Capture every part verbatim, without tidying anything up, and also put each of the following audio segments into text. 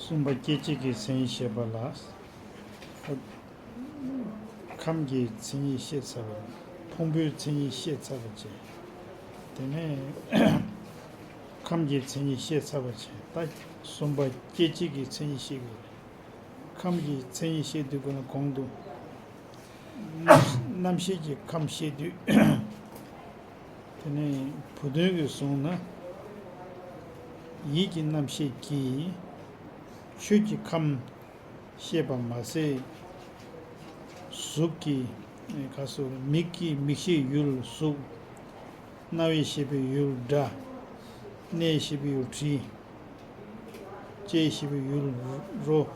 གསུམ་པ་སྐྱེ་མཆེད་ཀྱི་མཚན་ཉིད་བཤད་པ་ལ། ཁམས་ཀྱི་མཚན་ཉིད་བཤད་ཚར་བ། ཕུང་པོའི་མཚན་ཉིད་བཤད་ཚར་བ་བཅས། དེ་ནས་ཁམས་ཀྱི་མཚན་ཉིད་བཤད་ཚར་བ་བཅས། ད་གསུམ་པ་སྐྱེ་མཆེད་ཀྱི་མཚན་ཉིད་བཤད་དགོས། ཁམས་ཀྱི་མཚན་ཉིད་བཤད་དུས་ཀུན་ལ་གོང་དུ་རྣམ་ཤེས་ཀྱི་ཁམས་བཤད་དུས། དེ་ནས་བུ་སྟོན་གྱིས་གསུངས་ན། ཡིད་ཀྱི་རྣམ་ཤེས་ཀྱིས་ཆོས་ཀྱི་ཁམས་ཤེས་པ་མ་ཟད། གཟུགས་ཀྱི་ག་སོ་མིག་གི་མིག་ཤེས་ཡུལ་གཟུགས། རྣ་བའི་ཤེས་པའི་ཡུལ་སྒྲ། སྣའི་ཤེས་པའི་ཡུལ་དྲི། ལྕེའི་ཤེས་པའི་ཡུལ་རོ།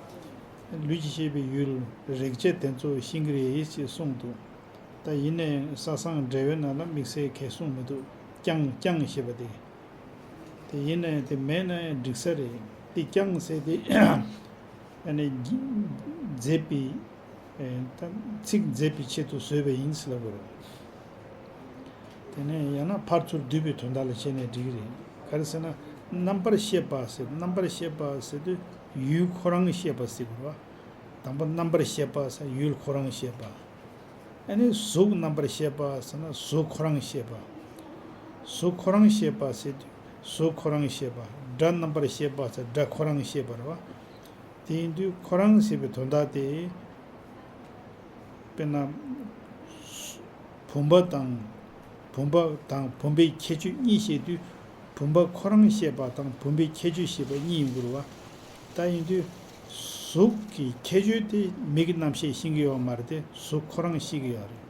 ལུས་ཀྱི་ཤེས་པའི་ཡུལ་རེག་བྱ་དེ་ཚོ་ཤེས་ཀྱི་རེད་ཅེས་གསུངས་འདུག་ད་ཡིན་ནའི་ས་སང་འགྲེལ་པའི་ནང་ལ་དམིགས་བསལ་གང་གསུངས་མི་འདུག་ཀྱང་ཀྱང་ཞེས་པ་དེ། དེ་ཡིན་ནའི་དེ་མེད་ན་ཡང་འགྲིག་ས་རེད། དེ་ཀྱང་ཟེར་དེ་ཨ་ནི་མཛེས་པའི་ཨེ་ད་ཚིག་མཛེས་པའི་ཆེད་དུ་བཟོས་པ་ཡིན་ཟེར་ལབ་དགོས་རེད། དེ་ནས་ཡང་ན་ཕར་ཚུར་བསྡུས་པའི་དོན་དག་ལ་བྱས་ནས་འགྲིག་གི་རེད། ག་རེ་ཟེར་ན། རྣམ་པར་ཤེས་པ་ཟེར། རྣམ་པར་ཤེས་པ་ཟེར་དུས་ཡུལ་ཁོ་རང་ཤེས་པ་ཟེར་དགོས་རེད་བ། དང་པོ་རྣམ་པར་ཤེས་པ་ཟེར་ཡུལ་ཁོ་རང་ཤེས་པ། ཨ་ནི་གཟུགས་རྣམ་པར་ཤེས་པ་ཟེར་ན་གཟུགས་ཁོ་རང་ཤེས་པ། གཟུགས་ཁོ་རང་ཤེས་པ་ཟེར་དུས་གཟུགས་ཁོ་རང་ཤེས་པ། སྒྲ་རྣམ་པར་ཤེས་པ་ཟེར་སྒྲ་ཁོ་རང་ཤེས་པ་རེད་བ། དེ་ཡིན་དུས་ཁོ་རང་ཟེར་བའི་དོན་དག་དེ། དཔེར་ན། བུམ་པ་དང་། བུམ་པ་དང་བུམ་པའི་ཁྱད་ཆོས་གཉིས་བཤད་དུས། བུམ་པ་ཁོ་རང་ཤེས་པ་དང་བུམ་པའི་ཁྱད་ཆོས་ཤེས་པ་གཉིས་ཡིན་དགོས་རེད་བ། ད་ཡིན་དུས། གཟུགས་ཀྱི་ཁྱད་ཆོས་དེ་མིག་གི་རྣམ་ཤེས་ཤེས་ཀྱི་ཡོད་མ་རེད་དེ། གཟུགས་ཁོ་རང་ཤེས་ཀྱི་ཡོད་རེད།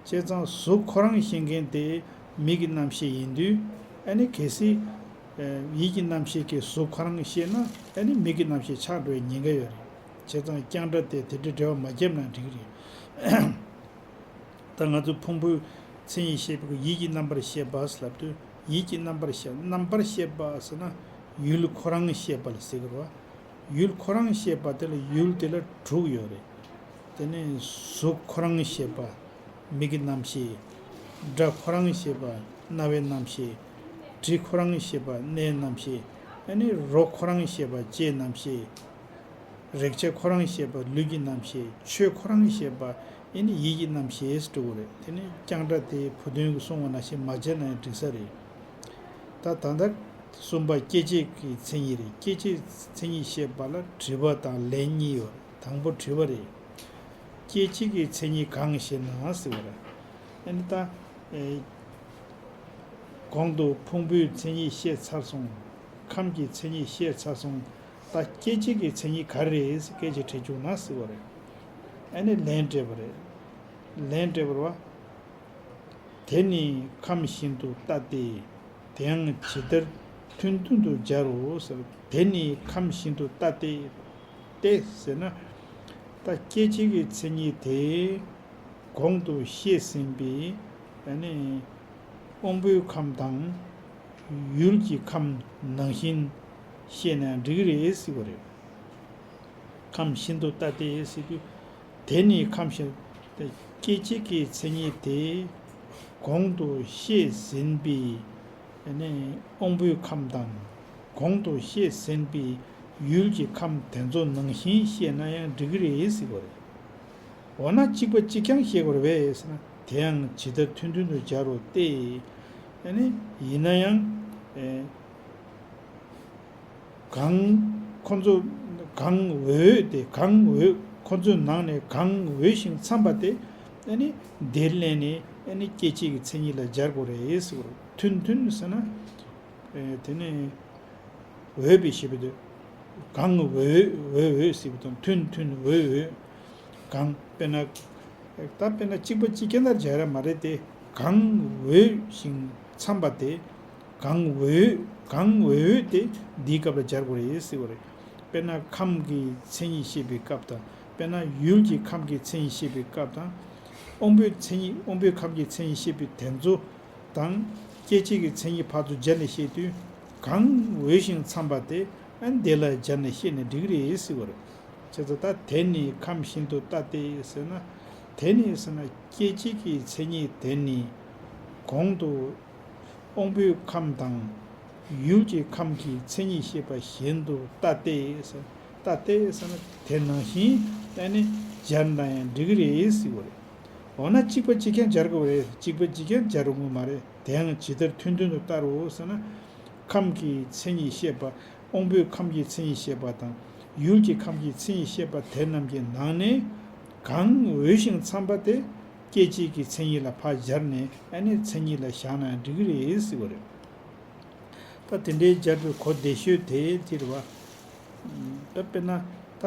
བྱས་ཙང་གཟུགས་ཁོ་རང་ཤེས་མཁན་དེ་མིག་གི་རྣམ་ཤེས་ཡིན་དུས། ཨ་ནི་གལ་སྲིད། ཡིད་ཀྱི་རྣམ་ཤེས་ཀྱིས་གཟུགས་ཁོ་རང་ཤེས་ན། ཨ་ནི་མིག་གི་རྣམ་ཤེས་ཆགས་འགྲོ་བའི་ཉེན་ཁ་ཡོད་རེད། བྱས་ཙང་རྐྱང་སྒྲ་དེ་དེ་འདྲའི་འགྲེལ་བ་མ་བརྒྱབ་ན་འགྲིག་གི་རེད། ད་ང་ཚོ་ཕུང་པོའི་མཚན་ཉིད་བཤད་པའི་ཡིད་ཀྱི་རྣམ་པར་ཤེས་པ་ཟེར་ལབ་དུས། ཡིད་ཀྱི་རྣམ་པར་ཤེས། རྣམ་པར་ཤེས་པ་ཟེར་ན་ཡུལ་ཁོ་རང་ཤེས་པ་ལ་ཟེར་གི་རེད་བ། ཡུལ་ཁོ་རང་ཤེས་པ་དེ་ལ་ཡུལ་དེ་ལ་དྲུག་ཡོད་རེད། དེ་ནས་གཟུགས་ཁོ་རང་ཤེས་པ། མིག་གི་རྣམ་ཤེས། སྒྲ་ཁོ་རང་ཤེས་པ། རྣ་བའི་རྣམ་ཤེས། དྲི་ཁོ་རང་ཤེས་པ། སྣའི་རྣམ་ཤེས། ཨ་ནི་རོ་ཁོ་རང་ཤེས་པ། ལྕེའི་རྣམ་ཤེས། རེག་བྱ་ཁོ་རང་ཤེས་པ། ལུས་ཀྱི་རྣམ་ཤེས། ཆོས་ཁོ་རང་ཤེས་པ། ཨ་ནི་ཡིད་ཀྱི་རྣམ་ཤེས་སུ་འགྲོ་གི་རེད། དེ་ནི་རྐྱང་སྒྲ་དེ་བུ་སྟོན་གྱིས་གསུངས་པ་ནང་བཞིན་མ་བྱས་ན་ཡང་འགྲིག་ས་རེད། ད་ད་ལྟ་གསུམ་པ་སྐྱེ་མཆེད་ཀྱི་མཚན་ཉིད་རེད། སྐྱེ་མཆེད་མཚན་ཉིད་བཤད་པ་ལ་དྲི་བ་དང་ལན་གཉིས་ཡོད་རེད། དང་པོ་དྲི་བ་རེད། སྐྱེ་མཆེད་ཀྱི་མཚན་ཉིད་གང་ཞེ་ན་ཟེར་བ་རེད། ཨ་ནི་ད། ཨེ། གོང་དུ་ཕུང་པོའི་མཚན་ཉིད་བཤད་ཚར་སོང་། ཁམས་ཀྱི་མཚན་ཉིད་བཤད་ཚར་སོང་། ད་སྐྱེ་མཆེད་ཀྱི་མཚན་ཉིད་ག་རེ་རེད་ཟེར་སྐད་ཆ་དྲིས་བྱུང་ན་ཟེར་བ་རེད། ཨ་ནི་ལན་སྤྲད་པ་རེད། ལན་སྤྲད་པ་རེད་བ། དེ་ནི་ཁམས་བཞིན་དུ་ལྟ་སྟེ། དེ་ཡང་ཇི་ལྟར་ཐུན་ཐུན་དུ་སྦྱར་རོ་ཟེར། དེ་ནི་ཁམས་བཞིན་དུ་ལྟ་སྟེ། སྟེ་ཟེར་ན། ད་སྐྱེ་མཆེད་ཀྱི་མཚན་ཉིད་དེ་གོང་དུ་བཤད་ཟིན་པའི་ཨ་ནི་དབང་པོའི་ཁམས་དང་ཡུལ་གྱི་ཁམས་ནང་བཞིན་བཤད་ན་འགྲིག་གི་རེད་ཟེར་བ་རེད། ཁམས་བཞིན་དུ་ལྟ་སྟེ་ཟེར་དུས། དེ་ནི་ཁམས་བཞིན། སྐྱེ་མཆེད་ཀྱི་མཚན་ཉིད་དེ་གོང་དུ་བཤད་ཟིན་པའི་ནི་དབང་པོའི་ཁམས་དང་། གོང་དུ་བཤད་ཟིན་པའི་ཡུལ་གྱི་ཁམས་དེ་ཚོ་ནང་བཞིན་བཤད་ན་ཡང་འགྲིག་གི་རེད་ཟེར་བ་རེད། འོ་ན་གཅིག་པ་གཅིག་རྐྱང་བཤད་དགོས་རེད་པས་ཟེར་ན། དེ་ཡང་ཇི་ལྟར་ཐུན་ཐུན་དུ་སྦྱར་རོ་སྟེ། ཨ་ནི་ཡིན་ན་ཡང་། ཨེ། གང་། ཁོ་ཚོ་གང་འོས་ཏེ་གང་འོས། ཁོ་ཚོའི་ནང་ནས་གང་འོས་ཤིང་འཚམས་པ་དེ་ཨ་ནི་དེ་ལེན་ནས་ཨ་ནི་སྐྱེ་མཆེད་ཀྱི་མཚན་ཉིད་ལ་སྦྱར་དགོས་རེད་ཟེར་བ་རེད། ཐུན་ཐུན་ཟེར་ན། ཨེ། དེ་ནི་འོས་པའི་ཞེས་པ་དེ། གང་འོས་འོས་འོས་ཟེར་བ་དང་ཐུན་ཐུན་འོས་འོས། གང་། དཔེར་ན། ད་དཔེར་ན་གཅིག་པ་གཅིག་རྐྱང་ལྟར་སྦྱར་ཡ་མ་རེད་དེ། གང་འོས་ཤིང་འཚམས་པ་དེ། གང་འོས། གང་འོས་འོས་དེ་འདིའི་སྐབས་ལ་སྦྱར་དགོས་རེད་ཟེར་བ་རེད། དཔེར་ན་ཁམས་ཀྱི་མཚན་ཉིད་བཤད་པའི་སྐབས་དང་། དཔེར་ན་ཡུལ་གྱི་ཁམས་ཀྱི་མཚན་ཉིད་བཤད་པའི་སྐབས་དང་། དབང་པོའི་མཚན་ཉིད། དབང་པོའི་ཁམས་ཀྱི་མཚན་ཉིད་བཤད་པའི་དེ་ཚོ་དང་། སྐྱེ་མཆེད་ཀྱི་མཚན་ཉིད་ཕར་ཚུར་སྦྱར་ནས་བཤད་དུས། གང་འོས་ཤིང་འཚམས་པ་དེ་ཨ་ནི་དེ་ལ་སྦྱར་ནས་བཤད་ན་འགྲིག་གི་རེད་ཟེར་བ་རེད། བྱས་ཙང་ད་དེ་ནི་ཁམས་བཞིན་དུ་ལྟ་སྟེ་ཟེར་ན། དེ་ནི་ཟེར་ན་སྐྱེ་མཆེད་ཀྱི་མཚན་ཉིད་དེ་ནི་གོང་དུ་དབང་པོའི་ཁམས་དང་ ཡུལ་གྱི་ཁམས་ཀྱི་མཚན་ཉིད་བཤད་པ་བཞིན་དུ་ལྟ་སྟེ་ཟེར། ལྟ་སྟེ་ཟེར་ན་དེ་ནང་བཞིན་ཨ་ནི་སྦྱར་ན་ཡང་འགྲིག་གི་རེད་ཟེར་བ་རེད། འོ་ན་གཅིག་པ་གཅིག་རྐྱང་སྦྱར་དགོས་པ་རེད། གཅིག་པ་གཅིག་རྐྱང་སྦྱར་དགོས་མ་རེད། དེ་ཡང་ཇི་ལྟར་ཐུན་མཐུན་དུ་ལྟར་རོ་ཟེར་ན། ཁམས་ཀྱི་མཚན་ཉིད་བཤད་པ། དབང་པོའི་ཁམས་ཀྱི་མཚན་ཉིད་བཤད་པ་དང་། ཡུལ་གྱི་ཁམས་ཀྱི་མཚན་ཉིད་བཤད་པ་དེ་རྣམས་ཀྱི་ནང་ནས་གང་འོས་ཤིང་འཚམས་པ་དེ་སྐྱེ་མཆེད་ཀྱི་མཚན་ཉིད་ལ་ཕར་སྦྱར་ནས་ཨ་ནི་མཚན་ཉིད་ལ་བཞག་ན་འགྲིག་གི་རེད་ཟེར་བ་རེད། ད་དེ་འདྲའི་སྦྱར་བའི་གོ་བདེ་ཤོས་དེ་དེ་རེད་བ། ད་དཔེར་ན་ད་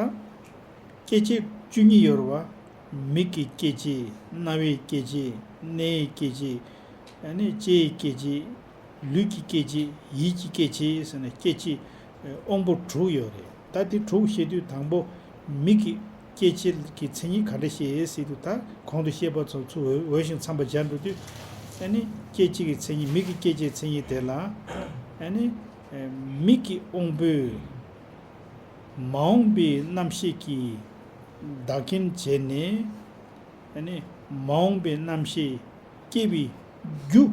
སྐྱེ་མཆེད་བཅུ་གཉིས་ཡོད་རེད་བ། མིག་གི་སྐྱེ་མཆེད། རྣ་བའི་སྐྱེ་མཆེད། སྣའི་སྐྱེ་མཆེད། ཨ་ནི་ལྕེའི་སྐྱེ་མཆེད། ལུས་ཀྱི་སྐྱེ་མཆེད། ཡིད་ཀྱི་སྐྱེ་མཆེད་ཟེར་ན་སྐྱེ་མཆེད་དབང་པོ་དྲུག་ཡོད་རེད། ད་དེ་དྲུག་བཤད་དུས་དང་པོ་མིག་གི་སྐྱེ་མཆེད་ཀྱི་མཚན་ཉིད་ག་འདྲ་བཤད་ཟེར་དུས། ད་གོང་དུ་བཤད་པ་ཚོ་ཚུར་འོས་འོས་ཤིང་འཚམས་པ་སྦྱར་འགྲོ་དུས། ཨ་ནི་སྐྱེ་མཆེད་ཀྱི་མཚན་ཉིད། མིག་གི་སྐྱེ་མཆེད་མཚན་ཉིད་དེ་ལ་ཨ་ནི་མིག་གི་དབང་པོས་མ་འོངས་པའི་རྣམ་ཤེས་ཀྱིས་བདག་རྐྱེན་བྱས་ནས། ཨ་ནི་མ་འོངས་པའི་རྣམ་ཤེས་སྐྱེ་བའི་རྒྱུ་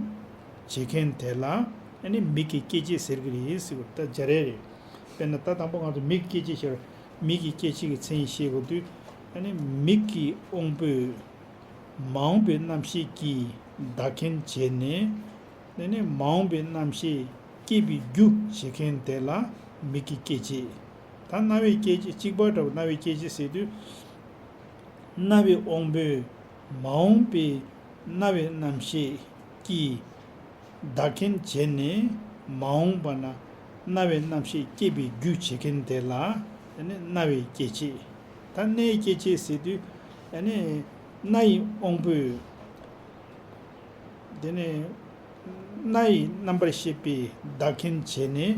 བྱེད་མཁན་དེ་ལ་ཨ་ནི་མིག་གི་སྐྱེ་མཆེད་ཟེར་གྱི་རེད་ཟེར་བ་ད་སྦྱར་ཡས་རེད། དཔེར་ན་ད་དང་པོ་ང་ཚོ་མིག་གི་སྐྱེ་མཆེད་ཟེར། མིག་གི་སྐྱེ་མཆེད་ཀྱི་མཚན་ཉིད་བཤད་དགོས་དུས། ཨ་ནི་མིག་གི་དབང་པོས་མ་འོངས་པའི་རྣམ་ཤེས་ཀྱིས་བདག་རྐྱེན་བྱས་ནས། ཨ་ནི་མ་འོངས་པའི་རྣམ་ཤེས་སྐྱེ་བའི་རྒྱུ་བྱེད་མཁན་དེ་ལ་མིག་གི་སྐྱེ་མཆེད། ད་རྣ་བའི་སྐྱེ་མཆེད། གཅིག་པ་འདྲ་བོ་རྣ་བའི་སྐྱེ་མཆེད་ཟེར་དུས། རྣ་བའི་དབང་པོས་མ་འོངས་པའི་རྣ་བའི་རྣམ་ཤེས་ཀྱིས་བདག་རྐྱེན་བྱས་ནས་མ་འོངས་པ་ན་རྣ་བའི་རྣམ་ཤེས་སྐྱེ་བའི་རྒྱུ་བྱེད་མཁན་དེ་ལ་ཨ་ནི་རྣ་བའི་སྐྱེ་མཆེད། ད་སྣའི་སྐྱེ་མཆེད་ཟེར་དུས། ཨ་ནི་སྣ་ཡི་དབང་པོས། དེ་ནས་སྣ་ཡི་རྣམ་པར་ཤེས་པས་བདག་རྐྱེན་བྱས་ནས་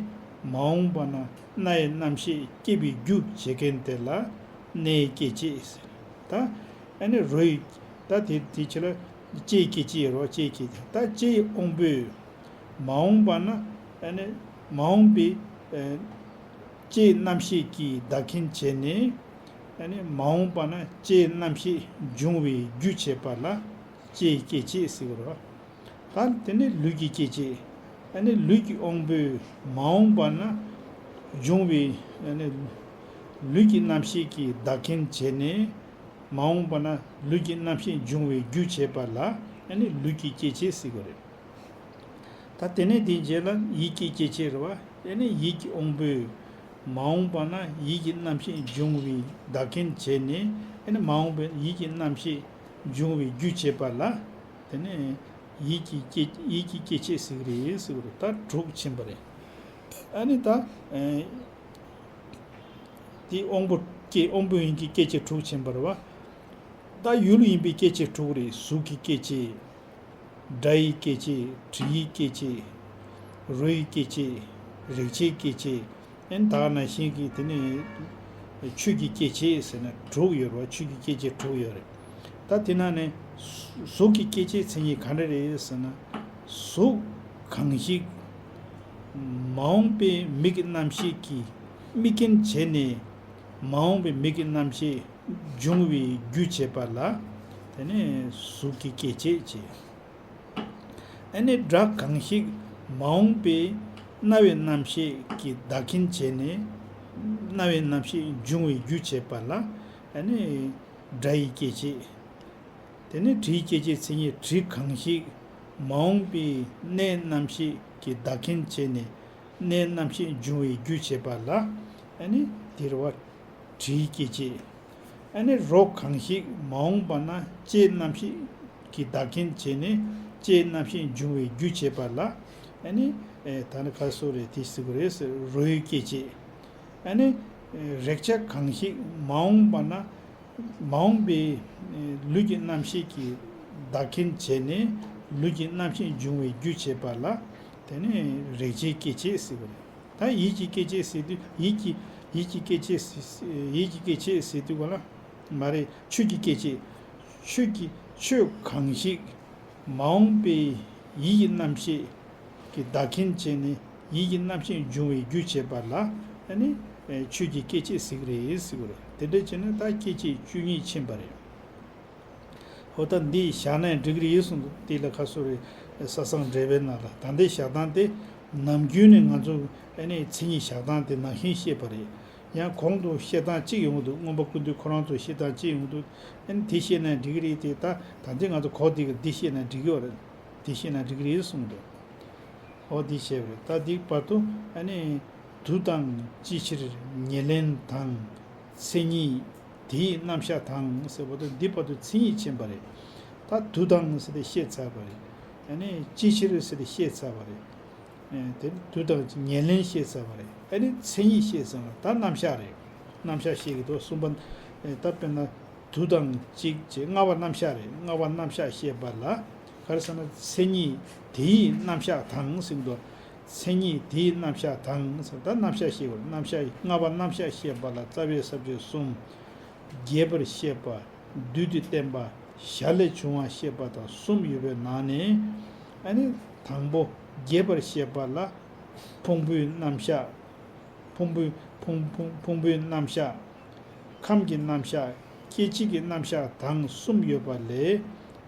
མ་འོངས་པ་ན་སྣ་ཡི་རྣམ་ཤེས་སྐྱེ་བའི་རྒྱུ་བྱེད་མཁན་དེ་ལ་སྣའི་སྐྱེ་མཆེད་ཟེར། ད་ཨ་ནི་རོ་ཡི། ད་དེ་དེ་ཕྱི་ལ་ལྕེའི་སྐྱེ་མཆེད་རོ། ལྕེའི་སྐྱེ་མཆེད། ད་ལྕེའི་དབང་པོས་མ་འོངས་པ་ན་ཨ་ནི་མ་འོངས་པའི་ཨ་ལྕེའི་རྣམ་ཤེས་ཀྱིས་བདག་རྐྱེན་བྱས་ནས། ཨ་ནི་མ་འོངས་པ་ན་ལྕེའི་རྣམ་ཤེས་འབྱུང་བའི་རྒྱུ་བྱེད་པ་ལ་ལྕེའི་སྐྱེ་མཆེད་ཟེར་གྱི་རེད་བ། ད་དེ་ནས་ལུས་ཀྱི་སྐྱེ་མཆེད། ཨ་ནི་ལུས་ཀྱི་དབང་པོས་མ་འོངས་པ་ན་འབྱུང་བའི། ཨ་ནི་ལུས་ཀྱི་རྣམ་ཤེས་ཀྱིས་བདག་རྐྱེན་བྱས་ནས་མ་འོངས་པ་ན་ལུས་ཀྱི་རྣམ་ཤེས་འབྱུང་བའི་རྒྱུ་བྱེད་པ་ལ་ཨ་ནི་ལུས་ཀྱི་སྐྱེ་མཆེད་ཟེར་གྱི་རེད། ད་དེ་ནས་དེའི་རྗེས་ལ་ཡིད་ཀྱི་སྐྱེ་མཆེད་རེད་བ། དེ་ནས་ཡིད་ཀྱི་དབང་པོས་མ་འོངས་པ་ན་ཡིད་ཀྱི་རྣམ་ཤེས་འབྱུང་བའི་བདག་རྐྱེན་བྱས་ནས། དེ་ནས་མ་འོངས་པའི་ཡིད་ཀྱི་རྣམ་ཤེས་འབྱུང་བའི་རྒྱུ་བྱེད་པ་ལ། དེ་ནས་ཡིད་ཀྱི་སྐྱེ་ཡིད་ཀྱི་སྐྱེ་མཆེད་ཟེར་གྱི་རེད་ཟེར་གྱི་རེད། ད་དྲུག་ཕྱིན་པ་རེད། ཨ་ནི་ད་ཨེ་དེ་དབང་པོ་སྐྱེ་དབང་པོ་ཡིན་གྱི་སྐྱེ་མཆེད་དྲུག་ཕྱིན་པ་རེད་བ། ད་ཡུལ་ཡིན་པའི་སྐྱེ་མཆེད་དྲུག་རེད། གཟུགས་ཀྱི་སྐྱེ་མཆེད། སྒྲ་ཡི་སྐྱེ་མཆེད། དྲི་ཡི་སྐྱེ་མཆེད། རོ་ཡི་སྐྱེ་མཆེད། རེག་བྱའི་སྐྱེ་མཆེད། ཨེ་ད་ག་ནང་བཞིན་གྱི་དེ་ནས་ཆོས་ཀྱི་སྐྱེ་མཆེད་ཟེར་ན་དྲུག་ཡོད་རེད་བ། ཆོས་ཀྱི་སྐྱེ་མཆེད་དྲུག་ཡོད་རེད། ད་དེ་ནང་ནས་གཟུགས་ཀྱི་སྐྱེ་མཆེད་མཚན་ཉིད་ག་འདྲ་རེད་ཟེར་ན། གཟུགས་གང་ཞིག་མ་འོངས་པའི་མིག་གི་རྣམ་ཤེས་ཀྱིས་དམིགས་རྐྱེན་བྱས་ནས་མ་འོངས་པའི་མིག་གི་རྣམ་ཤེས་འབྱུང་བའི་རྒྱུ་བྱེད་པ་ལ། དེ་ནས་གཟུགས་ཀྱི་སྐྱེ་མཆེད་ཅེས། ཨ་ནི་སྒྲ་གང་ཞིག་མ་འོངས་པའི་རྣ་བའི་རྣམ་ཤེས་ཀྱིས་བདག་རྐྱེན་བྱས་ནས་རྣ་བའི་རྣམ་ཤེས་འབྱུང་བའི་རྒྱུ་བྱེད་པ་ལ་ཨ་ནི་སྒྲ་ཡི་སྐྱེ་མཆེད། དེ་ནས་དྲི་ཡི་སྐྱེ་མཆེད་མཚན་ཉིད། དྲི་གང་ཞིག་མ་འོངས་པའི་སྣའི་རྣམ་ཤེས་ཀྱིས་བདག་རྐྱེན་བྱས་ནས་སྣའི་རྣམ་ཤེས་འབྱུང་བའི་རྒྱུ་བྱེད་པ་ལ་ཨ་ནི་དེ་རེད་བ། དྲི་ཡི་སྐྱེ་མཆེད། ཨ་ནི་རོ་གང་ཞིག་མ་འོངས་པ་ན་ལྕེའི་རྣམ་ཤེས་ཀྱིས་བདག་རྐྱེན་བྱས་ནས་ལྕེའི་རྣམ་ཤེས་འབྱུང་བའི་རྒྱུ་བྱེད་པ་ལ་ཨ་ནི་ཨེ་ད་ནི་ག་སོ་རེད། དེ་ཟེར་གྱི་རེད་ཟེར། རོ་ཡི་སྐྱེ་མཆེད། ཨ་ནི་ཨེ་རེག་བྱ་གང་ཞིག་མ་འོངས་པ་ན་མ་འོངས་པའི་ཨེ་ལུས་ཀྱི་རྣམ་ཤེས་ཀྱིས་བདག་རྐྱེན་བྱས་ནས་ལུས་ཀྱི་རྣམ་ཤེས་འབྱུང་བའི་རྒྱུ་བྱེད་པ་ལ་དེ་ནི་རེག་བྱའི་སྐྱེ་མཆེད་ཟེར་གྱི་རེད། ད་ཡིད་ཀྱི་སྐྱེ་མཆེད་ཟེར་དུས་ཡིད་ཀྱི་ཡིད་ཀྱི་སྐྱེ་མཆེད་ཟེར་ཡིད་ཀྱི་སྐྱེ་མཆེད་ཟེར་དུས་ག་ལ་མ་རེད། ཆོས་ཀྱི་སྐྱེ་མཆེད། ཆོས་ཀྱི་ཆོས་གང་ཞིག་མ་འོངས་པའི་ཡིད་ཀྱི་རྣམ་ཤེས་ཀྱིས་བདག་རྐྱེན་བྱས་ནས་ཡིད་ཀྱི་རྣམ་ཤེས་འབྱུང་བའི་རྒྱུ་བྱེད་པ་ལ་ཨ་ནི་ཆོས་ཀྱི་སྐྱེ་མཆེད་ཟེར་གྱི་རེད་ཟེར་གྱི་རེད། དེ་འདྲ་བྱས་ན་ད་སྐྱེ་མཆེད་བཅུ་གཉིས་ཕྱིན་པ་རེད། འོ་ད་འདི་བཞག་ན་ཡང་འགྲིག་གི་རེད་གསུངས་འདུག་དེ་ལ་ཁ་སོ་རེ་ས་སང་འགྲེལ་པའི་ནང་ལ་ད་འདི་བཞག་སྟངས་དེ་ ནམ་རྒྱུན་ནས་ང་ཚོ་ཨ་ནི་མཚན་ཉིད་བཞག་སྟངས་དེ་ནང་བཞིན་བཤད་པ་རེད། ཡང་གོང་དུ་བཤད་སྟངས་གཅིག་ཡོང་གི་འདུག་མངོན་པ་ཀུན་བཏུས་ཁོ་རང་ཚོ་བཤད་སྟངས་གཅིག་ཡོང་གི་འདུག་ཨ་ནི་དེ་བཤད་ན་འགྲིག་གི་རེད་དེ། ད་ད་ལྟ་ང་ཚོ་གོ་བདེ་གི་འདི་བཤད་ན་འགྲིག་གི་རེད། འདི་བཤད་ན་འགྲིག་གི་རེད་གསུངས་འདུག་འོ་འདི་བཤད་པ་རེད། ད་འདི་བར་དུ་ཨ་ནི་དུས་དང་ཅི་ཕྱིར་ཉེར་ལེན་དང་མཚན་ཉིད་དེའི་རྣམ་གཞག་དང་ཟེར་བ་དང་འདི་བར་དུ་མཚན་ཉིད་ཕྱིན་པ་རེད། ད་དུས་དང་ཟེར་ཏེ་བཤད་ཚར་བ་རེད། ཨ་ནི་ཅི་ཕྱིར་ཟེར་ཏེ་བཤད་ཚར་བ་རེད། ཨེ་དེ་དུས་དང་ཉེར་ལེན་བཤད་ཚར་བ་རེད། ཨ་ནི་མཚན་ཉིད་བཤད་ཚར་བ་ད་རྣམ་གཞག་རེད། རྣམ་གཞག་བཤད་ཀྱི་འདུག་གསུམ་པ། ཨེ་ད་དཔེར་ན་དུས་དང་གཅིག་བྱས་ལྔ་པ་རྣམ་གཞག་རེད། ལྔ་པ་རྣམ་གཞག་བཤད་པ་ལ་ག་རེ་ཟེར་ན་མཚན་ཉིད་དེའི་རྣམ་གཞག་དང་ཟེར་གྱི་འདུག་མཚན་ཉིད་དེའི་རྣམ་གཞག་དང་ཟེར་ད་རྣམ་གཞག་བཤད་དགོས་རེད། རྣམ་གཞག་ལྔ་པ་རྣམ་གཞག་བཤད་པ་ལ་རྩ་བའི་ས་བཅད་གསུམ། རྒྱས་པར་བཤད་པ། བསྡུས་ཏེ་བསྟན་པ། ཞར་ལས་བྱུང་བ་བཤད་པ་དང་གསུམ་ཡོད་པའི་ནང་ནས། ཨ་ནི་དང་པོ་རྒྱས་པར་བཤད་པ་ལ་ཕུང་པོའི་རྣམ་གཞག་ཕུང་པོའི་ཕུང་ཕུང་ཕུང་པོའི་རྣམ་གཞག་ཁམས་ཀྱི་རྣམ་གཞག་སྐྱེ་མཆེད་ཀྱི་རྣམ་གཞག་དང་གསུམ་ཡོད་པ་ལས།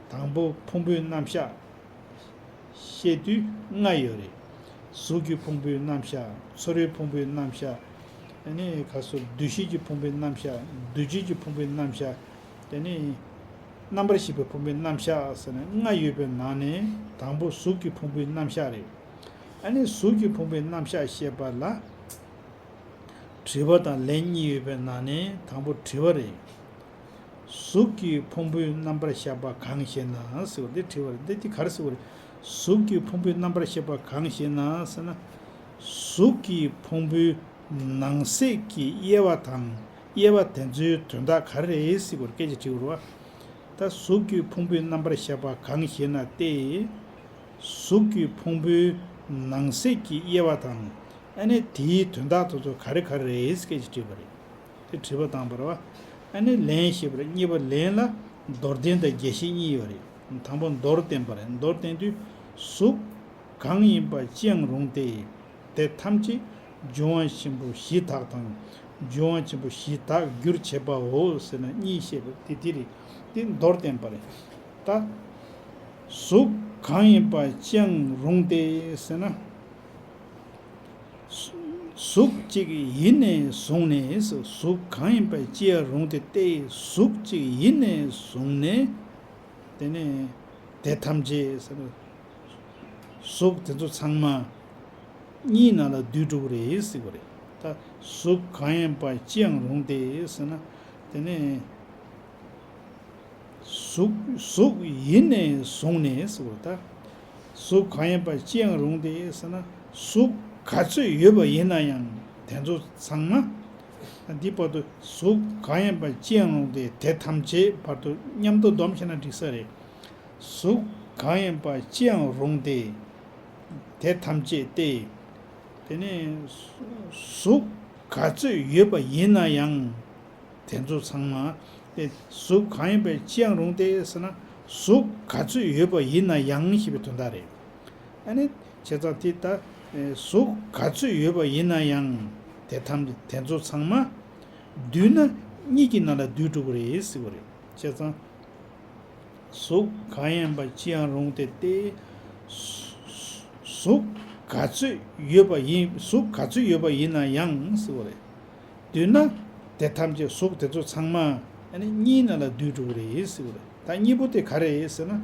དང་པོ་ཕུང་པོའི་རྣམ་གཞག་བཤད་དུས་ལྔ་ཡོད་རེད། གཟུགས་ཀྱི་ཕུང་པོའི་རྣམ་གཞག་ཚོར་བའི་ཕུང་པོའི་རྣམ་གཞག་ཨ་ནི་ག་སོ་འདུ་ཤེས་ཀྱི་ཕུང་པོའི་རྣམ་གཞག་འདུ་བྱེད་ཀྱི་ཕུང་པོའི་རྣམ་གཞག་དེ་ནས་རྣམ་པར་ཤེས་པའི་ཕུང་པོའི་རྣམ་གཞག་ཟེར་ནས་ལྔ་ཡོད་པའི་ནང་ནས་དང་པོ་གཟུགས་ཀྱི་ཕུང་པོའི་རྣམ་གཞག་རེད། ཨ་ནི་གཟུགས་ཀྱི་ཕུང་པོའི་རྣམ་གཞག་བཤད་པ་ལ། དྲི་བ་དང་ལན་གཉིས་ཡོད་པའི་ནང་ནས་དང་པོ་དྲི་བ་རེད། གཟུགས་ཀྱི་ཕུང་པོའི་རྣམ་པར་གཞག་པ་གང་ཞེ་ན་ཟེར་བ་འདི་དྲི་བ་རེད། འདི་འདི་ག་རེ་ཟེར་བ་རེད། གཟུགས་ཀྱི་ཕུང་པོའི་རྣམ་པར་གཞག་པ་གང་ཞེ་ན་ཟེར་ན། གཟུགས་ཀྱི་ཕུང་པོའི་ནང་གསེས་ཀྱི་དབྱེ་བ་དང་དབྱེ་བ་དེ་ཚོའི་དོན་དག་ག་རེ་རེད་ཟེར་བ་སྐད་ཆ་དྲི་བ་རེད་བ། ད་གཟུགས་ཀྱི་ཕུང་པོའི་རྣམ་པར་གཞག་པ་གང་ཞེ་ན་སྟེ། གཟུགས་ཀྱི་ཕུང་པོའི་ནང་གསེས་ཀྱི་དབྱེ་བ་དང་། ཨ་ནི་དེའི་དོན་དག་དེ་ཚོ་ག་རེ་ག་རེ་རེད་སྐད་ཆ་དྲིས་པ་རེད། དེ་དྲི་བ་བཏང་བ་རེད་བ། ཨ་ནི་ལན་ཞེས་པ་རེད། གཉིས་པ་ལན་ལ་མདོར་བསྟན་དང་རྒྱས་བཤད་གཉིས་ཡོད་རེད། དང་པོ་མདོར་བསྟན་པ་རེད། མདོར་བསྟན་དུས་གཟུགས་གང་ཡིན་པ་ཅི་ཡང་རུང་སྟེ། དེ་ཐམས་ཅད་འབྱུང་བ་ཆེན་པོ་བཞི་དག་དང་། འབྱུང་བ་ཆེན་པོ་བཞི་དག་རྒྱུར་བྱེད་པའོ་ཟེར་ན་གཉིས་བཤད་པ་དེ་དེ་རེད། དེ་མདོར་བསྟན་པ་རེད། ད་གཟུགས་གང་ཡིན་པ་ཅི་ཡང་རུང་སྟེ་ཟེར་ན། གཟུགས་གཅིག་ཡིན་ནས་བཟུང་ནས། གཟུགས་གང་ཡིན་པ་ཅི་ཡང་རུང་སྟེ་སྟེ། གཟུགས་གཅིག་ཡིན་ནས་བཟུང་ནས། དེ་ནས་དེ་ཐམས་ཅད་ཟེར་ན། གཟུགས་དེ་ཚོ་ཚང་མ་གཉིས་ནང་ལ་འདུས་འགྲོ་གི་རེད་ཟེར་བ་རེད། ད་གཟུགས་གང་ཡིན་པ་ཅི་ཡང་རུང་སྟེ་ཟེར་ན། དེ་ནས་གཟུགས་གཟུགས་ཡིན་ནས་བཟུང་ནས་ཟེར་བ་ད། གཟུགས་གང་ཡིན་པ་ཅི་ཡང་རུང་སྟེ་ཟེར་ན་གཟུགས་ག་ཚོད་ཡོད་པ་ཡིན་ན་ཡང་དེ་ཚོ་ཚང་མ། འདི་བར་དུ་གཟུགས་གང་ཡིན་པ་ཅི་ཡང་རུང་སྟེ་དེ་ཐམས་ཅད་བར་དུ་མཉམ་དུ་སྡོམ་བྱས་ན་འགྲིག་ས་རེད། གཟུགས་གང་ཡིན་པ་ཅི་ཡང་རུང་སྟེ། དེ་ཐམས་ཅད་སྟེ། དེ་ནས་གཟུགས་ག་ཚོད་ཡོད་པ་ཡིན་ན་ཡང་། དེ་ཚོ་ཚང་མ། དེ་གཟུགས་གང་ཡིན་པ་ཅི་ཡང་རུང་སྟེ་ཟེར་ན། གཟུགས་ག་ཚོད་ཡོད་པ་ཡིན་ན་ཡང་ཞེས་པའི་དོན་དག་རེད། ཨ་ནི་བྱས་ཙང་དེ་ལྟ། གཟུགས་ག་ཚོད་ཡོད་པ་ཡིན་ན་ཡང་། དེ་ཐམས་དེ་ཚོ་ཚང་མ། བསྡུས་ན་གཉིས་ཀྱི་ནང་ལ་འདུས་འགྲོ་གི་རེད་ཟེར་བ་རེད། བྱས་ཙང་། གཟུགས་གང་ཡིན་པ་ཅི་ཡང་རུང་སྟེ་སྟེ། གཟུགས་ག་ཚོད་ཡོད་པ་ཡིན། གཟུགས་ག་ཚོད་ཡོད་པ་ཡིན་ན་ཡང་ཟེར་བ་རེད། བསྡུས་ན་དེ་ཐམས་ཅད་གཟུགས་དེ་ཚོ་ཚང་མ་ཨ་ནི་གཉིས་ནང་ལ་འདུས་འགྲོ་གི་རེད་ཟེར་བ་རེད། ད་གཉིས་པོ་དེ་ག་རེ་རེད་ཟེར་ན།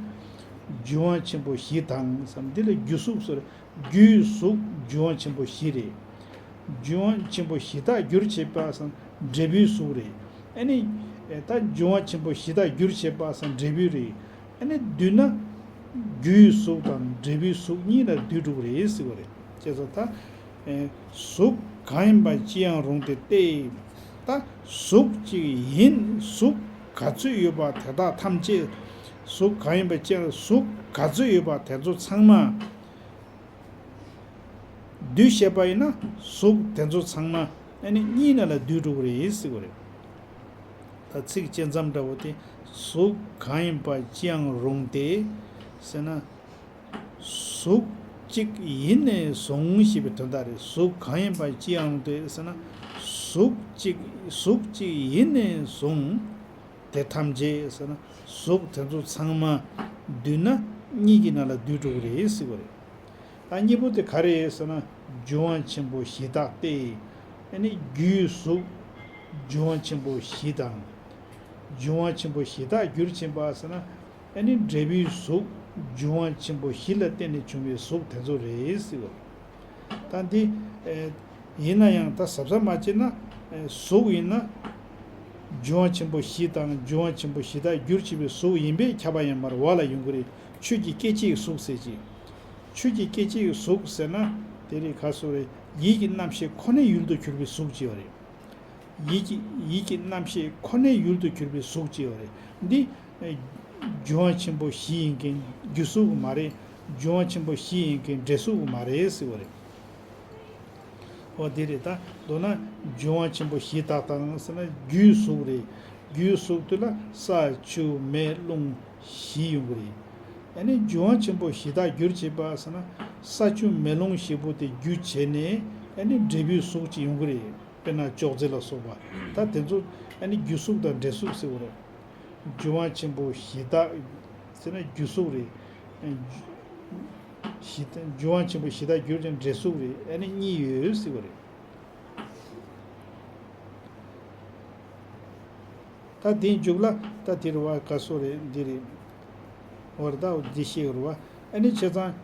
འབྱུང་བ་ཆེན་པོ་བཞི་དང་ཟེར་འདི་ལ་རྒྱུ་གཟུགས་ཟེར། རྒྱུའི་གཟུགས་འབྱུང་བ་ཆེན་པོ་བཞི་རེད། འབྱུང་བ་ཆེན་པོ་བཞི་དག་རྒྱུར་བྱེད་པ་ཟེར་འབྲས་བུའི་གཟུགས་རེད། ཨ་ནི། ད་འབྱུང་བ་ཆེན་པོ་བཞི་དག་རྒྱུར་བྱེད་པ་ཟེར་འབྲས་བུ་རེད། ཨ་ནི་བསྡུས་ན། རྒྱུའི་གཟུགས་དང་འབྲས་བུའི་གཟུགས་གཉིས་ལ་འདུས་འགྲོ་གི་རེད་ཟེར་བ་རེད། བྱས་ཙང་ད། གཟུགས་གང་ཡིན་པ་ཅི་ཡང་རུང་སྟེ་སྟེ། ད་གཟུགས་གཅིག་ཡིན། གཟུགས་ག་ཚོད་ཡོད་པ་དེ་དག་ཐམས་ཅད། གཟུགས་གང་ཡིན་པ་ཅི་ཡང་གཟུགས་ག་ཚོད་ཡོད་པ་དེ་ཚོ་ཚང་མ། བསྡུས་བཤད་པ་ཡིན་ན་གཟུགས་དེ་ཚོ་ཚང་མ་ཨ་ནི་གཉིས་ནང་ལ་འདུས་འགྲོ་གི་རེད་ཟེར་བ་རེད། ད་ཚིག་བཅད་མཚམས་འདྲ་བོ་དེ། གཟུགས་གང་ཡིན་པ་ཅི་ཡང་རུང་སྟེ་ཟེར་ན། གཟུགས་གཅིག་ཡིན་ནས་བཟུང་ཞེས་པའི་དོན་དག་རེད། གཟུགས་གང་ཡིན་པ་ཅི་ཡང་རུང་སྟེ་ཟེར་ན། གཟུགས་གཅིག་གཟུགས་གཅིག་ཡིན་ནས་བཟུང་། དེ་ཐམས་ཅད་ཟེར་ན་གཟུགས་དེ་ཚོ་ཚང་མ་བསྡུས་ན་གཉིས་ཀྱི་ནང་ལ་འདུས་འགྲོ་གི་རེད་ཟེར་བ་རེད། ད་ ཨ་གཉིས་པོ་དེ་ག་རེ་ཟེར་ན། འབྱུང་བ་ཆེན་པོ་བཞི་དག་སྟེ། ཨ་ནི་རྒྱུའི་གཟུགས་འབྱུང་བ་ཆེན་པོ་བཞི་དང་། འབྱུང་བ་ཆེན་པོ་བཞི་དག་རྒྱུར་བྱེད་པ་ཟེར་ན། ཨ་ནི་འབྲས་བུའི་གཟུགས་འབྱུང་བ་ཆེན་པོ་བཞི་ལ་བརྟེན་ནས་བྱུང་བའི་གཟུགས་དེ་ཚོ་རེད་ཟེར་བ། ད་འདི་ཨེ་ཡིན་ན་ཡང་ད་གཟབ་གཟབ་མ་བྱས་ན་ཨེ་གཟུགས་ཡིན་ན། འབྱུང་བ་ཆེན་པོ་བཞི་དང་འབྱུང་བ་ཆེན་པོ་བཞི་དག་རྒྱུར་བྱེད་པའི་གཟུགས་ཡིན་པས་ཁྱབ་པ་ཡང་མར་འོག་ལ་ཡོང་གི་རེད། ཆོས་ཀྱི་སྐྱེ་མཆེད་ཀྱི་གཟུགས་ཟེར་གྱི། ཆོས་ཀྱི་སྐྱེ་མཆེད་ཀྱི་གཟུགས་ཟེར་ན། དེ་རིང་ག་སོ་རེད། ཡིད་ཀྱི་རྣམ་ཤེས་ཁོ་ནའི་ཡུལ་དུ་གྱུར་པའི་གཟུགས་ཅེས་པ་རེད། ཡིད་ཀྱི་ཡིད་ཀྱི་རྣམ་ཤེས་ཁོ་ནའི་ཡུལ་དུ་གྱུར་པའི་གཟུགས་ཅེས་པ་རེད། འདི་ཨེ་འབྱུང་བ་ཆེན་པོ་བཞི་ཡིན་མཁན་རྒྱུ་གཟུགས་མ་རེད། འབྱུང་བ་ཆེན་པོ་བཞི་ཡིན་མཁན་འབྲས་གཟུགས་མ་རེད་ཟེར་བ་རེད། འོ་དེ་རེད། ད་མདོར་ན་འབྱུང་བ་ཆེན་པོ་བཞི་དག་དང་ཟེར་ན་རྒྱུའི་གཟུགས་རེད། རྒྱུའི་གཟུགས་དེ་ལ་ས་ཆུ་མེ་རླུང་བཞི་ཡོང་གི་རེད། ཨ་ནི་འབྱུང་བ་ཆེན་པོ་བཞི་དག་རྒྱུར་བྱེད་པ་ཟེར་ན། ས་ཆུ་མེ་རླུང་བཞི་པོ་དེ་རྒྱུ་བྱས་ནས་ཨ་ནི་འབྲས་བུའི་གཟུགས་ཅིག་ཡོང་གི་རེད། དཔེར་ན་ཅོག་ཙེ་ལ་སོགས་པ། ད་དེ་ཚོ་ཨ་ནི་རྒྱུ་གཟུགས་དང་འབྲས་གཟུགས་ཟེར་བ་རེད། འབྱུང་བ་ཆེན་པོ་བཞི་དག་ཟེར་ན་རྒྱུ་གཟུགས་རེད། བཞི་དག་འབྱུང་བ་ཆེན་པོ་བཞི་དག་རྒྱུར་ཀྱང་འབྲས་གཟུགས་རེད། ཨ་ནི་གཉིས་ཡོད་ཟེར་བ་རེད། ད་དེའི་མཇུག་ལ་ད་དེ་རེད་བ། ག་སོ་རེད། འདི་རེད། འོ་རེད། ད་འདི་ཤེས་དགོས་རེད་བ། ཨ་ནི་བྱས་ཙང་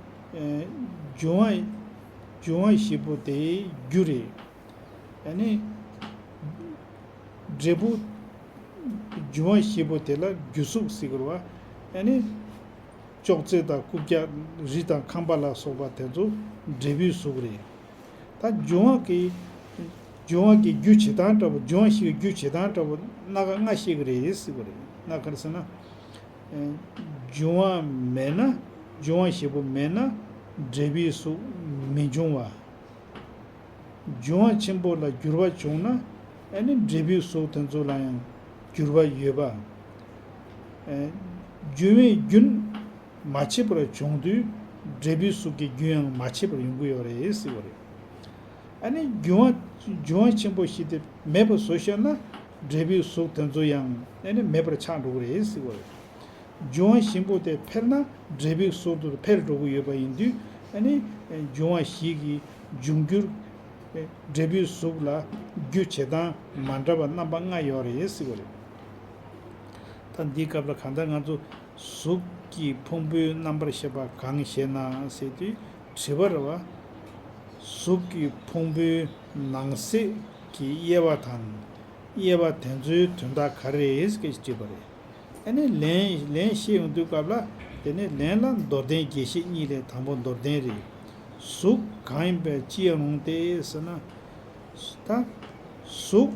འབྱུང་བ་འབྱུང་བ་བཞི་པོ་དེ་རྒྱུ་རེད། ཨ་ནི་འབྲས་བུ་འབྱུང་བ་བཞི་པོ་དེ་ལ་རྒྱུ་གཟུགས་ཟེར་གྱི་རེད་བ། ཨ་ནི་ཅོག་ཙེ་དང་རྐུབ་བཀྱག་རི་དང་ཁང་པ་ལ་སོགས་པ་དེ་ཚོ་འབྲས་བུའི་གཟུགས་རེད། ད་འབྱུང་བ་གི་འབྱུང་བ་གི་རྒྱུ་བྱེད་སྟངས་འདྲ་པོ། འབྱུང་བ་བཞི་གི་རྒྱུ་བྱེད་སྟངས་འདྲ་པོ་སྣ་ཁ་ལྔ་བཤད་ཀྱི་རེད་ཟེར་གྱི་རེད། སྣ་ཁ་ཟེར་ན། འབྱུང་བ་མེད་ན། འབྱུང་བ་བཞི་པོ་མེད་ན་འབྲས་བུའི་གཟུགས་མི་འབྱུང་བ། འབྱུང་བ་ཆེན་པོ་ལ་འགྱུར་བ་བྱུང་ན་ཨ་ནི་འབྲས་བུའི་གཟུགས་དེ་ཚོ་ལ་ཡང་འགྱུར་བ་ཡོད་པ། ཨེ་འབྱུང་བའི་རྒྱུན་མ་ཆད་པར་བྱུང་དུས་འབྲས་བུའི་གཟུགས་ཀྱི་རྒྱུན་ཡང་མ་ཆད་པར་ཡོང་གི་ཡོད་རེད་ཟེར་བ་རེད། ཨ་ནི་འབྱུང་བ་འབྱུང་བ་ཆེན་པོ་བཞི་དེ་མེད་པ་བཟོ་ཤེས་ན་འབྲས་བུའི་གཟུགས་དེ་ཚོ་ཡང་ཨ་ནི་མེད་པར་ཆགས་འགྲོ་གི་རེད་ཟེར་བ་རེད། འབྱུང་བ་ཆེན་པོ་དེ་འཕེལ་ན་འབྲས་བུའི་གཟུགས་དེ་འཕེལ་འགྲོ་གི་ཡོད་པ་ཡིན་དུས། ཨ་ནི་འབྱུང་བ་བཞི་གི་འབྱུང་འགྱུར་འབྲས་བུའི་གཟུགས་ལ་རྒྱུ་བྱེད་སྟངས་མ་འདྲ་བ་རྣམ་པ་ལྔ་ཡོད་རེད་ཟེར་བ་རེད། ད་འདིའི་སྐབས་ལ་གང་ལྟར་ང་ཚོ་གཟུགས་ཀྱི་ཕུང་པོའི་རྣམ་པར་ཤེས་པ་གང་ཞེ་ན་ཟེར་དུས་དྲི་བ་རེད་བ། གཟུགས་ཀྱི་ཕུང་པོའི་ནང་གསེས་ཀྱི་དབྱེ་བ་དང་། དབྱེ་བ་དེ་ཚོའི་དོན་དག་ག་རེ་རེད་ཟེར་དྲིས་པ་རེད། ཨ་ནི་ལན་ལན་བཤད་ཡོང་དུས་སྐབས་ལ། དེ་ནས་ལན་ལ་མདོར་བསྟན་རྒྱས་བཤད་གཉིས་ལས་དང་པོ་མདོར་བསྟན་རེད། གཟུགས་གང་ཡིན་པའི་སྤྱི་ཡང་རུང་སྟེ་ཟེར་ན། ད་གཟུགས་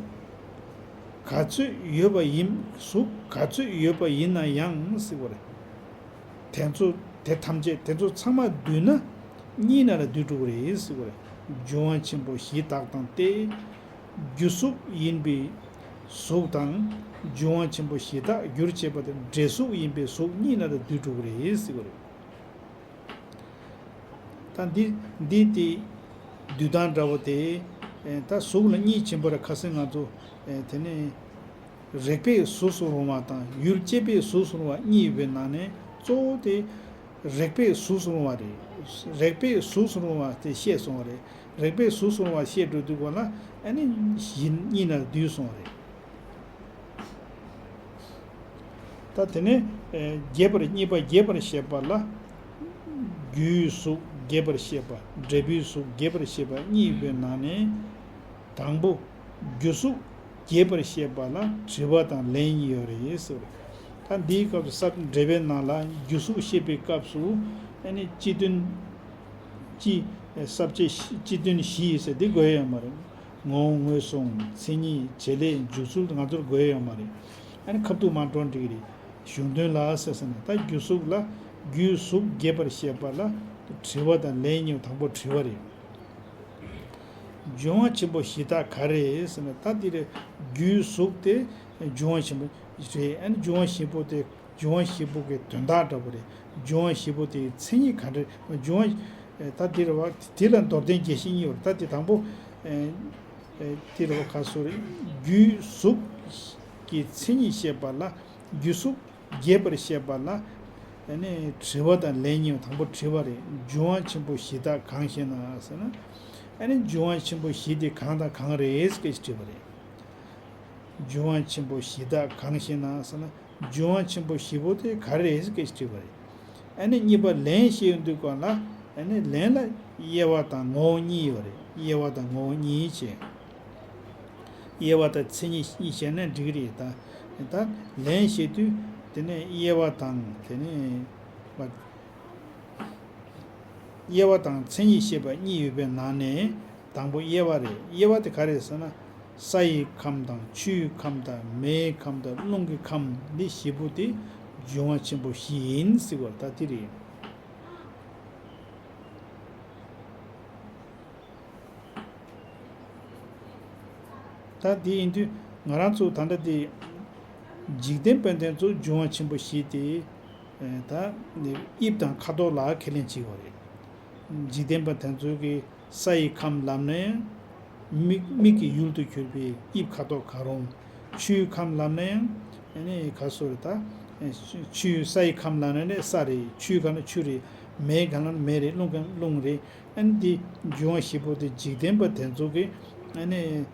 ག་ཚོད་ཡོད་པ་ཡིན། གཟུགས་ག་ཚོད་ཡོད་པ་ཡིན་ན་ཡང་ཟེར་བ་རེད། དེ་ཚོ་དེ་ཐམས་ཅད་དེ་ཚོ་ཚང་མ་བསྡུས་ན་གཉིས་ནང་ལ་འདུས་འགྲོ་གི་རེད་ཟེར་བ་རེད། འབྱུང་བ་ཆེན་པོ་བཞི་དག་དང་སྟེ། རྒྱུ་གཟུགས་ཡིན་པའི་གཟུགས་དང་། འབྱུང་བ་ཆེན་པོ་བཞི་དག་རྒྱུར་བྱེད་པ་དེ་འབྲས་གཟུགས་ཡིན་པའི་གཟུགས་གཉིས་ནང་ལ་འདུས་འགྲོ་གི་རེད་ཟེར་བ་རེད། ད་འདི་འདི་དེ་འདུས་སྟངས་འདྲ་བོ་དེ། ཨེ་ད་གཟུགས་ལ་གཉིས་ཕྱེ་བར་ཁ་སང་ང་ཚོ་ཨེ་དེ་ནས་རེག་པས་གཟུགས་སུ་རུང་བ་དང་ཡུལ་དཔྱད་པས་གཟུགས་སུ་རུང་བ་གཉིས་ཡོད་པའི་ནང་ནས་གཙོ་བོ་དེ་རེག་པས་གཟུགས་སུ་རུང་བ་རེད། རེག་པས་གཟུགས་སུ་རུང་བ་དེ་བཤད་སོང་བ་རེད། རེག་པས་གཟུགས་སུ་རུང་བ་བཤད་འགྲོ་དུས་སྒང་ལ་ཨ་ནི་གཞི་གཉིས་ནང་བསྡུས་སོང་བ་རེད། ད་དེ་ནས་ཨེ་རྒྱས་པར་གཉིས་པ་རྒྱས་པར་བཤད་པ་ལ། རྒྱུའི་གཟུགས་རྒྱས་པར་བཤད་པ། འབྲས་བུའི་གཟུགས་རྒྱས་པར་བཤད་པ་གཉིས་ཡོད་པའི་ནང་ནས། དང་པོ། རྒྱུ་གཟུགས་རྒྱས་པར་བཤད་པ་ལ་དྲི་བ་དང་ལན་གཉིས་ཡོད་རེད་ཟེར། ད་འདིའི་སྐབས་སུ་ས་འགྲེལ་པའི་ནང་ལ་རྒྱུ་གཟུགས་བཤད་པའི་སྐབས་སུ་ཨ་ནི་སྤྱི་དོན། སྤྱི། ས་བཅད་སྤྱི་དོན་བཞི་ཡོད་ཟེར་འདི་དགོས་ཡ་ཡོད་མ་རེད། ངོ་བོ་ངོས་བཟུང་། མཚན་ཉིད། བྱེད་ལས། འཇུག་ཚུལ་ང་ཚོར་དགོས་ཡ་ཡོད་མ་རེད། ཨ་ནི་ཁ་ཐུག་མར་འགྲོ་འགྲིག་གི་རེད། གཞུང་དོན་ལ་ཟེར་ཟེར་ནས་ད་རྒྱུ་གཟུགས་ལ་རྒྱུའི་གཟུགས་རྒྱས་པར་བཤད་པ་ལ་དྲི་བ་དང་ལན་གཉིས། དང་པོ་དྲི་བ་རེད། འབྱུང་བ་ཆེན་པོ་བཞི་དག་ག་རེ་ཟེར་ན། ད་འདི་རེད། རྒྱུའི་གཟུགས་དེ་འབྱུང་བ་ཆེན་པོ་རེད། ཨ་ནི་འབྱུང་བ་བཞི་པོ་དེ། འབྱུང་བ་བཞི་པོ་གི་དོན་དག་འདྲ་པོ་རེད། འབྱུང་བ་བཞི་པོ་དེའི་མཚན་ཉིད་ག་འདྲ། འབྱུང་བ། ད་འདི་རེད་བ། དེ་ལ་མདོར་བསྟན་རྒྱས་བཤད་གཉིས་ཡོད་རེད། ད་དེ་དང་པོ། དེ་རེད་བ། ག་སོ་རེད། རྒྱུའི་གཟུགས་ཀྱི་མཚན་ཉིད་བཤད་པ་ལ། རྒྱུ་གཟུགས་རྒྱས་པར་བཤད་པ་ལ། ཨ་ནི་དྲི་བ་དང་ལན་གཉིས་པ། དང་པོ་དྲི་བ་རེད། འབྱུང་བ་ཆེན་པོ་བཞི་དག་གང་ཞེ་ན་ཟེར་ན། ཨ་ནི་འབྱུང་བ་ཆེན་པོ་བཞི་དེ་གང་དང་གང་རེད་ཟེར་དྲིས་པ་རེད། འབྱུང་བ་ཆེན་པོ་བཞི་དག་གང་ཞེ་ན་ཟེར་ན། འབྱུང་བ་ཆེན་པོ་བཞི་པོ་དེ་ག་རེ་རེད་ཟེར་དྲིས་པ་རེད། ཨ་ནི་གཉིས་པ་ལན་བཤད་ཡོང་དུས་སྒང་ལ། ཨ་ནི་ལན་ལ་དབྱེ་བ་དང་ངོ་བོ་གཉིས་ཡོད་རེད། དབྱེ་བ་དང་ངོ་བོ་གཉིས་བྱས། དབྱེ་བ་དང་མཚན་ཉིད་གཉིས་བཤད་ན་འགྲིག་གི་རེད། ད་ད་ལན་བཤད་དུས་དེ་ནས་དབྱེ་བ་དང་དེ་ནས་དབྱེ་བ་དང་མཚན་ཉིད་བཤད་པ་གཉིས་ཡོད་པའི་ནང་ནས། དང་པོ་དབྱེ་བ་རེད། དབྱེ་བ་དེ་ག་རེ་རེད་ཟེར་ན། ས་ཡི་ཁམས་དང་ཆུའི་ཁམས་དང་མེའི་ཁམས་དང་རླུང་གི་ཁམས་འདི་བཞི་པོ་དེ་འབྱུང་བ་ཆེན་པོ་བཞི་ཡིན་ཟེར་བ་ད་དེ་རེད། ད་དེ་ཡིན་དུས་ང་རང་ཚོ་ད་ལྟ་དེ་འཇིག་རྟེན་པ་དེ་ཚོ་འབྱུང་བ་ཆེན་པོ་བཞི་དེ་ད་དབྱིབས་དང་ཁ་དོག་ལ་ཁས་ལེན་བྱེད་དགོས་རེད། འཇིག་རྟེན་པ་དེ་ཚོ་གི་ས་ཡི་ཁམས་ལབ་ན་ཡང་མིག་མིག་གི་ཡུལ་དུ་གྱུར་པའི་དབྱིབས་ཁ་དོག་གང་རུང་། ཆུའི་ཁམས་ལབ་ན་ཡང་ཨ་ནི་ག་སོ་རེད། ད་ཆུ་ས་ཡི་ཁམས་ལབ་ན་ནི་ས་རེད། ཆུའི་ཁམས་ན་ཆུ་རེད། མེའི་ཁམས་ལབ་ན་མེ་རེད། རླུང་ཁམས་རླུང་རེད། ཨ་ནི་འདི་འབྱུང་བ་བཞི་པོ་དེ་འཇིག་རྟེན་པ་དེ་ཚོ་གི་ཨ་ནི་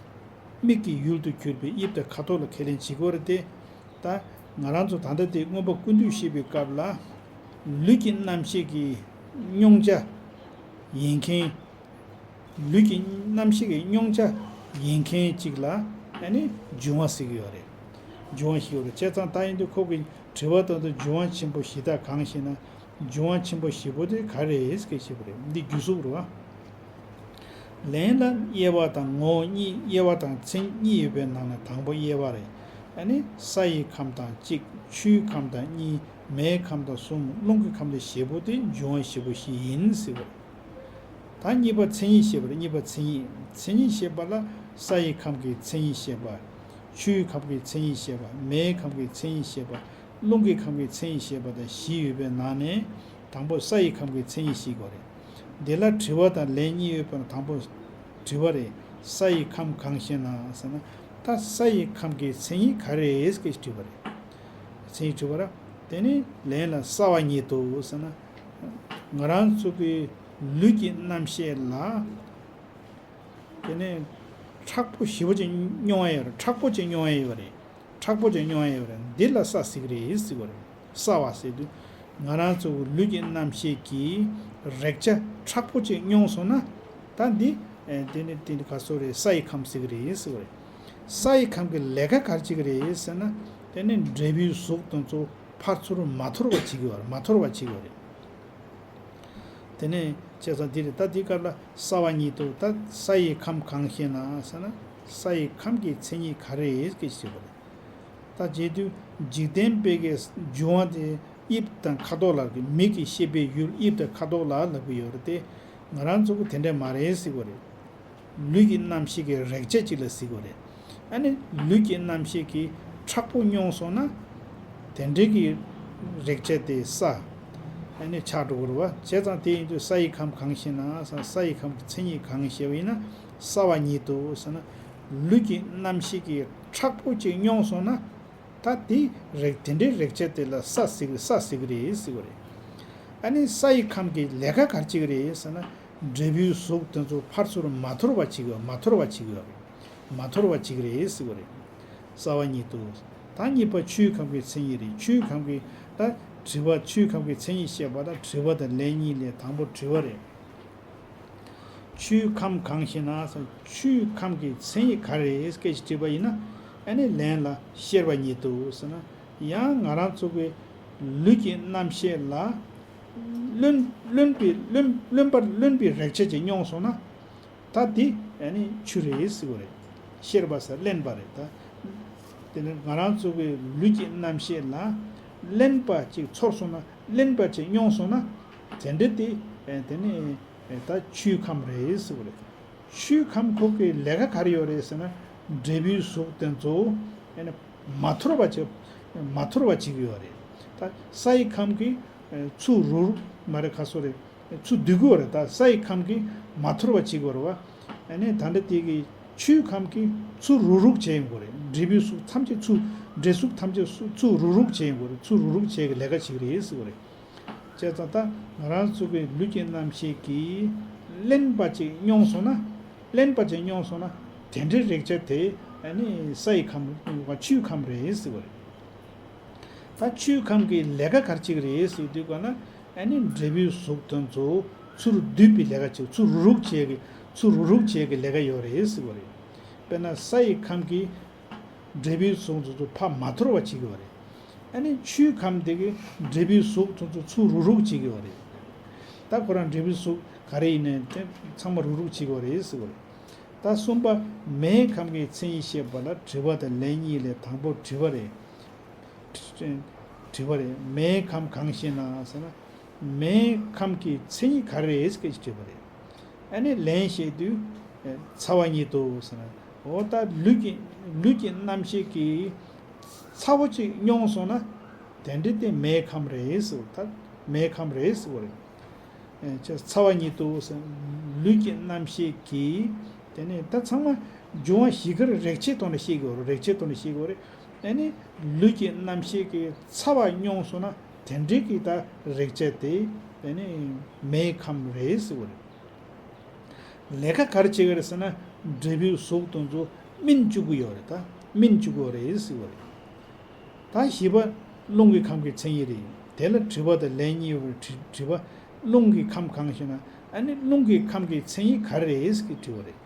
མིག་གི་ཡུལ་དུ་གྱུར་པའི་དབྱིབས་དང་ཁ་དོག་ལ་ཁས་ལེན་བྱེད་དགོས་རེད་དེ། ད་ང་རང་ཚོ་ད་ལྟ་དེ་མངོན་པ་ཀུན་བཏུས་བཤད་པའི་སྐབས་ལ་ལུས་ཀྱི་རྣམ་ཤེས་ཀྱི་མྱོང་བྱ་ཡིན་མཁན། ལུས་ཀྱི་རྣམ་ཤེས་ཀྱི་མྱོང་བྱ་ཡིན་མཁན་གཅིག་ལ་ཨ་ནི་འབྱུང་བ་ཟེར་གྱི་ཡོད་རེད། འབྱུང་བ་ཞིག་ཡོད་རེད། བྱས་ཙང་ད་ཡིན་དུས་ཁོ་གི་དྲི་བ་དང་དུ་འབྱུང་བ་ཆེན་པོ་བཞི་དག་གང་ཞེ་ན། འབྱུང་བ་ཆེན་པོ་བཞི་པོ་དེ་ག་རེ་རེད་ཟེར་བཤད་པ་རེད། འདི་རྒྱུ་གཟུགས་རེད་བ། ལན་ལ་དབྱེ་བ་དང་ངོ་བོ་གཉིས། དབྱེ་བ་དང་མཚན་གཉིས་ཡོད་པའི་ནང་ནས་དང་པོ་དབྱེ་བ་རེད། ཨ་ནི་ས་ཡི་ཁམས་དང་གཅིག་ཆུའི་ཁམས་དང་གཉིས། མེའི་ཁམས་དང་གསུམ། རླུང་གི་ཁམས་དང་བཞི་པོ་དེ་འབྱུང་བ་བཞི་པོ་བཞི་ཡིན་ཟེར་བ་རེད། ད་གཉིས་པ་མཚན་ཉིད་བཤད་པ་རེད། གཉིས་པ་མཚན་ཉིད། མཚན་ཉིད་བཤད་པ་ལ་ས་ཡི་ཁམས་ཀྱི་མཚན་ཉིད་བཤད་པ། ཆུའི་ཁམས་ཀྱི་མཚན་ཉིད་བཤད་པ། མེའི་ཁམས་ཀྱི་མཚན་ཉིད་བཤད་པ། རླུང་གི་ཁམས་ཀྱི་མཚན་ཉིད་བཤད་པ་དང་བཞི་ཡོད་པའི་ནང་ནས་དང་པོ་ས་ཡི་ཁམས་ཀྱི་མཚན་ཉིད་བཤད་དགོས་རེད། འདི་ལ་དྲི་བ་དང་ལན་གཉིས་ཡོད་པ་ལ་དང་པོ་དྲི་བ་རེད། ས་ཡི་ཁམས་གང་ཞེ་ན་ཟེར་ན། ད་ས་ཡི་ཁམས་ཀྱི་མཚན་ཉིད་ག་རེ་རེད་ཟེར་དྲིས་པ་རེད། མཚན་ཉིད་དྲི་བ་ར། དེ་ནི་ལན་ལ་ས་བ་ཉིད་དོ་ཟེར་ན། ང་རང་ཚོ་གི་ལུས་ཀྱི་རྣམ་ཤེས་ལ། དེ་ནས་མཁྲེགས་པོ་ཞེ་པོ་ཅིག་མྱོང་ཡ་ཡོད་རེད། མཁྲེགས་པོ་ཅིག་མྱོང་ཡ་ཡོད་རེད། མཁྲེགས་པོ་ཅིག་མྱོང་ཡ་ཡོད་རེད། འདི་ལ་ས་ཟེར་གི་རེད་ཟེར་གི་རེད། ས་བ་ཟེར་དུས་ང་རང་ཚོ་ལུས་ཀྱི་རྣམ་ཤེས་ཀྱིས་རེག་བྱ་མཁྲེགས་པོ་ཅིག་མྱོང་སོང་ན། ད་འདི་ཨེ་དེ་ནི་དེ་ནི་ག་སོ་རེད། ས་ཡི་ཁམས་ཟེར་གི་རེད་ཟེར་གི་རེད། ས་ཡི་ཁམས་ཀྱི་ལས་ཀ་ག་རེ་བྱེད་གི་རེད་ཟེར་ན། དེ་ནི་འབྲས་བུའི་གཟུགས་དེ་ཚོ་ཕར་ཚུར་མ་འཐོར་བ་བྱེད་ཀྱི་ཡོད་རེད། མ་འཐོར་བ་བྱེད་ཀྱི་ཡོད་རེད། དེ་ནས་བྱས་ཙང་འདི་རེད། ད་འདི་སྐབས་ལ་ས་བ་ཉིད་དོ། ད་ས་ཡི་ཁམས་གང་ཞེ་ན་ཟེར་ན། ས་ཡི་ཁམས་ཀྱི་མཚན་ཉིད་ག་རེ་སྐད་ཅེས་པ་རེད། ད་བྱེད་དུས་འཇིག་རྟེན་པའི་གི་འབྱུང་བ་དེ་དབྱིབས་དང་ཁ་དོག་ལ་གི་མིག་གི་ཤེས་པའི་ཡུལ་དབྱིབས་དང་ཁ་དོག་ལ་ལབ་ཀྱི་ཡོད་རེད་དེ། ང་རང་ཚོ་གི་དེ་འདྲ་མ་རེད་ཟེར་གི་རེད། ལུས་ཀྱི་རྣམ་ཤེས་ཀྱི་རེག་བྱ་ཅིག་ལ་ཟེར་གི་རེད། ཨ་ནི་ལུས་ཀྱི་རྣམ་ཤེས་ཀྱིས་མཁྲེགས་པོ་མྱོང་སོང་ན། དེ་འདྲའི་གི་རེག་བྱ་དེ་ས་ཨ་ནི་ཆགས་འགྲོ་གི་རེད་བ། བྱས་ཙང་དེ་ཡིན་དུས་ས་ཡི་ཁམས་གང་ཞེ་ན་ས། ས་ཡི་ཁམས་ཀྱི་མཚན་ཉིད་གང་ཞེས་པ་ཡིན་ན། ས་བ་ཉིད་དོ་ཟེར་ན། ལུས་ཀྱི་རྣམ་ཤེས་ཀྱིས་མཁྲེགས་པོ་ཅིག་མྱོང་སོང་ན། ད་དེ་རེག་དེ་འདྲའི་རེག་བྱ་དེ་ལ་ས་ཟེར་གི། ས་ཟེར་གི་རེད་ཟེར་གི་རེད། ཨ་ནི་ས་ཡི་ཁམས་ཀྱི་ལས་ཀ་ག་རེ་བྱེད་གི་རེད་ཟེར་ན། འབྲས་བུའི་གཟུགས་དེ་ཚོ་ཕར་ཚུར་མ་འཐོར་བ་བྱེད་གི། མ་འཐོར་བ་བྱེད་གི་ཡོད་རེད། མ་འཐོར་བ་བྱེད་གི་རེད་ཟེར་གི་རེད། ས་བ་ཉིད་དོ། ད་གཉིས་པ་ཆུའི་ཁམས་ཀྱི་མཚན་ཉིད་རེད། ཆུའི་ཁམས་ཀྱི་ད་དྲི་བ། ཆུའི་ཁམས་ཀྱི་མཚན་ཉིད་བཤད་པ་ད་དྲི་བ་དང་ལན་གཉིས་ལས་དང་པོ་དྲི་བ་རེད། ཆུའི་ཁམས་གང་ཞེ་ན་ཟེར། ཆུའི་ཁམས་ཀྱི་མཚན་ཉིད་ག་རེ་རེད་སྐད་ཅིག་དྲིས་པ་ཡིན་ན། ཨ་ནི་ལན་ལ་ཤེར་བ་ཉིད་དོ་ཟེར་ན། ཡང་ང་རང་ཚོ་གི་ལུས་ཀྱི་རྣམ་ཤེས་ལ་རློན་རློན་པའི་རློན་རློན་པར་རློན་པའི་རེག་བྱ་ཅིག་མྱོང་སོང་ན། ད་འདི་ཨ་ནི་ཆུ་རེད་ཟེར་གི་རེད། ཤེར་བ་ཟེར་རློན་པ་རེད་ད། དེ་ནི་ང་རང་ཚོ་གི་ལུས་ཀྱི་རྣམ་ཤེས་ལ་རློན་པ་ཅིག་ཚོར་སོང་ན། རློན་པ་ཅིག་མྱོང་སོང་ན། དེ་འདྲ་དེ་ཨེ་དེ་ནི་ཨེ་ད་ཆུའི་ཁམས་རེད་ཟེར་གི་རེད། ཆུའི་ཁམས་ཁོ་གི་ལས་ཀ་ག་རེ་ཡོད་རེད་ཟེར་ན། འབྲས་བུའི་གཟུགས་དེ་ཚོ་ཨེ་ནི་མ་འཐོར་བ་བྱེད། མ་འཐོར་བ་བྱེད་ཀྱི་ཡོད་རེད། ད་ས་ཡི་ཁམས་ཀྱི་ཨེ་ཚུར་རུག་མ་རེད། ག་སོ་རེད། ཚུར་སྡུད་ཀྱི་ཡོད་རེད། ད་ས་ཡི་ཁམས་ཀྱིས་མ་འཐོར་བ་བྱེད་ཀྱི་ཡོད་རེད་བ། ཨ་ནི་ད་ལྟ་དེ་གི་ཆུའི་ཁམས་ཀྱིས་ཚུར་རུག་རུག་བྱེད་ཡོང་གི་རེད། འབྲས་བུའི་གཟུགས་ཐམས་ཅད་ཚུར། འབྲས་གཟུགས་ཐམས་ཅད་ཚུར་ཚུར་རུག་རུག་བྱེད་ཡོང་གི་རེད། ཚུར་རུག་རུག་བྱེད་ཀྱི་ལས་ཀ་བྱེད་ཀྱི་རེད་ཟེར་གྱི་རེད། བྱས་ཙང་ད་ང་རང་ཚོ་གི་ལུས་ཀྱི་རྣམ་ཤེས་ཀྱིས་བརླན་པ་ཅིག་མྱོང་སོང་ན། བརླན་པ་ཅིག་མྱོང་སོང་ན། དེ་འདྲའི་རེག་བྱ་དེ་ཨ་ནི་སའི་ཁམས་ཆུའི་ཁམས་རེད་ཟེར་བ་རེད། ད་ཆུའི་ཁམས་ཀྱི་ལས་ཀ་ག་རེ་བྱེད་ཀྱི་རེད་ཟེར་དུས་ག་ན། ཨ་ནི་འབྲས་བུའི་གཟུགས་དེ་ཚོ་ཚུར་སྡུད་པའི་ལས་ཀ་བྱེད། ཚུར་རུག་རུག་བྱེད་ཀྱི། ཚུར་རུག་རུག་བྱེད་ཀྱི་ལས་ཀ་ཡོད་རེད་ཟེར་བ་རེད། དཔེར་ན་སའི་ཁམས་ཀྱིས་འབྲས་བུའི་གཟུགས་དེ་ཚོ་ཕར་མ་འཐོར་བ་བྱེད་ཀྱི་ཡོད་རེད། ཨ་ནི་ཆུའི་ཁམས་དེ་གིས་འབྲས་བུའི་གཟུགས་དེ་ཚོ་ཚུར་རུག་རུག་བྱེད་ཀྱི་ཡོད་རེད། ད་ཁོ་རང་འབྲས་བུའི་གཟུགས་ག་རེ་ཡིན་ནའི་དེ་ཚང་མ་རུག་རུག་བྱེད་ཀྱི་ཡོད་རེད་ཟེར་བ་རེད། ད་གསུམ་པ། མེའི་ཁམས་ཀྱི་མཚན་ཉིད་བཤད་པ་ལ་དྲི་བ་དང་ལན་གཉིས་ལས། དང་པོ་དྲི་བ་རེད། དྲི་བ་རེད། མེའི་ཁམས་གང་ཞེ་ན་ཟེར་ན། མེའི་ཁམས་ཀྱི་མཚན་ཉིད་ག་རེ་རེད་ཟེར་དྲི་བ་རེད། ཨ་ནི་ལན་བཤད་དུས། ཚ་བ་ཉིད་དོ་ཟེར་ན། འོ་ད་ལུས་ཀྱི་ལུས་ཀྱི་རྣམ་ཤེས་ཀྱིས་ཚ་བོ་གཅིག་མྱོང་སོང་ན། དེ་འདྲ་དེ་མེའི་ཁམས་རེད་ཟེར། ད་མེའི་ཁམས་རེད་ཟེར་བ་རེད། ཨེ་ཚ་བ་ཉིད་དུ་ཟེར། ལུས་ཀྱི་རྣམ་ཤེས་ཀྱིས། དེ་ནས་ད་ཚང་མ་འབྱུང་བ་བཞི་ཀར་རེག་བྱའི་ཐོག་ནས་ཤེས་དགོས་རེད། རེག་བྱའི་ཐོག་ནས་ཤེས་དགོས་རེད། ཨ་ནི་ལུས་ཀྱི་རྣམ་ཤེས་ཀྱིས་ཚ་བ་མྱོང་སོང་ན། དེ་འདྲའི་གི་ད་རེག་བྱ་དེ་དེ་ནི་མེའི་ཁམས་རེད་ཟེར་བ་རེད། ལས་ཀ་ག་རེ་བྱེད་ཀྱི་རེད་ཟེར་ན། འབྲས་བུའི་གཟུགས་དེ་ཚོ་སྨིན་བཅུག་གི་ཡོད་རེད། ད་སྨིན་བཅུག་གི་ཡོད་རེད་ཟེར་བ་རེད། ད་བཞི་པ་རླུང་གི་ཁམས་ཀྱི་མཚན་ཉིད་རེད། དེ་ལ་དྲི་བ་དང་ལན་གཉིས་ཡོད་པར་དྲི་དྲི་བ། རླུང་གི་ཁམས་གང་ཞེ་ན། ཨ་ནི་རླུང་གི་ཁམས་ཀྱི་མཚན་ཉིད་ག་རེ་རེད་ཟེར་གྱི་དྲི་བ་རེད།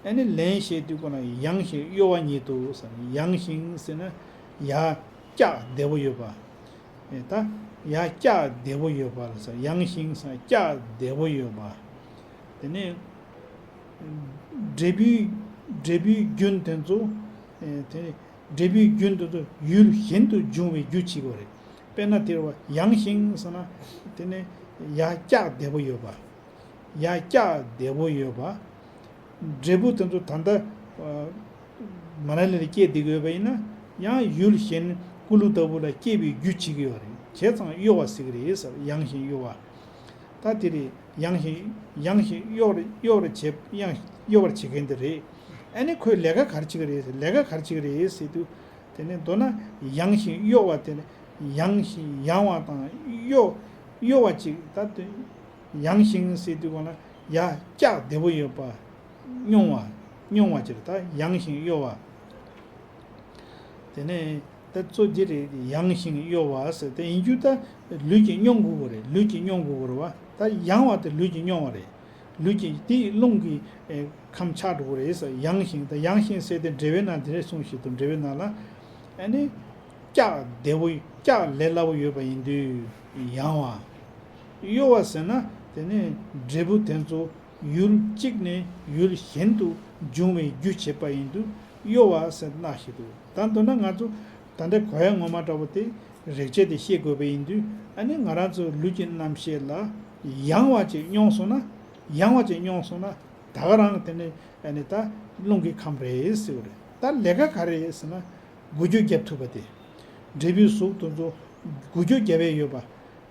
ཨ་ནི་ལན་བཤད་དུས་གོ་ན་ཡང་ཞིང་གཡོ་བ་ཉིད་དོ་ཟེར། ཡང་ཞིང་ཟེར་ན་ཡར་བཀྱག་བདེ་པོ་ཡོད་པ། ཨེ་ད་ཡར་བཀྱག་བདེ་པོ་ཡོད་པ་ལ་ཟེར། ཡང་ཞིང་ཟེར་ན་བཀྱག་བདེ་པོ་ཡོད་པ། དེ་ནས་འབྲས་བུའི་འབྲས་བུའི་རྒྱུན་དེ་ཚོ། ཨེ་དེ་ནས་འབྲས་བུའི་རྒྱུན་དེ་ཚོ་ཡུལ་གཞན་དུ་འབྱུང་བའི་རྒྱུ་བྱེད་དགོས་རེད། དཔེར་ན་དེར་བ་ཡང་ཞིང་ཟེར་ན། དེ་ནས་ཡར་བཀྱག་བདེ་པོ་ཡོད་པ། ཡར་བཀྱག་བདེ་པོ་ཡོད་པ། འབྲས་བུ་དེ་ཚོ་ད་ལྟ་མ་ན་ལི་ལ་སྐྱེས་བསྡད་ཀྱི་ཡོད་པ་ཡིན་ན། ཡང་ཡུལ་གཞན་ཀུ་ལུ་ལྟ་བུ་ལ་སྐྱེ་བའི་རྒྱུ་བྱེད་ཀྱི་ཡོད་རེད། བྱས་ཙང་གཡོ་བ་ཟེར་གྱི་རེད་ཟེར། ཡང་ཞིང་གཡོ་བ། ད་དེ་རེད། ཡང་ཞིང་ཡང་ཞིང་གཡོ་རེ་གཡོ་རེ་བྱེད། ཡང་གཡོ་བར་བྱེད་མཁན་དེ་རེད། ཨ་ནི་ཁོས་ལས་ཀ་ག་རེ་བྱེད་ཀྱི་རེད་ཟེར། ལས་ཀ་ག་རེ་བྱེད་ཀྱི་རེད་ཟེར་དུས། དེ་ནས་མདོར་ན་ཡང་ཞིང་གཡོ་བ་དེ་ནི་ཡང་ཞིང་ཡང་བ་དང་གཡོ་གཡོ་བ་ཅིག་ད་དེ་ཡང་ཞིང་ཟེར་དུས་གོ་ན་ཡར་བཀྱག་བདེ་པོ་ཡོད་པ། མྱོང་བ། མྱོང་བ་ཅིག་རེད། ད་ཡང་ཞིང་གཡོ་བ། དེ་ནས་ད་གཙོ་འདི་རེད། ཡང་ཞིང་གཡོ་བ་ཟེར་དེ་ཡིན་རྒྱུ་ད་ལུས་ཀྱིས་མྱོང་དགོས་པ་རེད། ལུས་ཀྱིས་མྱོང་དགོས་པ་རེད་བ། ད་ཡང་བ་དེ་ལུས་ཀྱིས་མྱོང་བ་རེད། ལུས་ཀྱིས་དེ་རླུང་གི་ཨེ་ཁམས་ཆགས་འགྲོ་གི་རེད་ཟེར། ཡང་ཞིང་ད་ཡང་ཞིང་ཟེར་དེ་འགྲེལ་པའི་ནང་དེ་རེད་གསུངས་ཤིག་འདུག་འགྲེལ་པའི་ནང་ལ་ཨ་ནི་བཀྱག་བདེ་པོ་བཀྱག་ལས་སླ་པོ་ཡོད་པ་ཡིན་དུས་ཡང་བ། གཡོ་བ་ཟེར་ན་དེ་ནི་འབྲས་བུ་དེ་ཚོ་ཡུལ་གཅིག་ནས་ཡུལ་གཞན་དུ་འབྱུང་བའི་རྒྱུ་བྱེད་པ་ཡིན་དུས་གཡོ་བ་ཟེར་ན་ཞིག་འདུག་ད་མདོར་ན་ང་ཚོ་ད་ལྟ་གོ་ཡ་ངོ་མ་འདྲ་པོ་དེ་རེག་བྱ་དེ་ཤེས་དགོས་པ་ཡིན་དུས། ཨ་ནི་ང་རང་ཚོ་ལུས་ཀྱི་རྣམ་ཤེས་ལ་ཡང་བ་ཅིག་མྱོང་སོང་ན། ཡང་བ་ཅིག་མྱོང་སོང་ན་ད་ག་རང་དེ་ནི་ཨ་ནི་ད་རླུང་གི་ཁམས་རེད་ཟེར་བ་རེད། ད་ལས་ཀ་ག་རེ་ཟེར་ན། འགུལ་སྐྱོད་བརྒྱབ་ཐུབ་པ་དེ། འབྲས་བུའི་གཟུགས་དེ་ཚོ་འགུལ་སྐྱོད་བརྒྱབ་ཡས་ཡོད་པ།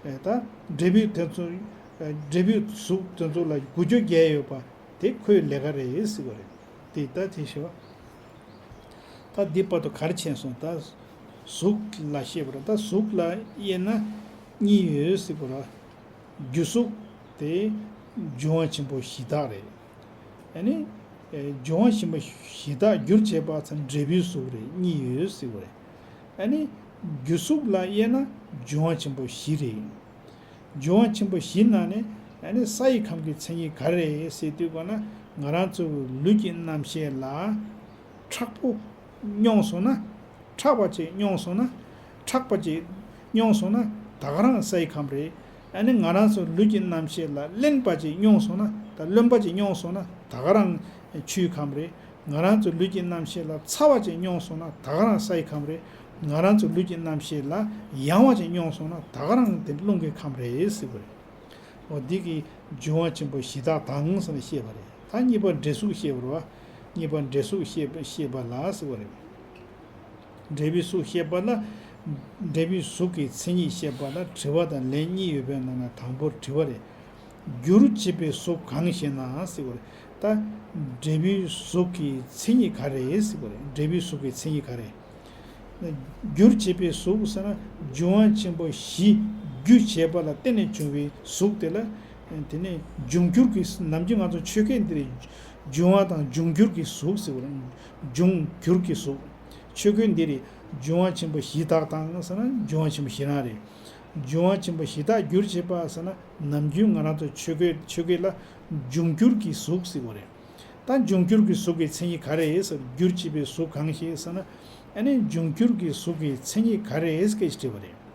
ཨེ་ད་འབྲས་བུ་དེ་ཚོ་ཨེ་འབྲས་བུའི་གཟུགས་དེ་ཚོ་ལ་འགུལ་སྐྱོད་བརྒྱབ་ཡས་ཡོད་པ་དེ་ཁོའི་ལས་ཀ་རེད་ཟེར་བ་རེད། དེ་ད་དེ་ཞེས་པ། ད་འདི་བར་དུ་ག་རེ་མཁྱེན་སོང་། ད་གཟུགས་ལ་བཤད་པ་རེད། ད་གཟུགས་ལ་དབྱེ་ན་གཉིས་ཡོད་ཟེར་བ་རེད། རྒྱུ་གཟུགས་དེ་འབྱུང་བ་ཆེན་པོ་བཞི་དག་རེད། ཨ་ནི་ཨེ་འབྱུང་བ་ཆེན་པོ་བཞི་དག་རྒྱུར་བྱས་པ་ཚ་འབྲས་བུའི་གཟུགས་རེད། གཉིས་ཡོད་ཟེར་བ་རེད། ཨ་ནི་རྒྱུ་གཟུགས་ལ་དབྱེ་ན་འབྱུང་བ་ཆེན་པོ་བཞི་རེད། འབྱུང་བ་ཆེན་པོ་བཞི་ནང་ནས་ཨ་ནི་སའི་ཁམས་ཀྱི་མཚན་ཉིད་ག་རེ་རེད་ཟེར་དུས་གོ་ན། ང་རང་ཚོ་ལུས་ཀྱི་རྣམ་ཤེས་ལ་མཁྲེགས་པོ་མྱོང་སོང་ན། མཁྲེགས་པ་ཅིག་མྱོང་སོང་ན། མཁྲེགས་པ་ཅིག་མྱོང་སོང་ན་ད་ག་རང་སའི་ཁམས་རེད། ཨ་ནི་ང་རང་ཚོ་ལུས་ཀྱི་རྣམ་ཤེས་ལ་རླན་པ་ཅིག་མྱོང་སོང་ན། ད་རློན་པ་ཅིག་མྱོང་སོང་ན་ད་ག་རང་ཆུའི་ཁམས་རེད། ང་རང་ཚོ་ལུས་ཀྱི་རྣམ་ཤེས་ལ་ཚ་བ་ཅིག་མྱོང་སོང་ན་ད་ག་རང་སའི་ཁམས་རེད། ང་རང་ཚོ་ལུས་ཀྱི་རྣམ་ཤེས་ལ་ཡང་བ་ཅིག་མྱོང་སོང་ན་ད་ག་རང་དེ་རླུང་གི་ཁམས་རེད་ཟེར་བ་རེད། འོ་འདི་གི་འབྱུང་བ་ཆེན་པོ་བཞི་དག་དང་ཟེར་ནས་བཤད་པ་རེད། ད་གཉིས་པ་འབྲས་གཟུགས་བཤད་པ་རེད་བ། གཉིས་པ་འབྲས་གཟུགས་བཤད་པ་བཤད་པ་ལ་ཟེར་བ་རེད། འབྲས་བུའི་གཟུགས་བཤད་པ་ལ། འབྲས་བུའི་གཟུགས་ཀྱི་མཚན་ཉིད་བཤད་པ་ལ་དྲི་བ་དང་ལན་གཉིས་ཡོད་པའི་ནང་ན་དང་པོར་དྲི་བ་རེད། རྒྱུར་བྱེད་པའི་གཟུགས་གང་ཞེ་ན་ཟེར་བ་རེད། ད་འབྲས་བུའི་གཟུགས་ཀྱི་མཚན་ཉིད་ག་རེ་ཟེར་བ་རེད། འབྲས་བུའི་གཟུགས་ཀྱི་མཚན་ཉིད་ག་རེ། རྒྱུར་བྱེད་པའི་གཟུགས་ཟེར་ན་འབྱུང་བ་ཆེན་པོ་བཞི་ རྒྱུ་བྱས་པ་ལ་བརྟེན་ནས་བྱུང་བའི་གཟུགས་དེ་ལ། དེ་ནས་འབྱུང་འགྱུར་གྱི། ནམ་རྒྱུན་ང་ཚོ་ཆོས་སྐད་འདིར་འབྱུང་བ་དང་འབྱུང་འགྱུར་གྱི་གཟུགས་ཟེར་བ་རེད། འབྱུང་འགྱུར་གྱི་གཟུགས། ཆོས་སྐད་འདིར་འབྱུང་བ་ཆེན་པོ་བཞི་དག་དང་ཟེར་ན་འབྱུང་བ་ཆེན་པོ་བཞི་རང་རེད། འབྱུང་བ་ཆེན་པོ་བཞི་དག་གྱུར་བྱེད་པ་ཟེར་ན་ནམ་རྒྱུན་ང་རང་ཚོ་ཆོས་སྐད་ཆོས་སྐད་ལ་འབྱུང་འགྱུར་གྱི་གཟུགས་ཟེར་བ་རེད། ད་འབྱུང་འགྱུར་གྱི་གཟུགས་ཀྱི་མཚན་ཉིད་ག་རེ་ཟེར། གྱུར་བྱེད་པའི་གཟུགས་གང་ཞིག་ཟེར་ན། ཨ་ནི་འབྱུང་འགྱུར་གྱི་གཟུགས་ཀྱི་མཚན་ཉིད་ག་རེ་སྐད་ཅིག་དྲིས་པ་རེད།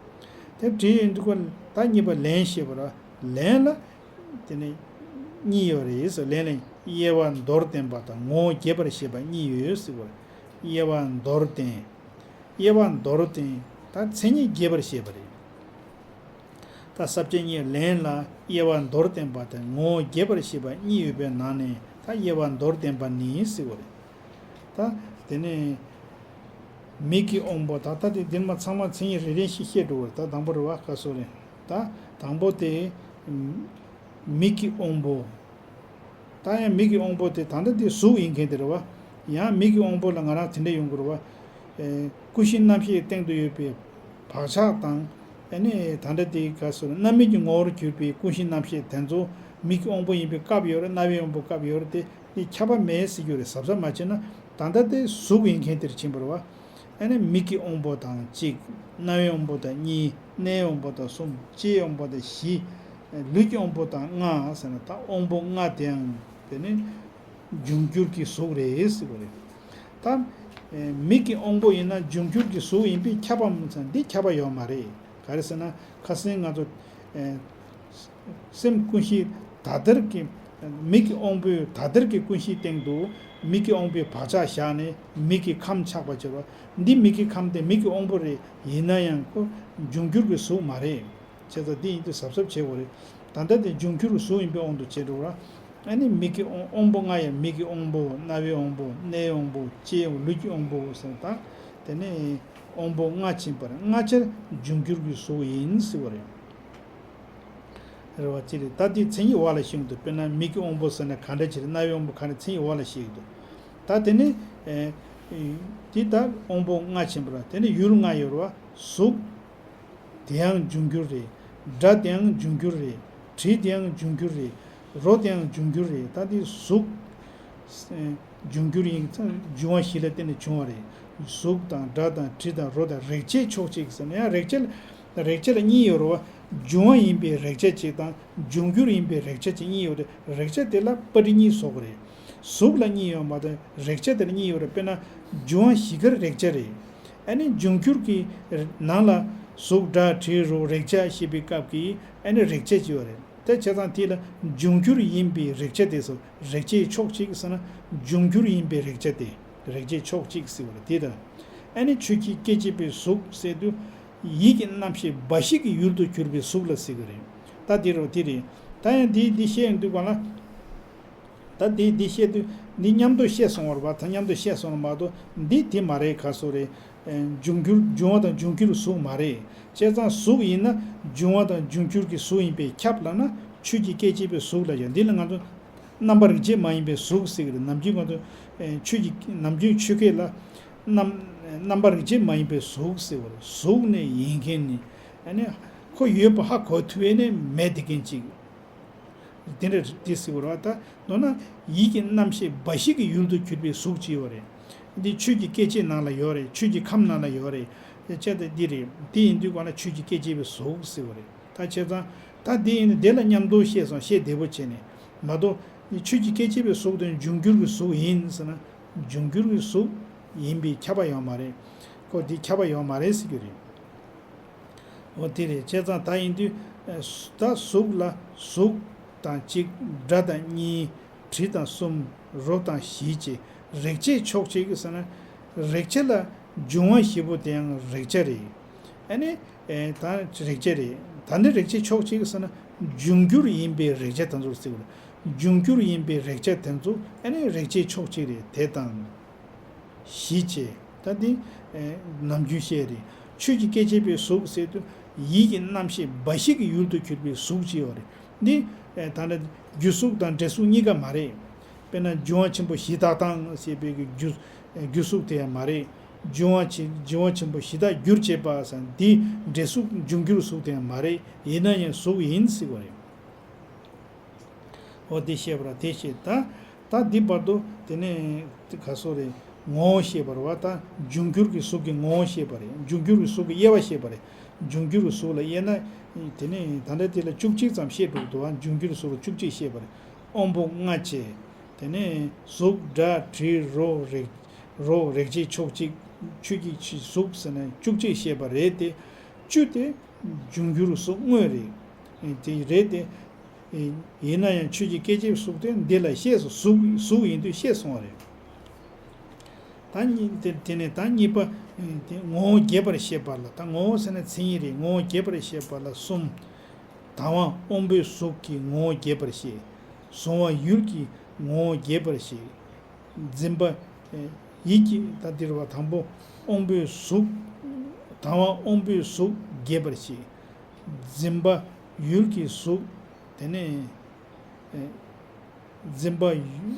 དེ་དྲིས་ཡོང་དུས་ད་གཉིས་པ་ལན་བཤད་པ་རེད། ལན་ལ་དེ་ནི་གཉིས་ཡོད་རེད་ཟེར། ལན་ལ་དབྱེ་བ་མདོར་བསྟན་པ་དང་ངོ་བོ་རྒྱས་པར་བཤད་པ་གཉིས་ཡོད་ཟེར་བ་རེད། དབྱེ་བ་མདོར་བསྟན། དབྱེ་བ་མདོར་བསྟན། ད་མཚན་ཉིད་རྒྱས་པར་བཤད་པ་རེད། ད་ས་བཅད་གཉིས་ལན་ལ་དབྱེ་བ་མདོར་བསྟན་པ་དང་ངོ་བོ་རྒྱས་པར་བཤད་པ་གཉིས་ཡོད་པའི་ནང་ནས་ད་དབྱེ་བ་མདོར་བསྟན་པ་ནི་ཟེར་བ་རེད། ད་དེ་ནས་མིག་གི་དབང་པོ། ད་ལྟ་དེ་འདིར་མ་ཚང་མ་མཚན་ཉིད་རེ་རེ་བཞིན་བཤད་འགྲོ་བར། ད་དང་པོ་རེད་བ། ག་སོ་རེད། ད་དང་པོ་དེ་མིག་གི་དབང་པོ། ད་ཡང་མིག་གི་དབང་པོ་དེ་ད་ལྟ་དེ་གཟུགས་ཡིན་མཁན་དེ་རེད་བ། ཡང་མིག་གི་དབང་པོ་ལ་ང་རང་དེ་འདྲ་ཡོང་གི་རེད་བ། ཨེ། ཀུན་གཞི་རྣམ་ཤེས་སྟེང་དུ་ཡོད་པའི་བག་ཆགས་དང་། ཨ་ནི་ད་ལྟ་དེ་ག་སོ་རེད། རྣམ་སྨིན་གྱི་ངོ་བོར་གྱུར་པའི་ཀུན་གཞི་རྣམ་ཤེས་དེ་ཚོ་མིག་གི་དབང་པོ་ཡིན་པའི་སྐབས་ཡོད་རེད། རྣ་བའི་དབང་པོ་སྐབས་ཡོད་རེད། དེ་དེ་ཁྱབ་པ་མེད་ཟེར་རྒྱུ་རེད། གཟབ་གཟབ་མ་བྱས་ན་ད་ལྟ་དེ་གཟུགས་ཡིན་མཁན་དེར་ཕྱིན་པ་རེད་བ། ཨ་ནི་མིག་གི་དབང་པོ་དང་གཅིག་རྣ་བའི་དབང་པོ་དང་གཉིས། སྣའི་དབང་པོ་དང་གསུམ། ལྕེའི་དབང་པོ་དང་བཞི། ལུས་ཀྱི་དབང་པོ་དང་ལྔ་ཟེར་ན། ད་དབང་པོ་ལྔ་དེའང་དེ་ནི་འབྱུང་འགྱུར་གྱི་གཟུགས་རེད་ཟེར་བ་རེད། ད་མིག་གི་དབང་པོ་ཡིན་ན་འབྱུང་འགྱུར་གྱི་གཟུགས་ཡིན་པས་ཁྱབ་པ་མིན་ཙང་འདི་ཁྱབ་པ་ཡོད་མ་རེད། ག་རེ་ཟེར་ན་ཁ་སང་ང་ཚོ་སེམས་ཀུན་གཞི་ད་ལྟར་གྱི། མིག་གི་དབང་པོའི་ད་ལྟར་གྱི་ཀུན་གཞིའི་སྟེང་དུ་མིག་གི་དབང་པོའི་བག་ཆགས་བཞག་ནས་མིག་གི་ཁམས་ཆགས་པར་བྱེད་པ། འདི་མིག་གི་ཁམས་དེ་མིག་གི་དབང་པོ་རེད། ཡིན་ན་ཡང་ཁོ་འབྱུང་འགྱུར་གྱི་གཟུགས་མ་རེད། བྱས་ཙང་འདི་ཡིན་དུས་གཟབ་གཟབ་བྱེད་དགོས་རེད། ད་ལྟ་དེ་འབྱུང་འགྱུར་གྱི་གཟུགས་ཡིན་པའི་དབང་དུ་བྱས་འགྲོ་བ། ཨ་ནི་མིག་གི་དབང་དབང་པོ་ལྔ་ཡང་མིག་གི་དབང་པོ། རྣ་བའི་དབང་པོ། སྣའི་དབང་པོ། ལྕེའི་དབང་། ལུས་ཀྱི་དབང་པོ་ཟེར་ད། དེ་ནས་དབང་པོ་ལྔ་ཕྱིན་པར་ལྔ་ཆར་འབྱུང་འགྱུར་གྱི་གཟུགས་ཡིན་ཟེར་བ་རེད། རེད་བ། ཅི་རེད། ད་འདི་མཚན་ཉིད་འོག་ལ་ཤེས་འདུག་དཔེར་ན་མིག་གི་དབང་པོ་ཟེར་ན་ག་འདྲ་ཅི་རེད། རྣ་བའི་དབང་པོ་ག་རེ། མཚན་ཉིད་འོག་ལ་ཤེས་འདུག་ད་དེ་ནི་ཨེ། འདི་ད་དབང་པོ་ལྔ་ཕྱིན་པ་རེད། དེ་ནི་ཡུལ་ལྔ་ཡོད་རེད་བ། གཟུགས། དེ་ཡང་འབྱུང་འགྱུར་རེད། སྒྲ་དེ་ཡང་འབྱུང་འགྱུར་རེད། དྲི་དེ་ཡང་འབྱུང་འགྱུར་རེད། རོ་དེ་ཡང་འབྱུང་འགྱུར་རེད། ད་འདི་གཟུགས། འབྱུང་འགྱུར་ཡིན་ཙང་འབྱུང་བ་བཞི་ལ་བརྟེན་ནས་བྱུང་བ་རེད། གཟུགས་དང་སྒྲ་དང་དྲི་དང་རོ་དང་། རེག་བྱའི་ཕྱོགས་གཅིག་ཟེར་ན་ཡང་རེག་བྱ་ལ། རེག་བྱ་ལ་གཉིས་ཡོད་རེད་བ། འབྱུང་བ་ཡིན་པའི་རེག་བྱ་གཅིག་དང་འབྱུང་འགྱུར་ཡིན་པའི་རེག་བྱ་གཅིག་གཉིས་ཡོད་རེད། རེག་བྱ་དེ་ལ་པར་རིས་གཉིས་བཟོ་གི་རེད། གཟུགས་ལ་གཉིས་ཡོད་མ་གཏོགས་རེག་བྱ་དེ་ལ་གཉིས་ཡོད་རེད། དཔེར་ན་འབྱུང་བ་བཞི་ཀར་རེག་བྱ་རེད། ཨ་ནི་འབྱུང་འགྱུར་གྱི་ནང་ལ་གཟུགས་སྒྲ་དྲི་རོ་རེག་བྱ་ཞེས་པའི་སྐབས་ཀྱི་ཨ་ནི་རེག་བྱ་ཅིག་ཡོད་རེད། དེ་བྱས་ཙང་དེ་ལ་འབྱུང་འགྱུར་ཡིན་པའི་རེག་བྱ་དེ་ཚོ། རེག་བྱའི་ཕྱོགས་གཅིག་ཟེར་ན་འབྱུང་འགྱུར་ཡིན་པའི་རེག་བྱ་དེ། རེག་བྱའི་ཕྱོགས་གཅིག་ཟེར་བ་རེད། དེ་དང་། ཨ་ནི་ཆོས་ཀྱི་སྐྱེ་མཆེད་པའི་གཟུགས་ཟེར་དུས་ཡིད་ཀྱི་རྣམ་ཤེས་འབའ་ཞིག་གི་ཡུལ་དུ་གྱུར་པའི་གཟུགས་ལ་ཟེར་གི་རེད། ད་དེ་རོ་དེ་རེད། ད་ཡང་དེ་འདི་བཤད་ཡོང་དུས་ག་ལ། ད་འདི་འདི་བཤད་དུས་འདི་མཉམ་དུ་བཤད་སོང་བ་རེད་པ། ད་མཉམ་དུ་བཤད་སོང་བ་མ་གཏོགས་འདི་དེ་མ་རེད། ག་སོ་རེད། ཨེ། འབྱུང་འགྱུར་འབྱུང་བ་དང་འབྱུང་འགྱུར་གཟུགས་མ་རེད། བྱས་ཙང་གཟུགས་ཡིན་ན་འབྱུང་བ་དང་འབྱུང་འགྱུར་གྱི་གཟུགས་ཡིན་པས་ཁྱབ་ལབ་ན་ཆོས་ཀྱི་སྐྱེ་མཆེད་པའི་གཟུགས་ལ་ཡང་འདི་ལ་ང་ཚོ་རྣམ་པར་རིག་བྱེད་མ་ཡིན་པའི་གཟུགས་ཟེར་གི་རེད། ནམ་རྒྱུན་ང་ཚོ་ཨེ། ཆོས་ཀྱི་ནམ་རྒྱུན་ཆོས་སྐད་ལ་རྣམ་རྣམ་པར་རིག་བྱེད་མ་ཡིན་པའི་གཟུགས་ཟེར་བ་རེད། གཟུགས་ནི་ཡིན་མཁན་ནི་ཨ་ནི་ཁོ་ཡོད་པ་ཧ་གོ་ཐུབ་པས་ནི་མེད་དེ་མཁན་ཅིག་དེ་འདྲ་དེ་ཟེར་བ་རེད་བ། ད་མདོར་ན་ཡིད་ཀྱི་རྣམ་ཤེས་འབའ་ཞིག་གི་ཡུལ་དུ་གྱུར་པའི་གཟུགས་ཅིག་ཡོད་རེད། འདི་ཆོས་ཀྱི་སྐྱེ་མཆེད་ནང་ལ་ཡོད་རེད། ཆོས་ཀྱི་ཁམས་ནང་ལ་ཡོད་རེད། དེ་བྱས་ཏེ་འདི་རེད། དེ་ཡིན་དུས་ག་ལ་ཆོས་ཀྱི་སྐྱེ་མཆེད་པའི་གཟུགས་ཟེར་བ་རེད། ད་བྱས་ཙང་ད་འདི་ཡིན་ན་དེ་ལ་མཉམ་དུ་བཤད་སོང་། བཤད་བདེ་པོ་བྱས་ནས་མ་གཏོགས་ཆོས་ཀྱི་སྐྱེ་མཆེད་པའི་གཟུགས་དེ་འབྱུང་འགྱུར་གྱི་གཟུགས་ཡིན་ཟེར་ན་འབྱུང་འགྱུར་གྱི་གཟུགས་ཡིན་པས་ཁྱབ་པ་ཡོད་མ་རེད། ཁོ་འདི་ཁྱབ་པ་ཡོད་མ་རེད་ཟེར་རྒྱུ་རེད། འོ་དེ་རེད། བྱས་ཙང་ད་ཡིན་དུས་ད་གཟུགས་ལ་གཟུགས་དང་གཅིག་སྒྲ་དང་གཉིས། དྲི་དང་གསུམ། རོ་དང་བཞི་བཅས་རེག་བྱའི་ཕྱོགས་གཅིག་ཟེར་ན། རེག་བྱ་ལ་འབྱུང་བ་བཞི་པོ་དེའང་རེག་བྱ་རེད། ཨ་ནི་ཨེ། ད་རེག་བྱ་རེད། ད་ནི་རེག་བྱའི་ཕྱོགས་གཅིག་ཟེར་ན་འབྱུང་འགྱུར་ཡིན་པའི་རེག་བྱ་དེ་ཚོར་ཟེར་བ་རེད། འབྱུང་འགྱུར་ཡིན་པའི་རེག་བྱ་དེ་ཚོ་ཨ་ནི་རེག་བྱའི་ཕྱོགས་གཅིག་རེད། དེ་དང་། བཞི་བཅས། ད་འདི་ནམ་རྒྱུན་བཤད་རེད། ཆོས་ཀྱི་སྐྱེ་མཆེད་པའི་གཟུགས་ཟེར་དུས་ཡིད་ཀྱི་རྣམ་ཤེས་འབའ་ཞིག་གི་ཡུལ་དུ་གྱུར་པའི་གཟུགས་ཅིག་ཡོད་རེད། འདི་ད་ལྟ་རྒྱུ་གཟུགས་དང་འབྲས་གཟུགས་གཉིས་ཀ་མ་རེད། དཔེར་ན་འབྱུང་བ་ཆེན་པོ་བཞི་དག་དང་ཞེས་པའི་གི་རྒྱུ་རྒྱུ་གཟུགས་དེ་ཡང་མ་རེད། འབྱུང་བ་ཆེ་འབྱུང་བ་ཆེན་པོ་བཞི་དག་རྒྱུར་བྱེད་པ་ཟེར་འདི་འབྲས་གཟུགས་འབྱུང་འགྱུར་གཟུགས་དེ་མ་རེད། ཡིན་ན་ཡང་གཟུགས་ཡིན་ཟེར་བ་རེད། འོ་དེ་བཤད་པར་དེ་བཤད་ད། ད་འདི་བར་དུ་དེ་ནས་ག་སོ་རེད། ངོ་བོ་བཤད་པར་བ་ད་འབྱུང་འགྱུར་གྱི་གཟུགས་ཀྱི་ངོ་བོ་བཤད་པ་རེད། འབྱུང་འགྱུར་གྱི་གཟུགས་ཀྱི་དབྱེ་བ་བཤད་པ་རེད། འབྱུང་འགྱུར་གྱི་གཟུགས་ལ་དབྱེ་ན། དེ་ནས་ད་ལྟ་དེ་ལ་བཅུ་གཅིག་ཙམ་བཤད་འགྲོ་འདུག་བ། འབྱུང་འགྱུར་གཟུགས་ལ་བཅུ་གཅིག་བཤད་པ་རེད། དབང་པོ་ལྔ་བཅས། དེ་ནས་གཟུགས་སྒྲ་དྲི་རོ་རེག་རོ་རེག་བྱའི་ཕྱོགས་གཅིག་ཆོས་ཀྱི་གཟུགས་ཟེར་ནས་བཅུ་གཅིག་བཤད་པ་རེད་དེ། བཅུ་དེ་འབྱུང་འགྱུར་གཟུགས་དངོས་རེད། དེ་རེད་དེ། ཡིན་ན་ཡང་ཆོས་ཀྱི་སྐྱེ་མཆེད་གཟུགས་དེ་འདི་ལ་བཤད་སོང་། གཟུགས་གཟུགས་ཡིན་དུས་བཤད་སོང་བ་རེད། ད་གཉིས་དེ་དེ་ནས་ད་གཉིས་པ། དེ་ངོ་བོ་རྒྱས་པར་བཤད་པ་ལ། ད་ངོ་བོ་ཟེར་ན་མཚན་ཉིད་རེད། ངོ་བོ་རྒྱས་པར་བཤད་པ་ལ་གསུམ། དང་བ་དབང་པོའི་གཟུགས་ཀྱི་ངོ་བོ་རྒྱས་པར་བཤད། གཟུང་བ་ཡུལ་གྱི་ངོ་བོ་རྒྱས་པར་བཤད། འཛིན་པ། ཡིད་ཀྱི་ད་འདིར་བ་དང་པོ་དབང་པོའི་གཟུགས། དང་བ་དབང་པོའི་གཟུགས་རྒྱས་པར་བཤད། འཛིན་པ་ཡུལ་གྱི་གཟུགས། དེ་ནས་འཛིན་པ་ཡུལ།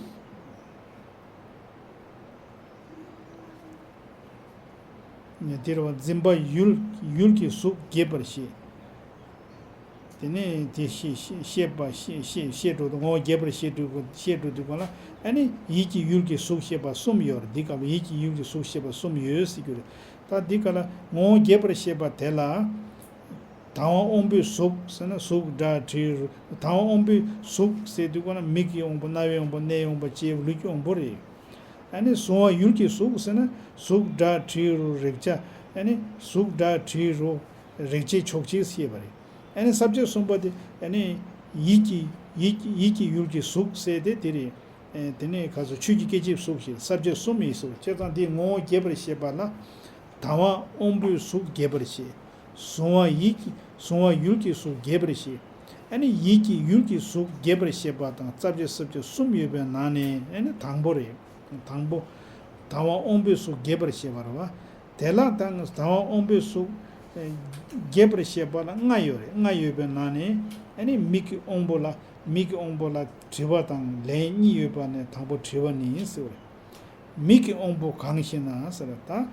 དེར་བ་འཛིན་པ་ཡུལ་ཡུལ་གྱི་གཟུགས་རྒྱས་པར་བཤད། དེ་ནས་དེ་བཤད་བཤད་བཤད་པ་བཤད་བཤད་བཤད་འགྲོ་དུས་ངོ་བོ་རྒྱས་པར་བཤད་འགྲོ་དགོས། བཤད་འགྲོ་དུས་གོང་ལ་ཨ་ནི་ཡིད་ཀྱི་ཡུལ་གྱི་གཟུགས་བཤད་པ་གསུམ་ཡོད་རེད། འདི་སྐབས་ལ་ཡིད་ཀྱི་ཡུལ་གྱི་གཟུགས་བཤད་པ་གསུམ་ཡོད་ཟེར་རྒྱུ་རེད། ད་འདི་སྐབས་ལ་ངོ་བོ་རྒྱས་པར་བཤད་པ་དེ་ལ། དང་བ་དབང་པོའི་གཟུགས་ཟེར་ན་གཟུགས་སྒྲ་དྲི་རོ། དང་བ་དབང་པོའི་གཟུགས་ཟེར་དུས་གོང་ན་མིག་གི་དབང་པོ། རྣ་བའི་དབང་པོ། སྣའི་དབང་པོ། ལྕེ། ལུས་ཀྱི་དབང་པོ་རེད། ཨ་ནི་གཟུང་བ་ཡུལ་གྱི་གཟུགས་ཟེར་ན་གཟུགས་སྒྲ་དྲི་རོ་རེག་བྱ། ཨ་ནི་གཟུགས་སྒྲ་དྲི་རོ་རེག་བྱའི་ཕྱོགས་གཅིག་བཤད་པ་རེད། ཨ་ནི་ས་བཅད་གསུམ་པ་དེ་ཨ་ནི་ཡིད་ཀྱི་ཡིད་ཀྱི་ཡིད་ཀྱི་ཡུལ་གྱི་གཟུགས་ཟེར་དེ་དེ་རེད། ཨེ་དེ་ནས་ག་ཚོད་ཆོས་ཀྱི་སྐྱེ་མཆེད་གཟུགས་ཞེས་ས་བཅད་གསུམ་ཡིན་ཟེར། བྱས་ཙང་འདིའི་ངོ་བོ་རྒྱས་པར་བཤད་པ་ལ། དང་བ་དབང་པོའི་གཟུགས་རྒྱས་པར་བཤད། གཟུང་བ་ཡིད་ཀྱི་གཟུང་བ་ཡུལ་གྱི་གཟུགས་རྒྱས་པར་བཤད། ཨ་ནི་ཡིད་ཀྱི་ཡུལ་གྱི་གཟུགས་རྒྱས་པར་བཤད་པ་དང་རྩ་བཅད་ས་བཅད་གསུམ་ཡོད་པའི་ནང་ནས་ཨ་ནི་དང་པོ་རེད། དང་པོ། དང་བ་དབང་པོའི་གཟུགས་རྒྱས་པར་བཤད་པ་རེད་བ། དེ་ལ་ད་དང་བ་དབང་པོའི་གཟུགས་རྒྱས་པར་བཤད་པ་ལ་ལྔ་ཡོད་རེད། ལྔ་ཡོད་པའི་ནང་ནས་ཨ་ནི་མིག་གི་དབང་པོ་ལ། མིག་གི་དབང་པོ་ལ་དྲི་བ་དང་ལན་གཉིས་ཡོད་པ་ནས་དང་པོ་དྲི་བ་ནི་ཟེར་བ་རེད། མིག་གི་དབང་པོ་གང་ཞེ་ན་ཟེར་ད།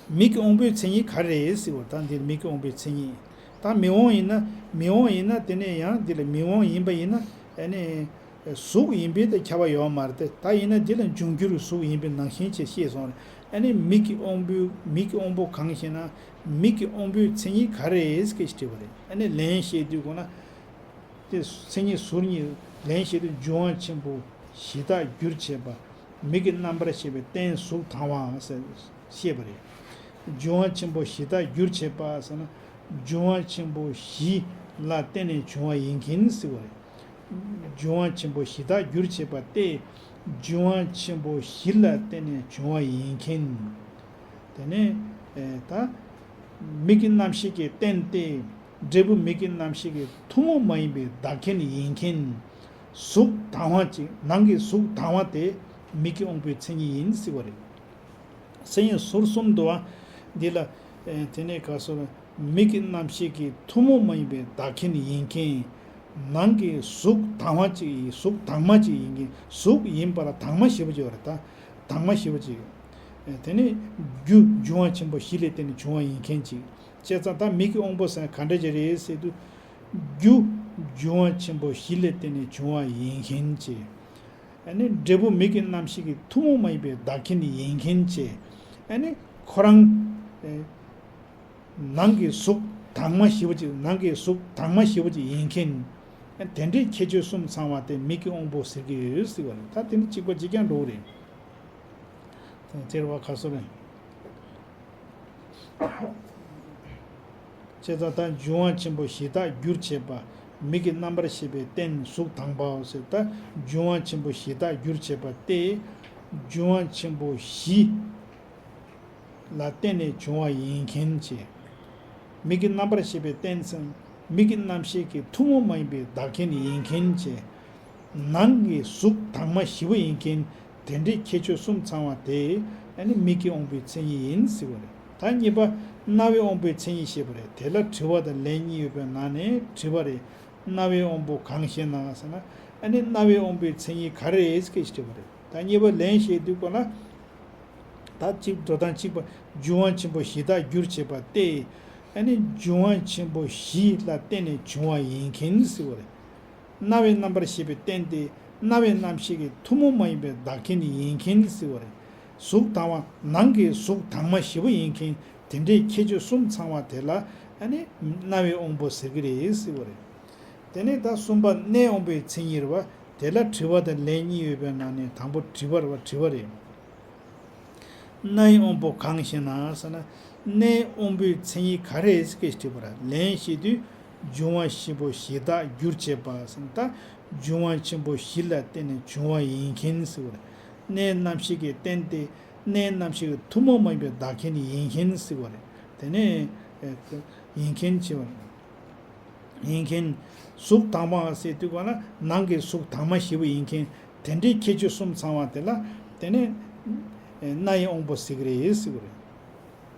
མིག་གི་དབང་པོའི་མཚན་ཉིད་ག་རེ་རེད་ཟེར་བ། ད་འདིར་མིག་གི་དབང་པོའི་མཚན་ཉིད། ད་མིག་དབང་ཡིན་ན། མིག་དབང་ཡིན་ན་དེ་ནས་ཡང་འདི་ལ་མིག་དབང་ཡིན་པ་ཡིན་ན་ཨ་ནི། གཟུགས་ཡིན་པས་དེ་ཁྱབ་པ་ཡོད་མ་རེད་དེ། ད་ཡིན་ན་འདི་ལ་འབྱུང་འགྱུར་གཟུགས་ཡིན་པའི་ནང་བཞིན་བྱས་བཤད་སོང་རེད། ཨ་ནི་མིག་གི་དབང་པོའི་མིག་གི་དབང་པོ་གང་ཞེ་ན། མིག་གི་དབང་པོའི་མཚན་ཉིད་ག་རེ་རེད་ཟེར་དྲིས་པ་རེད། ཨ་ནི་ལན་བཤད་དུས་གོང་ན། དེ་མཚན་ཉིད་ཟུར་གཉིས་ལན་བཤད་དུས་འབྱུང་བ་ཆེན་པོ་བཞི་དག་རྒྱུར་བྱེད་པ། མིག་གི་རྣམ་པར་ཤེས་པའི་རྟེན་གཟུགས་དང་བ་ཟེར་བཤད་པ་རེད། འབྱུང་བ་ཆེན་པོ་བཞི་དག་རྒྱུར་བྱེད་པ་ཟེར་ན། འབྱུང་བ་ཆེན་པོ་བཞི་ལ་བརྟེན་ནས་བྱུང་བ་ཡིན་མཁན་ཟེར་བ་རེད། འབྱུང་བ་ཆེན་པོ་བཞི་དག་རྒྱུར་བྱེད་པ་སྟེ། འབྱུང་བ་ཆེན་པོ་བཞི་ལ་བརྟེན་ནས་བྱུང་བ་ཡིན་མཁན། དེ་ནས་ཨེ་ད་མིག་གི་རྣམ་ཤེས་ཀྱི་རྟེན་ཏེ། འབྲས་བུ་མིག་གི་རྣམ་ཤེས་ཀྱི་ཐུན་མོང་མ་ཡིན་པའི་བདག་རྐྱེན་ཡིན་མཁན། གཟུགས་དང་བ་ཅིག་ནང་གི་གཟུགས་དང་བ་དེ་མིག་གི་དབང་པོའི་མཚན་ཉིད་ཡིན་ཟེར་བ་རེད། མཚན་ཉིད་ཟུར་གསུམ་དུ་བ། འདི་ལ་ཨེ་དེ་ནས་ག་སོ་ར། མིག་གི་རྣམ་ཤེས་ཀྱི་ཐུན་མོང་མ་ཡིན་པའི་བདག་རྐྱེན་ཡིན་མཁན། ནང་གི་གཟུགས་དྭངས་མ་གཅིག་ཡིན། གཟུགས་དྭངས་མ་གཅིག་ཡིན་མཁན། གཟུགས་ཡིན་པ་ལ་དྭངས་མ་ཞེས་པ་གཅིག་ཡོད་རེད་ད། དྭངས་མ་ཞེས་པ་གཅིག་དེ་ནི་རྒྱུ་འབྱུང་བ་ཆེན་པོ་བཞི་ལས་བརྟེན་ནས་བྱུང་བ་ཡིན་མཁན་གཅིག་བྱས་ཙང་ད་མིག་གི་དབང་པོ་ཟེར་ན་ག་འདྲ་ཅིག་རེད་ཟེར་དུས། རྒྱུ་འབྱུང་བ་ཆེན་པོ་བཞི་ལས་བརྟེན་ནས་བྱུང་བ་ཡིན་མཁན་གཅིག་ཨ་ནི་འབྲས་བུ་མིག་གི་རྣམ་ཤེས་ཀྱི་ཐུན་མོང་མ་ཡིན་པའི་བདག་རྐྱེན་ཡིན་མཁན་བྱས། ཨ་ནི་ཁོ་རང་ཨེ་ནང་གི་གཟུགས་དྭངས་མ་ཞེ་པོ་ཅིག་ནང་གི་གཟུགས་དྭངས་མ་ཞེ་པོ་ཅིག་ཡིན་མཁན། ཨ་དེ་འདྲའི་ཁྱད་ཆོས་གསུམ་ཚང་བ་དེ་མིག་གི་དབང་པོ་ཟེར་གྱི་ཡོད་ཟེར་བ་རེད། ད་དེ་ནི་གཅིག་པ་གཅིག་རྐྱང་འགྲོ་གི་རེད། དེར་བ་ཁ་སོ་རེད། བྱས་ཙང་ད་འབྱུང་བ་ཆེན་པོ་བཞི་དག་རྒྱུར་བྱེད་པ། མིག་གི་རྣམ་པར་ཤེས་པའི་རྟེན་གཟུགས་དང་པའོ་ཟེར། ད་འབྱུང་བ་ཆེན་པོ་བཞི་དག་རྒྱུར་བྱེད་པ་སྟེ། འབྱུང་བ་ཆེན་པོ་བཞི་ལ་བརྟེན་ནས་བྱུང་བ་ཡིན་མཁན་བྱས། མིག་གི་རྣམ་པར་ཤེས་པའི་རྟེན་ཟེར། མིག་གི་རྣམ་ཤེས་ཀྱི་ཐུན་མོང་མ་ཡིན་པའི་བདག་རྐྱེན་ཡིན་མཁན་བྱས། ནང་གི་གཟུགས་དྭངས་མ་ཞེ་པོ་ཡིན་མཁན། དེ་འདྲའི་ཁྱད་ཆོས་གསུམ་ཚང་བ་དེ་ཨ་ནི་མིག་གི་དབང་པོའི་མཚན་ཉིད་ཡིན་ཟེར་བ་རེད། ད་གཉིས་པ་རྣ་བའི་དབང་པོའི་མཚན་ཉིད་བཤད་པ་རེད། དེ་ལ་དྲི་བ་དང་ལན་གཉིས་ཡོད་པའི་ནང་ནས་དྲི་བ་རེད། རྣ་བའི་དབང་པོ་གང་ཞེ་ན་ཟེར་ན། ཨ་ནི་རྣ་བའི་དབང་པོའི་མཚན་ཉིད་ག་རེ་རེད་ཟེར་དྲི་བ་རེད། ད་གཉིས་པ་ལན་བཤད་དུས་གོ་ན། ད་གཅིག་འགྲོ་སྟངས་གཅིག་པ། འབྱུང་བ་ཆེན་པོ་བཞི་དག་རྒྱུར་བྱེད་པ་སྟེ། ཨ་ནི་འབྱུང་བ་ཆེན་པོ་བཞི་ལ་བརྟེན་ནས་བྱུང་བ་ཡིན་མཁན་ཟེར་བ་རེད། རྣ་བའི་རྣམ་པར་ཤེས་པའི་རྟེན་ཏེ། རྣ་བའི་རྣམ་ཤེས་ཀྱི་ཐུན་མོང་མ་ཡིན་པའི་བདག་རྐྱེན་ཡིན་མཁན་ཟེར་བ་རེད། གཟུགས་དང་བ། ནང་གི་གཟུགས་དྭངས་མ་བཞི་པོ་ཡིན་མཁན། དེ་འདྲའི་ཁྱད་ཆོས་གསུམ་ཚང་བ་དེ་ལ་ཨ་ནི་རྣ་བའི་དབང་པོ་ཟེར་གྱི་རེད་ཟེར་བ་རེད། དེ་ནས་ད་གསུམ་པ་སྣའི་དབང་པོའི་མཚན་ཉིད་རེད་བ། དེ་ལ་དྲི་བ་དང་ལན་གཉིས་ཡོད་པའི་ནང་ནས་དང་པོ་དྲི་བ་རེད་བ། དྲི་བ་རེད། སྣའི་དབང་པོ་གང་ཞེ་ན་ཟེར་ན། སྣའི་དབང་པོའི་མཚན་ཉིད་ག་རེ་ཟེར་གྱི་དྲིས་པ་རེད། ལན་བཤད་དུས། འབྱུང་བ་ཆེན་པོ་བཞི་དག་རྒྱུར་བྱེད་པ་ཟེར་ན། ད་འབྱུང་བ་ཆེན་པོ་བཞི་ལ་བརྟེན་ནས་བྱུང་བ་ཡིན་མཁན་ཟེར་བ་རེད། སྣའི་རྣམ་ཤེས་ཀྱི་རྟེན་ཏེ། སྣའི་རྣམ་ཤེས་ཀྱི་ཐུན་མོང་མ་ཡིན་པའི་བདག་རྐྱེན་ཡིན་མཁན་ཟེར་བ་རེད། དེ་ནས་ཨེ་ཡིན་མཁན་བྱེད་པ་རེད། ཡིན་མཁན། གཟུགས་དྭངས་མ་ཟེར་དུས་ག་ལ་ནང་གི་གཟུགས་དྭངས་མ་བཞི་པོ་ཡིན་མཁན། དེ་འདྲའི་ཁྱད་ཆོས་གསུམ་ཚང་བ་དེ་ལ། དེ་ནས་ཨེ་སྣའི་དབང་པོ་ཟེར་གྱི་རེད་ཟེར་གྱི་རེད།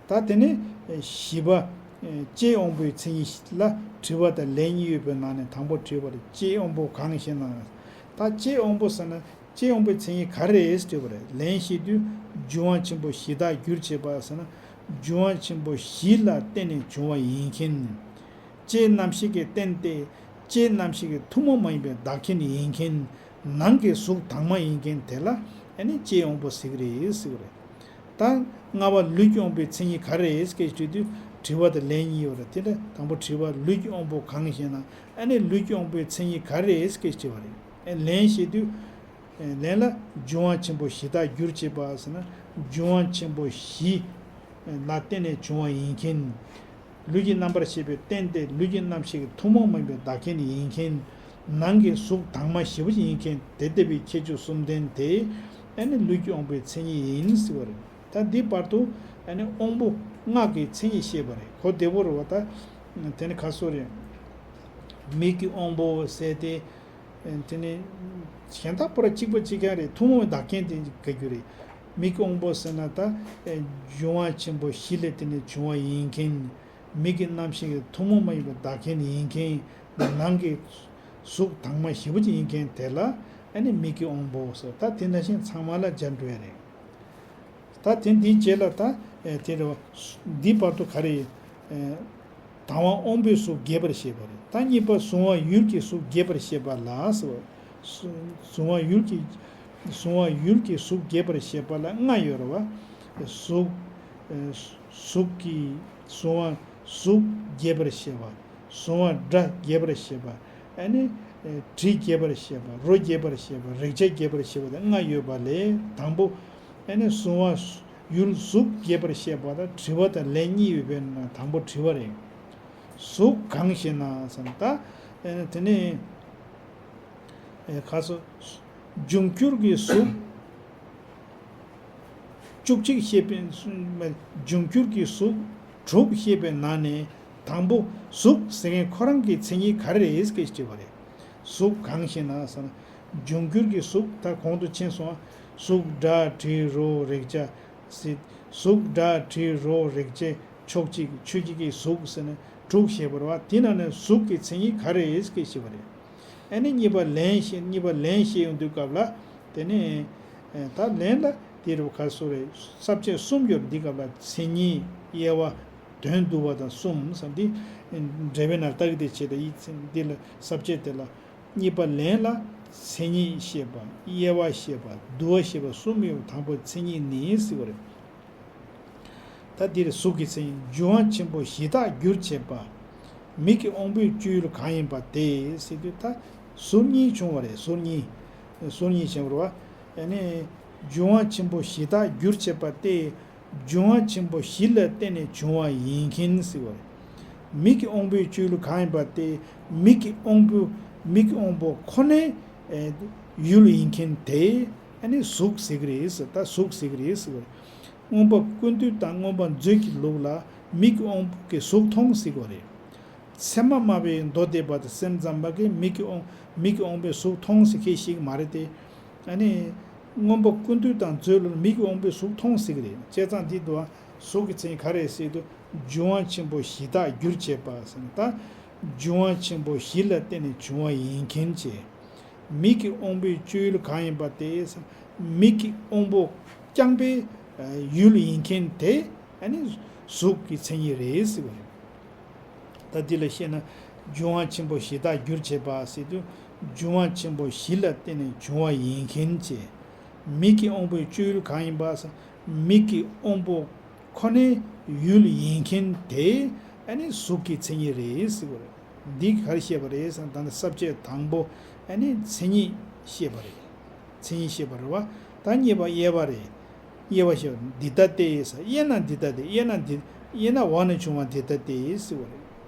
ད་དེ་ནས་ཨེ་བཞི་པ། ཨེ་ལྕེའི་དབང་པོའི་མཚན་ཉིད་ལ་དྲི་བ་དང་ལན་གཉིས་ཡོད་པའི་ནང་ནས་དང་པོ་དྲི་བ་རེད། ལྕེའི་དབང་པོ་གང་ཞེ་ན། ད་ལྕེའི་དབང་པོ་ཟེར་ན། ལྕེའི་དབང་པོའི་མཚན་ཉིད་ག་རེ་རེད་དྲིས་པ་རེད། ལན་བཤད་དུས། འབྱུང་བ་ཆེན་པོ་བཞི་དག་རྒྱུར་བྱེད་པ་ཟེར་ན། འབྱུང་བ་ཆེན་པོ་བཞི་ལ་བརྟེན་ནས་བྱུང་བ་ཡིན་མཁན། ལྕེའི་རྣམ་ཤེས་ཀྱི་རྟེན་ཏེ། ལྕེའི་རྣམ་ཤེས་ཀྱི་ཐུན་མོང་མ་ཡིན་པའི་བདག་རྐྱེན་ཡིན་མཁན། ནང་གི་གཟུགས་དྭངས་མ་ཡིན་མཁན་དེ་ལ་ཨ་ནི་ལྕེའི་དབང་པོ་ཟེར་གྱི་རེད་ཟེར་གྱི་རེད། ད་ལྔ་པ་ལུས་ཀྱི་དབང་པོའི་མཚན་ཉིད་ག་རེ་རེད་སྐད་ཆ་དྲིས་དུས། དྲི་བ་དང་ལན་གཉིས་ཡོད་རེད། དེ་ལ་དང་པོ་དྲི་བ། ལུས་ཀྱི་དབང་པོ་གང་ཞེ་ན། ཨ་ནི་ལུས་ཀྱི་དབང་པོའི་མཚན་ཉིད་ག་རེ་རེད་སྐད་ཆ་དྲིས་པ་རེད། ཨ་ལན་བཤད་དུས། ལན་ལ་འབྱུང་བ་ཆེན་པོ་བཞི་དག་རྒྱུར་བྱེད་པ་ཟེར་ན། འབྱུང་བ་ཆེན་པོ་བཞི་ལ་བརྟེན་ནས་བྱུང་བ་ཡིན་མཁན། ལུས་ཀྱི་རྣམ་པར་ཤེས་པའི་རྟེན་ཏེ། ལུས་ཀྱི་རྣམ་ཤེས་ཀྱི་ཐུན་མོང་མ་ཡིན་པའི་བདག་རྐྱེན་ཡིན་མཁན། ནང་གི་གཟུགས་དྭངས་མ་བཞི་པོ་ཡིན་མཁན། དེ་ལྟ་བུའི་ཁྱད་ཆོས་གསུམ་ལྡན་དེ་ཨ་ནི་ལུས་ཀྱི་དབང་པོའི་མཚན་ཉིད་ཡིན་ཟེར་བ་རེད། ད་འདི་བར་དུ་ཨ་ནི་དབང་པོ་ལྔ་གི་མཚན་ཉིད་བཤད་པ་རེད། གོ་བདེ་པོ་རེད་བ། ད་དེ་ནི་ག་སོ་རེད། མིག་གི་དབང་པོ་ཟེར་ཏེ། དེ་ནི་གཞན་དག་པོ་ར་གཅིག་པ་གཅིག་རྐྱང་རེད། ཐུན་མོང་བའི་བདག་རྐྱེན་དེ་ག་རྒྱུ་རེད། མིག་གི་དབང་པོ་ཟེར་ན་ད་འབྱུང་བ་ཆེན་པོ་བཞི་ལས་དེ་ནི་བྱུང་བ་ཡིན་མཁན། མིག་གི་རྣམ་ཤེས་ཀྱི་ཐུན་མོང་མ་ཡིན་པའི་བདག་རྐྱེན་ཡིན་མཁན། ནང་གི་གཟུགས་དྭངས་མ་བཞི་པོ་ཅིག་ཡིན་མཁན་དེ་ལ་ཨ་ནི་མིག་གི་དབང་པོ་ཟེར། ད་དེ་ནང་བཞིན་ཚང་མ་ལ་སྦྱར་འགྲོ་ཡ་རེད། ད་དེ་འདིའི་རྗེས་ལ་ད་ཨེ་དེ་རེད་བ། འདི་བར་དུ་ག་རེ། ཨེ་དང་བ་དབང་པོའི་གཟུགས་རྒྱས་པར་བཤད་པ་རེད། ད་གཉིས་པ་གཟུང་བ་ཡུལ་གྱི་གཟུགས་རྒྱས་པར་བཤད་པ་ལ་ཟེར་བ། གཟུ- གཟུང་བ་ཡུལ་གྱི། གཟུང་བ་ཡུལ་གྱི་གཟུགས་རྒྱས་པར་བཤད་པ་ལ་ལྔ་ཡོད་རེད་བ། གཟུགས། ཨེ་གཟུགས་ཀྱི། གཟུང་བ་གཟུགས་རྒྱས་པར་བཤད་པ། གཟུང་བ་སྒྲ་རྒྱས་པར་བཤད་པ། ཨ་ནི་དྲི་རྒྱས་པར་བཤད་པ། རོ་རྒྱས་པར་བཤད་པ། རེག་བྱ་རྒྱས་པར་བཤད་པ་དེ་ལྔ་ཡོད་པ་ལས། དང་པོ་ཨ་ནི་གཟུང་བ་ཡུལ་གཟུགས་རྒྱས་པར་བཤད་པ་དང་དྲི་བ་དང་ལན་གཉིས་ཡོད་པའི་ནང་དང་པོ་དྲི་བ་རེད། གཟུགས་གང་ཞེ་ན་ཟེར་ན། ད་ཨ་ནི་དེ་ནི་ཨེ་ག་སོ། འབྱུང་འགྱུར་གྱི་གཟུགས་བཅུ་གཅིག་བཤད་པའི། འབྱུང་འགྱུར་གྱི་གཟུགས་དྲུག་བཤད་པའི་ནང་ནས་དང་པོ་གཟུགས་ཟེར་མཁན་ཁོ་རང་གི་མཚན་ཉིད་ག་རེ་རེད་སྐད་ཅེས་དྲིས་པ་རེད། གཟུགས་གང་ཞེ་ན་ཟེར་ན། འབྱུང་འགྱུར་གྱི་གཟུགས་ད་གོང་དུ་ཕྱིན་སོང་། གཟུགས་སྒྲ་དྲི་རོ་རེག་བྱ་ཟེར། གཟུགས་སྒྲ་དྲི་རོ་རེག་བྱའི་ཕྱོགས་གཅིག་ཆོས་ཅན་གྱི་གཟུགས་ཟེར་ནས་དྲུག་བཤད་པ་རེད་བ། དེ་ནང་ནས་གཟུགས་ཀྱི་མཚན་ཉིད་ག་རེ་རེད་སྐད་ཅེས་དྲིས་པ་རེད། ཨ་ནི་གཉིས་པ་ལན་བཤད། གཉིས་པ་ལན་བཤད་ཡོང་དུས་སྐབས་ལ། དེ་ནས་ཨེ་ད་ལན་ལ་དེ་རུ་ག་སོ་རེད། ས་བཅད་གསུམ་ཡོད་རེད། འདི་སྐབས་ལ་མཚན་ཉིད། དབྱེ་བ། དོན་བསྡུ་བ་དང་གསུམ་ཟེར། འདི་འགྲེལ་པའི་ནང་ལྟ་གི་དེ་བྱེད་དང་། ཡིག་ཚད་འདི་ལ་ས་བཅད་དེ་ལ་གཉིས་པ་ལན་ལ་མཚན་ཉིད་བཤད་པ། དབྱེ་བ་བཤད་པ། བསྡུ་བ་བཤད་པ་གསུམ་ཡོད། དང་པོ་མཚན་ཉིད་ནི་ཟེར་བ་རེད། ད་འདིར་གཟུགས་ཀྱི་མཚན་ཉིད། འབྱུང་བ་ཆེན་པོ་བཞི་དག་རྒྱུར་བྱེད་པ། མིག་གི་དབང་པོའི་སྤྱོད་ཡུལ་གང་ཡིན་པ་སྟེ་ཟེར་དུས། ད་ཟུར་གཉིས་བྱུང་བ་རེད། ཟུར་གཉིས། ཟུར་གཉིས་བྱུང་བ་རེད་བ། ཨ་ནི་འབྱུང་བ་ཆེན་པོ་བཞི་དག་རྒྱུར་བྱེད་པ་སྟེ། འབྱུང་བ་ཆེན་པོ་བཞི་ལ་བརྟེན་ནས་བྱུང་བ་ཡིན་མཁན་ཟེར་བ་རེད། མིག་གི་དབང་པོའི་སྤྱོད་ཡུལ་གང་ཡིན་པ་སྟེ། མིག་གི་དབང་པོ། མིག་གི་དབང་པོ་ཁོ་ནའི་ཨེ་ཡུལ་ཡིན་མཁན་དེ་ཨ་ནི་གཟུགས་ཟེར་གི་རེད་ཟེར། ད་གཟུགས་ཟེར་གི་རེད་ཟེར་བ་རེད། མངོན་པ་ཀུན་བཏུས་དང་མངོན་པ་མཛོད་ཀྱི་ལུགས་ལ་མིག་གི་དབང་པོ་གིས་གཟུགས་མཐོང་ཟེར་གྱི་རེད། ཚད་མ་སྨྲ་བའི་མདོ་སྡེ་པ་དང་སེམས་ཙམ་པ་གིས་མིག་གི་དབང་། མིག་གི་དབང་པོས་གཟུགས་མཐོང་ཟེར་མཁན་ཞིག་མ་རེད་དེ། ཨ་ནི་མངོན་པ་ཀུན་བཏུས་དང་མཛོད་ལ་མིག་གི་དབང་པོས་གཟུགས་མཐོང་ཟེར་གྱི་རེད། བྱས་ཙང་འདི་དུ་གཟུགས་ཀྱི་མཚན་ག་རེ་ཟེར་དུས། འབྱུང་བ་ཆེན་པོ་བཞི་དག་རྒྱུར་བྱེད་པ་ཟེར་ན། ད་འབྱུང་བ་ཆེན་པོ་བཞི་ལ་བརྟེན་ནས་བྱུང་བ་ཡིན་མཁན་བྱས། མིག་གི་དབང་པོའི་སྤྱོད་ཡུལ་གང་ཡིན་པ་སྟེ། མིག་གི་དབང་པོ་རྐྱང་པས་ ཡུལ་ཡིན་མཁན་དེ་ཨ་ནི་གཟུགས་ཀྱི་མཚན་ཉིད་རེད་ཟེར་བ་རེད། ད་འདི་ལ་བཤད་ན་འབྱུང་བ་ཆེན་པོ་བཞི་དག་རྒྱུར་བྱེད་པ་ཟེར་དུས། འབྱུང་བ་ཆེན་པོ་བཞི་ལ་བརྟེན་ནས་བྱུང་བ་ཡིན་མཁན་བཅས། མིག་གི་དབང་པོའི་སྤྱོད་ཡུལ་གང་ཡིན་པ་ཟེར། མིག་གི་དབང་པོ་ཁོ་ནའི་ཡུལ་ཡིན་མཁན་དེ་ཨ་ནི་གཟུགས་ཀྱི་མཚན་ཉིད་རེད་ཟེར་བ་རེད། འདི་ག་རེ་བཤད་པ་རེད་ཟེར་ན། ད་ནི་ས་བཅད་དང་པོ་ཨ་ནི་མཚན་ཉིད་བཤད་པ་རེད། མཚན་ཉིད་བཤད་པ་རེད་བ། ད་གཉིས་པ་དབྱེ་བ་རེད། དབྱེ་བ་བཤད་པ་འདི་ལྟ་སྟེ་ཟེར། དབྱེ་ན་འདི་ལྟ་སྟེ། དབྱེ་ན་འདི། དབྱེ་ན་འོག་ནས་བྱུང་བ་འདི་ལྟ་སྟེ་ཟེར་བ་རེད།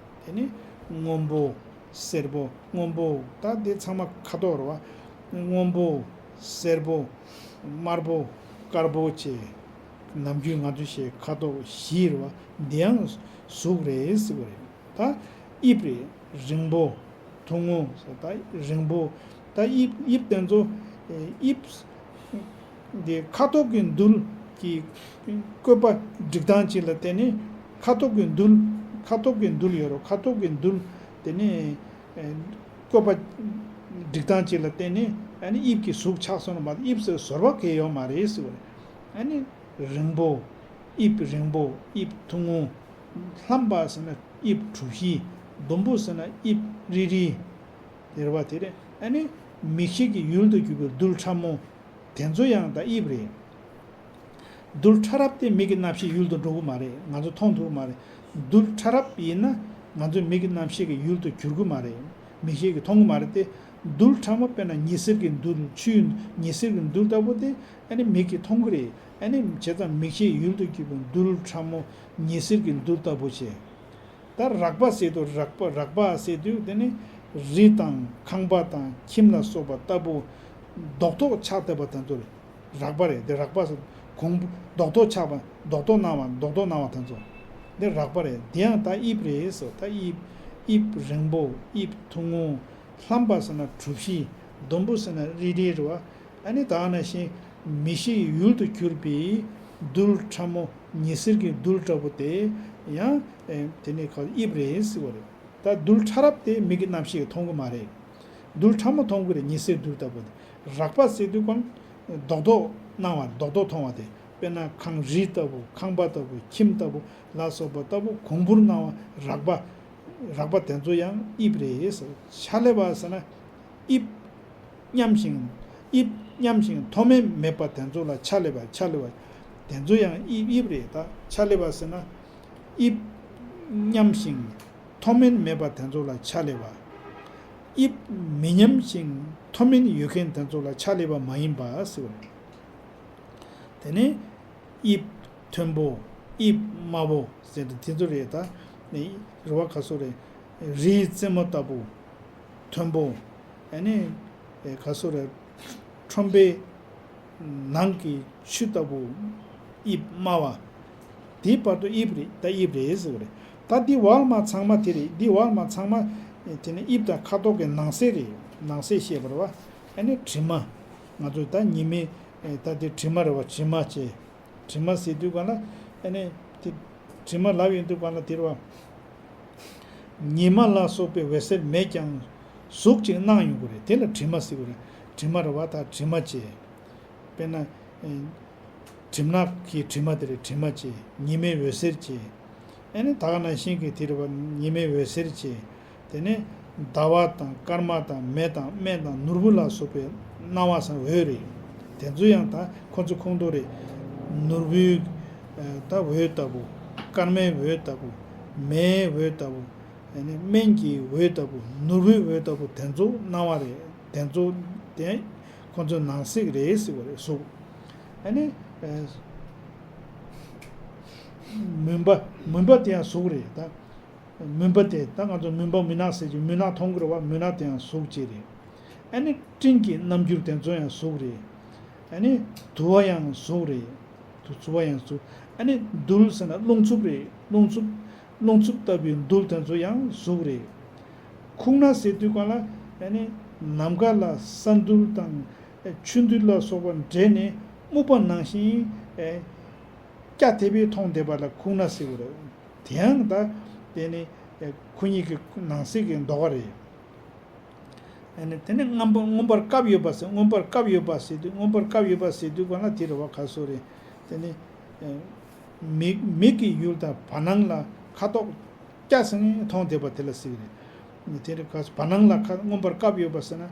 དེ་ནི་སྔོན་པོ། སེར་པོ། སྔོན་པོ། ད་འདི་ཚང་མ་ཁ་དོག་རེད་བ། སྔོན་པོ། སེར་པོ། དམར་པོ། དཀར་པོ་བཅས། ནམ་རྒྱུན་ང་ཚོས་བཤད་ཁ་དོག་བཞི་རེད་བ། འདི་ཡང་གཟུགས་རེད་ཟེར་བ་རེད། ད་དབྱིབས་རེད། རིང་པོ། ཐུང་ངུ། ད་རིང་པོ། ད་དབྱིབས། དབྱིབས་དེ་ཚོ། དབྱིབས་འདི་ཁ་དོག་གི་རྡུལ་གྱི་བཀོད་པ་སྒྲིག་སྟངས་གཅིག་ལ་བརྟེན་ནས། ཁ་དོག་གི་རྡུལ། ཁ་དོག་གི་རྡུལ་ཡོད་རེད། ཁ་དོག་གི་རྡུལ་དེ་ནི་བཀོད་པ་སྒྲིག་སྟངས་གཅིག་ལ་བརྟེན་ནས་ཨ་ནི་དབྱིབས་ཀྱི་གཟུགས་ཆགས་སོང་བ་མ་གཏོགས། དབྱིབས་ཟེར་བཟོ་འདྲ་གང་ཡང་ཡོད་མ་རེད་ཟེར་བ་རེད། ཨ་ནི་རིང་པོ། དབྱིབས་རིང་པོ། དབྱིབས་ཐུང་ངུ། ལྷམ་པ་ཟེར་ན་དབྱིབས་གྲུ་བཞི། ཟླུམ་པོ་ཟེར་ན་དབྱིབས་རིལ་རིལ། དེ་རེད་བ། དེ་རེད། ཨ་ནི་མིག་ཤེས་ཀྱི་ཡུལ་དུ་གྱུར་པའི་རྡུལ་ཕྲ་མོ་དེ་ཚོ་ཡང་ད་དབྱིབས་རེད། རྡུལ་ཕྲ་རབ་དེ་མིག་གི་རྣམ་ཤེས་ཡུལ་དུ་འགྲོ་གི་མ་རེད། ང་ཚོ་མཐོང་ཐུབ་ཀྱི་མ་རེད། རྡུལ་ཕྲ་རབ་ཡིན་ན་ང་ཚོའི་མིག་གི་རྣམ་ཤེས་ཀྱི་ཡུལ་དུ་འགྱུར་གྱི་མ་རེད། མིག་ཤེས་ཀྱིས་མཐོང་གི་མ་རེད་དེ། རྡུལ་ཕྲ་མོ་དཔེར་ན་ཉི་ཟེར་གྱི་རྡུལ། ཆུའི་ཉི་ཟེར་གྱི་རྡུལ་ལྟ་བུ་དེ་ཨ་ནི་མིག་གིས་མཐོང་གི་རེད། ཨ་ནི་བྱས་ཙང་མིག་ཤེས་ཡུལ་དུ་གྱུར་པའི་རྡུལ་ཕྲ་མོ་ཉི་ཟེར་གྱི་རྡུལ་ལྟ་བུ་བྱས། ད་རགས་པ་ཟེར་དུས། རགས་པ། རགས་པ་ཟེར་དུས་དེ་ནི་རི་དང་ཁང་པ་དང་ཁྱིམ་ལ་སོགས་པ་ལྟ་བུ་རྡོག་རྡོག་ཆགས་བསྡད་པ་དེ་ཚོ་རེད། རགས་པ་རེད། དེ་རགས་པ་ཟེར། གོང་བུ་རྡོག་རྡོག་ཆགས་པ། རྡོག་རྡོག་སྣང་བ། རྡོག་རྡོག་སྣང་བ་དེ་ཚོ། འདི་རགས་པ་རེད། འདི་ཡང་ད་དབྱིབས་རེད་ཟེར། ད་དབྱིབས། དབྱིབས་རིང་པོ། དབྱིབས་ཐུང་ངུ། ལྷམ་པ་ཟེར་ན་གྲུ་བཞི། ཟླུམ་པོ་ཟེར་ན་རིལ་རིལ་རེད་བ། ཨ་ནི་ད་ག་ནང་བཞིན་མིག་ཤེས་ཡུལ་དུ་གྱུར་པའི་རྡུལ་ཕྲ་མོ་ཉི་ཟེར་གྱི་རྡུལ་འདྲ་པོ་དེ་ཡང་ཨེ་དེ་ནི་ཁ་དབྱིབས་རེད་ཟེར་བ་རེད། ད་རྡུལ་ཕྲ་རབ་དེ་མིག་གི་རྣམ་ཤེས་ཀྱིས་མཐོང་གི་མ་རེད། རྡུལ་ཕྲ་མོ་མཐོང་གི་རེད། ཉི་ཟེར་རྡུལ་ལྟ་བུ་དེ། རགས་པ་ཟེར་དུས་ཀྱང་རྡོག་རྡོག་སྣང་བ། རྡོག་རྡོག་མཐོང་བ་དེ། དཔེར་ན་ཁང་། རི་ལྟ་བུ། ཁང་པ་ལྟ་བུ། ཁྱིམ་ལྟ་བུ་ལ་སོགས་པ་ལྟ་བུ་གོང་བུར་སྣང་བ། རགས་པ། རགས་པ་དེ་ཚོ་ཡང་དབྱིབས་རེད་ཟེར། ཆ་ལེ་བ་ཟེར་ན་དབྱིབས། མཉམ་ཞིང་། དབྱིབས་མཉམ་ཞིང་མཐོ་དམན་མེད་པ་དེ་ཚོ་ལ་ཆ་ལེ་བ། ཆ་ལེ་བ་དེ་ཚོ་ཡང་དབྱིབས། དབྱིབས་རེད། ད་ཆ་ལེ་བ་ཟེར་ན་དབྱིབས་མཉམ་ཞིང་མཐོ་དམན་མེད་པ་དེ་ཚོ་ལ་ཆ་ལེ་བ། དབྱིབས་མི་མཉམ་ཞིང་མཐོ་དམན་ཡོད་མཁན་དེ་ཚོ་ལ་ཆ་ལེ་བ་མ་ཡིན་པ་ཟེར་བ་རེད། དེ་ནས་དབྱིབས་མཐོན་པོ། དབྱིབས་དམའ་བོ་ཟེར་ཏེ་དེ་ཚོ་རེད། ད་ནི་རེད་བ། ག་སོ་རེད། རིའི་རྩེ་མོ་ལྟ་བུ་མཐོན་པོ། ཨ་ནི་ག་སོ་རེད། ཁྲོན་པའི་ནང་གི་ཆུ་ལྟ་བུ་དབྱིབས་དམའ་བ། དེའི་བར་དུ་དབྱིབས་རེད། ད་དབྱིབས་རེད་ཟེར་བ་རེད། ད་འདི་འོག་མ་ཚང་མ་དེ་རེད། འདི་འོག་མ་ཚང་མ་དེ་ནི་དབྱིབས་དང་ཁ་དོག་གི་ནང་གསེས་རེད། ནང་གསེས་བཤད་པ་རེད་བ། ཨ་ནི་དྲི་མ། ང་ཚོས་ད་ཉི་མའི། ད་དེ་དྲི་མ་རེད་བ། དྲི་མ་བཅས། དྲི་མ་ཟེར་དུས་ག་ལ། ཨ་ནི་དེ་དྲི་མ་ལབ་ཡོང་དུས་ག་ལ་དེ་རེད་བ། ཉི་མ་ལ་སོགས་པའི་འོད་ཟེར་མེད་ཀྱང་གཟུགས་ཅིག་སྣང་ཡོང་གི་རེད། དེ་ལ་དྲི་མ་ཟེར་གི་རེད། དྲི་མ་རེད་བ། ད་དྲི་མ་བཅས། དཔེར་ན། གྲིབ་ནག་གི་དྲི་མ་དེ་རེད། དྲི་མ་བཅས། ཉི་མའི་འོད་ཟེར་བཅས། ཨ་ནི་ད་ག་ནང་བཞིན་གྱི་དེ་རེད་བ། ཉི་མའི་འོད་ཟེར་བཅས། དེ་ནས་ཟླ་བ་དང་སྐར་མ་དང་མེ་དང་སྨན་དང་ནོར་བུ་ལ་སོགས་པའི་སྣང་བ་ཟེར་འོད་རེད། དེ་ཚོ་ཡང་ད་ཁོ་ཚོ་ཁོངས་གཏོགས་རེད། ནོར་བུའི་ད་འོད་ལྟ་བུ། སྐར་མའི་འོད་ལྟ་བུ། མེའི་འོད་ལྟ་བུ། ཨ་ནི་སྨན་གྱི་འོད་ལྟ་བུ། ནོར་བུའི་འོད་ལྟ་བུ། དེ་ཚོ་སྣང་བ་རེད། དེ་ཚོ་དེ་ཁོ་ཚོའི་ནང་གསེས་རེད་ཟེར་བ་རེད། གཟུགས། ཨ་ནི། ཨ། མུན་པ། མུན་པ་དེ་ཡང་གཟུགས་རེད། ད་མུན་པ་དེ། ད་ང་ཚོ་མུན་པ་མུན་ནག་ཟེར་གྱི། མུན་ནག་མཐོང་གི་རེད་བ། མུན་ནག་དེ་ཡང་གཟུགས་གཅིག་རེད། ཨ་ནི་སྤྲིན་གྱི་རྣམ་འགྱུར་དེ་ཚོ་ཡང་གཟུགས་རེད། ཨ་ནི་དུ་བ་ཡང་གཟུགས་རེད། དུ། དུ་བ་ཡང་གཟུགས། ཨ་ནི་རྡུལ་ཟེར་ན་རླུང་འཚུབ་རེད། རླུང་འཚུབ། རླུང་འཚུབ་ལྟ་བུའི་རྡུལ་དེ་ཚོ་ཡང་གཟུགས་རེད། ཁུག་རྣ་ཟེར་དུས་ག་ལ། ཨ་ནི་ནམ་མཁའ་ལ་ས་རྡུལ་དང་ཆུ་རྡུལ་ལ་སོགས་པ་འདྲེས་ནས་སྨུག་པ་ནང་བཞིན་སྐྱ་ཐེ་བའི་མཐོང་བསྡད་པ་ལ་ཁུག་རྣ་ཟེར་གི་རེད། དེ་ཡང་ད་དེ་ནི་ཁོ་གཉིས་ཀྱི་ནང་གསེས་ཀྱི་ལྡོག་པ་རེད། ཨ་ནི་དེ་ནི་མངོན་པར། མངོན་པར་སྐབས་ཡོད་པ་ཟེར། མངོན་པར་སྐབས་ཡོད་པ་ཟེར་དུས། མངོན་པར་སྐབས་ཡོད་པ་ཟེར་དུས་ག་ལ་དེ་རེད་བ། ག་སོ་རེད། དེ་ནི་ མིག་མིག་གི་ཡུལ་དང་བར་སྣང་ལ་ཁ་དོག་སྐྱ་ཟིང་མཐོང་བསྡད་པ་དེ་ལ་ཟེར་གྱི་རེད། དེ་རེད་ག་བར་སྣང་ལ་ཁ་མངོན་པར་བཀབ་ཡོད་པ་ཟེར་ན།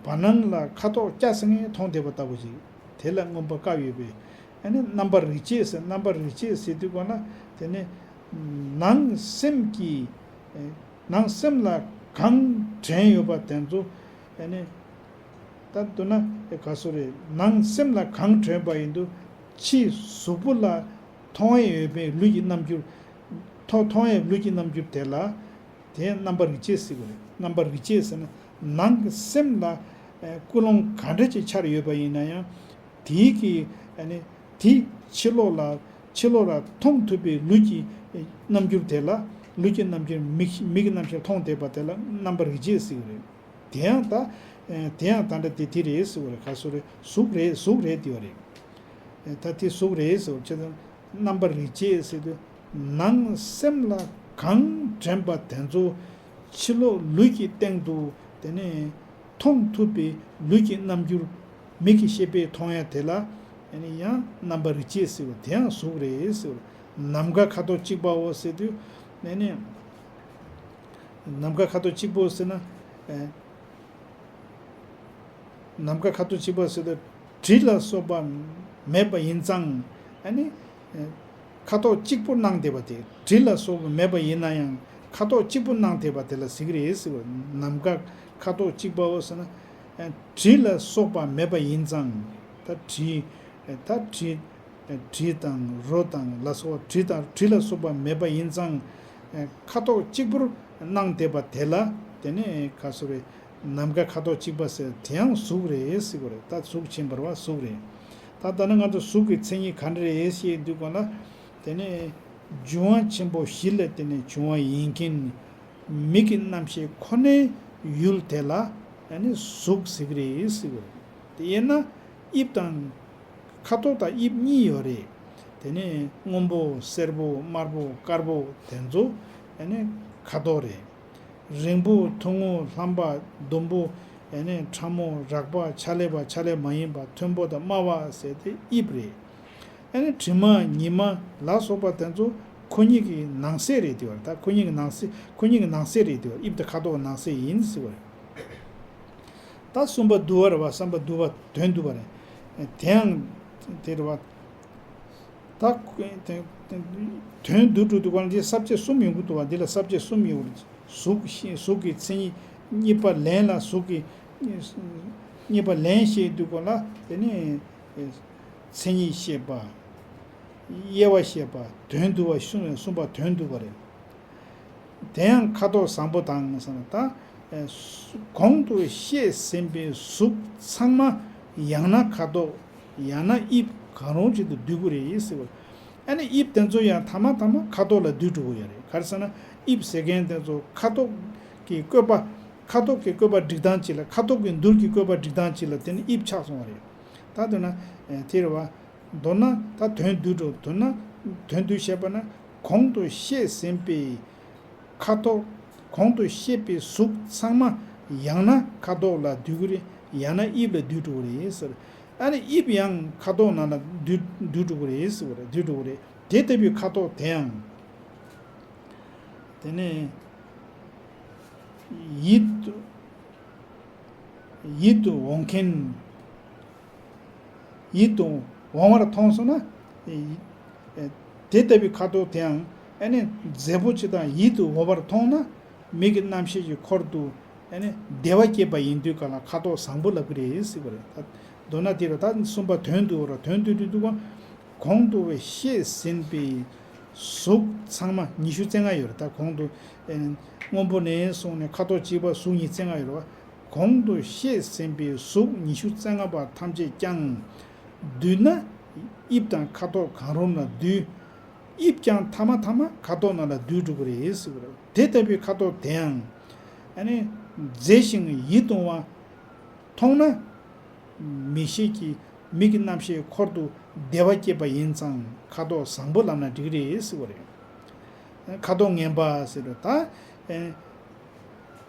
བར་སྣང་ལ་ཁ་དོག་སྐྱ་ཟིང་མཐོང་བསྡད་པ་ལྟ་བུ་ཞིག་དེ་ལ་མངོན་པར་བཀབ་ཡོད་པས། ཨ་ནི་རྣམ་པར་རིག་བྱེད་ཟེར། རྣམ་པར་རིག་བྱེད་ཟེར་དུས་གོ་ན་དེ་ནི་ནང་སེམས་ཀྱི་ནང་སེམས་ལ་གང་དྲན་ཡོད་པ་དེ་ཚོ་ཨ་ནི། ད་མདོར་ན་ག་སོ་རེད། ནང་སེམས་ལ་གང་དྲན་པ་ཡིན་དུས་ཕྱིའི་གཟུགས་པོ་ལ་མཐོང་ཡས་ཡོད་པའི་ལུས་ཀྱི་རྣམ་འགྱུར། མཐོང་མཐོང་ཡས་ལུས་ཀྱི་རྣམ་འགྱུར་དེ་ལ་དེ་རྣམ་པར་རིག་བྱེད་ཟེར་གྱི་རེད། རྣམ་པར་རིག་བྱེད་ཟེར་ན་ནང་གི་སེམས་ལ་ཨེ་ཀུན་སློང་ག་འདྲ་ཅིག་འཆར་ཡོད་པ་ཡིན་ན་ཡང་དེའི་གི་ཨ་ནི་དེ་ཕྱི་ལོགས་ལ་ཕྱི་ལོགས་ལ་མཐོང་ཐུབ་པའི་ལུས་ཀྱི་རྣམ་འགྱུར་དེ་ལ་ལུས་ཀྱི་རྣམ་འགྱུར་མིག་མིག་གི་རྣམ་ཤེས་མཐོང་བསྡད་པ་དེ་ལ་རྣམ་པར་རིག་བྱེད་ཟེར་གྱི་རེད། དེ་ཡང་ད་དེ་ཡང་ད་འདྲ་དེ་དེ་རེད་ཟེར་བ་རེད། ག་སོ་རེད། གཟུགས་རེད། གཟུགས་རེད་དེ་བ་རེད། ད་དེ་གཟུགས་རེད་ཟེར་བ་ཆེ་ཚང་རྣམ་པར་རིག་བྱེད་ཟེར་དུས་ནང་སེམས་ལ་གང་དྲན་པ་དེ་ཚོ་ཕྱི་ལོགས་ལུས་ཀྱི་སྟེང་དུ་དེ་ནས་མཐོང་ཐུབ་པའི་ལུས་ཀྱི་རྣམ་འགྱུར་མིག་གི་ཤེས་པས་མཐོང་ཡ་དེ་ལ་ཡང་རྣམ་པར་རིག་བྱེད་ཟེར་བ་དེ་ཡང་གཟུགས་རེད་ཟེར་བ། ནམ་མཁའ་ཁ་དོག་གཅིག་པའོ་ཟེར་དུས་ནས་ནམ་མཁའ་ཁ་དོག་གཅིག་པོ་ཟེར་ན། ནམ་མཁའ་ཁ་དོག་གཅིག་པ་ཟེར་དུས་དྲི་ལ་སོགས་པ་མེད་པ་ཡིན་ཙང་ཨ་ནི་ཁ་དོག་གཅིག་པུ་སྣང་བསྡད་པ་དེ། དྲི་ལ་སོགས་པ་མེད་པ་ཡིན་ན་ཡང་ཁ་དོག་གཅིག་པུ་སྣང་བསྡད་པ་དེ་ལ་ཟེར་གྱི་རེད་ཟེར་བ། ནམ་མཁའ་ཁ་དོག་གཅིག་པའོ་ཟེར་ན། དྲི་ལ་སོགས་པ་མེད་པ་ཡིན་ཙང་ད་དྲི་ད་དྲི་དྲི་དང་རོ་དང་ལ་སོགས་པ་དྲི་དང་དྲི་ལ་སོགས་པ་མེད་པ་ཡིན་ཙང་ཁ་དོག་གཅིག་པུར་སྣང་བསྡད་པ་དེ་ལ་དེ་ནས་ག་སོ་རེད། ནམ་མཁའ་ཁ་དོག་གཅིག་པ་ཟེར་དེ་ཡང་གཟུགས་རེད་ཟེར་གྱི་རེད། ད་གཟུགས་ཕྱིན་པ་རེད་བ། གཟུགས་རེད། ད་ད་ནི་ང་ཚོ་གཟུགས་ཀྱི་མཚན་ཉིད་ག་འདྲ་རེད་ཞེས་འདུག་གོ་ན། དེ་ནི་འབྱུང་བ་ཆེན་པོ་བཞི་ལས་དེ་ནི་བྱུང་བ་ཡིན་མཁན་མིག་གི་རྣམ་ཤེས་ཁོ་ནའི་ཡུལ་དེ་ལ་ཨ་ནི་གཟུགས་ཟེར་གྱི་རེད་ཟེར་གྱི་རེད། དེ་ཡིན་ན་དབྱིབས་དང་། ཁ་དོག་དང་དབྱིབས་གཉིས་ཡོད་རེད། དེ་ནས་སྔོན་པོ་སེར་པོ་དམར་པོ་དཀར་པོ་དེ་ཚོ་ཨ་ནི་ཁ་དོག་རེད། རིང་པོ་ཐུང་ངུ་ལྷམ་པ་ཟླུམ་པོ་ཨ་ནི་ཕྲ་མོ་རགས་པ་ཆ་ལེ་བ་ཆ་ལེ་མ་ཡིན་པ་མཐོན་པོ་དང་དམའ་བ་ཟེར་དེ་དབྱིབས་རེད། ཨ་ནི་དྲི་མ་ཉི་མ་ལ་སོགས་པ་དེ་ཚོ་ཁོ་གཉིས་ཀྱི་ནང་གསེས་རེད་དེ་བ། ད་ཁོ་གཉིས་ཀྱི་ནང་གསེས་ཁོ་གཉིས་ཀྱི་ནང་གསེས་རེད་དེ་བ། དབྱིབས་དང་ཁ་དོག་ནང་གསེས་ཡིན་ཟེར་བ་རེད། ད་གསུམ་པ་བསྡུ་བ་རེད་བ། གསུམ་པ་བསྡུ་བ་དོན་བསྡུ་བ་རེད། དེ་ཡང་དེ་རེད་བ། ད་དེ་དེ་དོན་བསྡུ་འགྲོ་དུས་ག་ལ་འདི་ས་བཅད་གསུམ་ཡོང་གི་འདུག་བ། འདི་ལ་ས་བཅད་གསུམ་ཡོད་རེད། གཟུགས་ཤེས་གཟུགས་ཀྱི་མཚན་ཉིད་གཉིས་པ་ལན་ལ་གཟུགས་ཀྱི་གཉིས་པ་ལན་བཤད་དུས་ག་ལ་དེ་ནི་མཚན་ཉིད་བཤད་པ། དབྱེ་བ་བཤད་པ། དོན་བསྡུ་བ་གསུམ་གསུམ་པ་དོན་བསྡུ་བ་རེད། དེ་ཡང་ཁ་དོག་བཟང་པོ་དང་ཟེར་ན་ད། གོང་དུ་བཤད་ཟིན་པའི་གཟུགས་ཚང་མ་ཡང་ན་ཁ་དོག་ཡང་ན་དབྱིབས་གང་རུང་ཅིག་ཏུ་བསྡུ་དགོས་རེད་ཟེར་བ། ཨ་ནི་དབྱིབས་དེ་ཚོ་ཡང་ཐ་མ་ཐ་མ་ཁ་དོག་ལ་བསྡུ་འགྲོ་གི་ཡོད་རེད། ག་རེ་ཟེར་ན་དབྱིབས་ཟེར་མཁན་དེ་ཚོ་ཁ་དོག་གི་བཀོད་པ། ཁ་དོག་གི་བཀོད་པ་སྒྲིག་སྟངས་གཅིག་ལ། ཁ་དོག་གི་འདུལ་གྱི་བཀོད་པ་སྒྲིག་སྟངས་གཅིག་ལ་དེ་ནི་དབྱིབས་ཆགས་སོང་བ་རེད། ད་དེ་ན་དེ་རེད་བ། མདོར་ན་ད་དོན་བསྡུས་འགྲོ། མདོར་ན་དོན་བསྡུས་བཤད་པ་ན་གོང་དུ་བཤད་ཟིན་པའི་ཁ་དོག་གོང་དུ་བཤད་པའི་གཟུགས་ཚང་མ་ཡང་ན་ཁ་དོག་ལ་བསྡུ་གི་རེད། ཡང་ན་དབྱིབས་ལ་བསྡུས་འགྲོ་གི་རེད་ཟེར། ཨ་ནི་དབྱིབས་ཡང་ཁ་དོག་ནང་ལ་བསྡུས་བསྡུས་འགྲོ་གི་རེད་ཟེར་བ་རེད། བསྡུས་འགྲོ་གི་རེད། དེ་ལྟ་བུའི་ཁ་དོག་དེ་ཡང་དེ་ནས་ཡིད་དུ་ཡིད་དུ་འོང་མཁན། ཡིད་དུ་འོང་བར་མཐོང་སོང་ན། དེ་ལྟ་བུའི་ཁ་དོག་དེའང་ཨ་ནི་མཛེས་པོ་ཅིག་དང་ཡིད་དུ་འོང་བར་མཐོང་ན། མིག་གི་རྣམ་ཤེས་ཀྱི་འཁོར་དུ་ཨ་ནི་བདེ་བ་སྐྱེས་པ་ཡིན་དུས་ག་ལ་ཁ་དོག་བཟང་པོ་ལབ་ཀྱི་རེད་ཟེར་བ་རེད། ད་མདོར་ན་དེ་རེད། ད་གསུམ་པ་དོན་བསྡུ་བ་རེད། དོན་བསྡུ་དུས་འདུག་ག་གོང་དུ་བཤད་ཟིན་པའི་གཟུགས་ཚང་མ་ཉི་ཤུ་རྩ་ལྔ་ཡོད་རེད། ད་གོང་དུ་ཨེ་སྔོན་པོ་ནས་བཟུང་ནས་ཁ་དོག་གཅིག་པ་གཟུགས་ཉི་ཤུ་རྩ་ལྔ་ཡོད་རེད་བ། གོང་དུ་བཤད་ཟིན་པའི་གཟུགས་ཉི་ཤུ་རྩ་ལྔ་པ་ཐམས་ཅད་ཀྱང་བསྡུས་ན་དབྱིབས་དང་ཁ་དོག་གང་རུང་ལ་བསྡུས། དབྱིབས་ཀྱང་ཐ་མ་ཐ་མ་ཁ་དོག་ནང་ལ་བསྡུས་འགྲོ་གི་རེད་ཟེར་བ་རེད། དེ་ལྟ་བུའི་ཁ་དོག་དེའང་ཨ་ནི་མཛེས་ཤིང་ཡིད་དུ་འོང་བ་མཐོང་ན། མིག་ཤེས་ཀྱི་མིག་གི་རྣམ་ཤེས་འཁོར་དུ་བདེ་བ་སྐྱེས་པ་ཡིན་ཙང་ཁ་དོག་བཟང་པོ་ལབ་ན་འགྲིག་རེད་ཟེར་བ་རེད། ཁ་དོག་ངན་པ་ཟེར་བ་ད།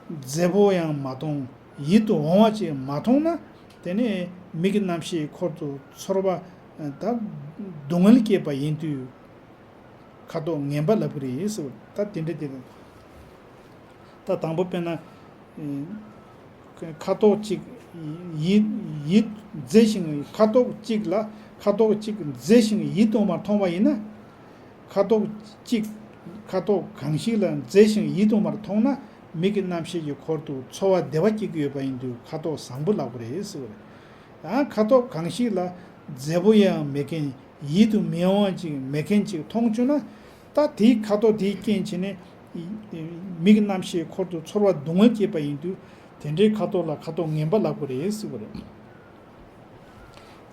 མཛེས་པོ་ཡང་མ་མཐོང་། ཡིད་དུ་འོང་བ་ཅིག་མ་མཐོང་ན། དེ་ནས་མིག་གི་རྣམ་ཤེས་འཁོར་དུ་ཚོར་བ་ ད་སྡུག་བསྔལ་སྐྱེས་པ་ཡིན་དུས་ཁ་དོག་ངན་པ་ལབ་ཀྱི་རེད་ཟེར་བ། ད་དེ་འདྲ་དེ་རེད། ད་དང་པོ་དཔེར་ན། ཁ་དོག་གཅིག་ཡིད་ཡིད་མཛེས་ཤིང་། ཁ་དོག་གཅིག་ལ་ཁ་དོག་གཅིག་མཛེས་ཤིང་ཡིད་དུ་འོང་བར་མཐོང་བ་ཡིན་ན། ཁ་དོག་གཅིག་ཁ་དོག་གང་ཞིག་ལ་མཛེས་ཤིང་ཡིད་དུ་འོང་བར་མཐོང་ན། མིག་གི་རྣམ་ཤེས་ཀྱི་འཁོར་དུ་ཚོར་བ་བདེ་བ་སྐྱེ་གི་ཡོད་པ་ཡིན་དུས་ཁ་དོག་བཟང་པོ་ལབ་དགོས་རེད་ཟེར་བ་རེད། ཡང་ཁ་དོག་གང་ཞིག་ལ་མཛེས་པོ་ཡང་མེད་མཁན། ཡིད་དུ་མི་འོང་བ་ཅིག་མེད་མཁན་ཅིག་མཐོང་བྱུང་ན། ད་དེའི་ཁ་དོག་དེའི་རྐྱེན་བྱས་ནས་མིག་རྣམ་ཤེས་འཁོར་དུ་ཚོར་བ་སྡུག་བསྔལ་སྐྱེས་པ་ཡིན་དུས། དེ་འདྲའི་ཁ་དོག་ལ་ཁ་དོག་ངན་པ་ལབ་དགོས་རེད་ཟེར་བ་རེད།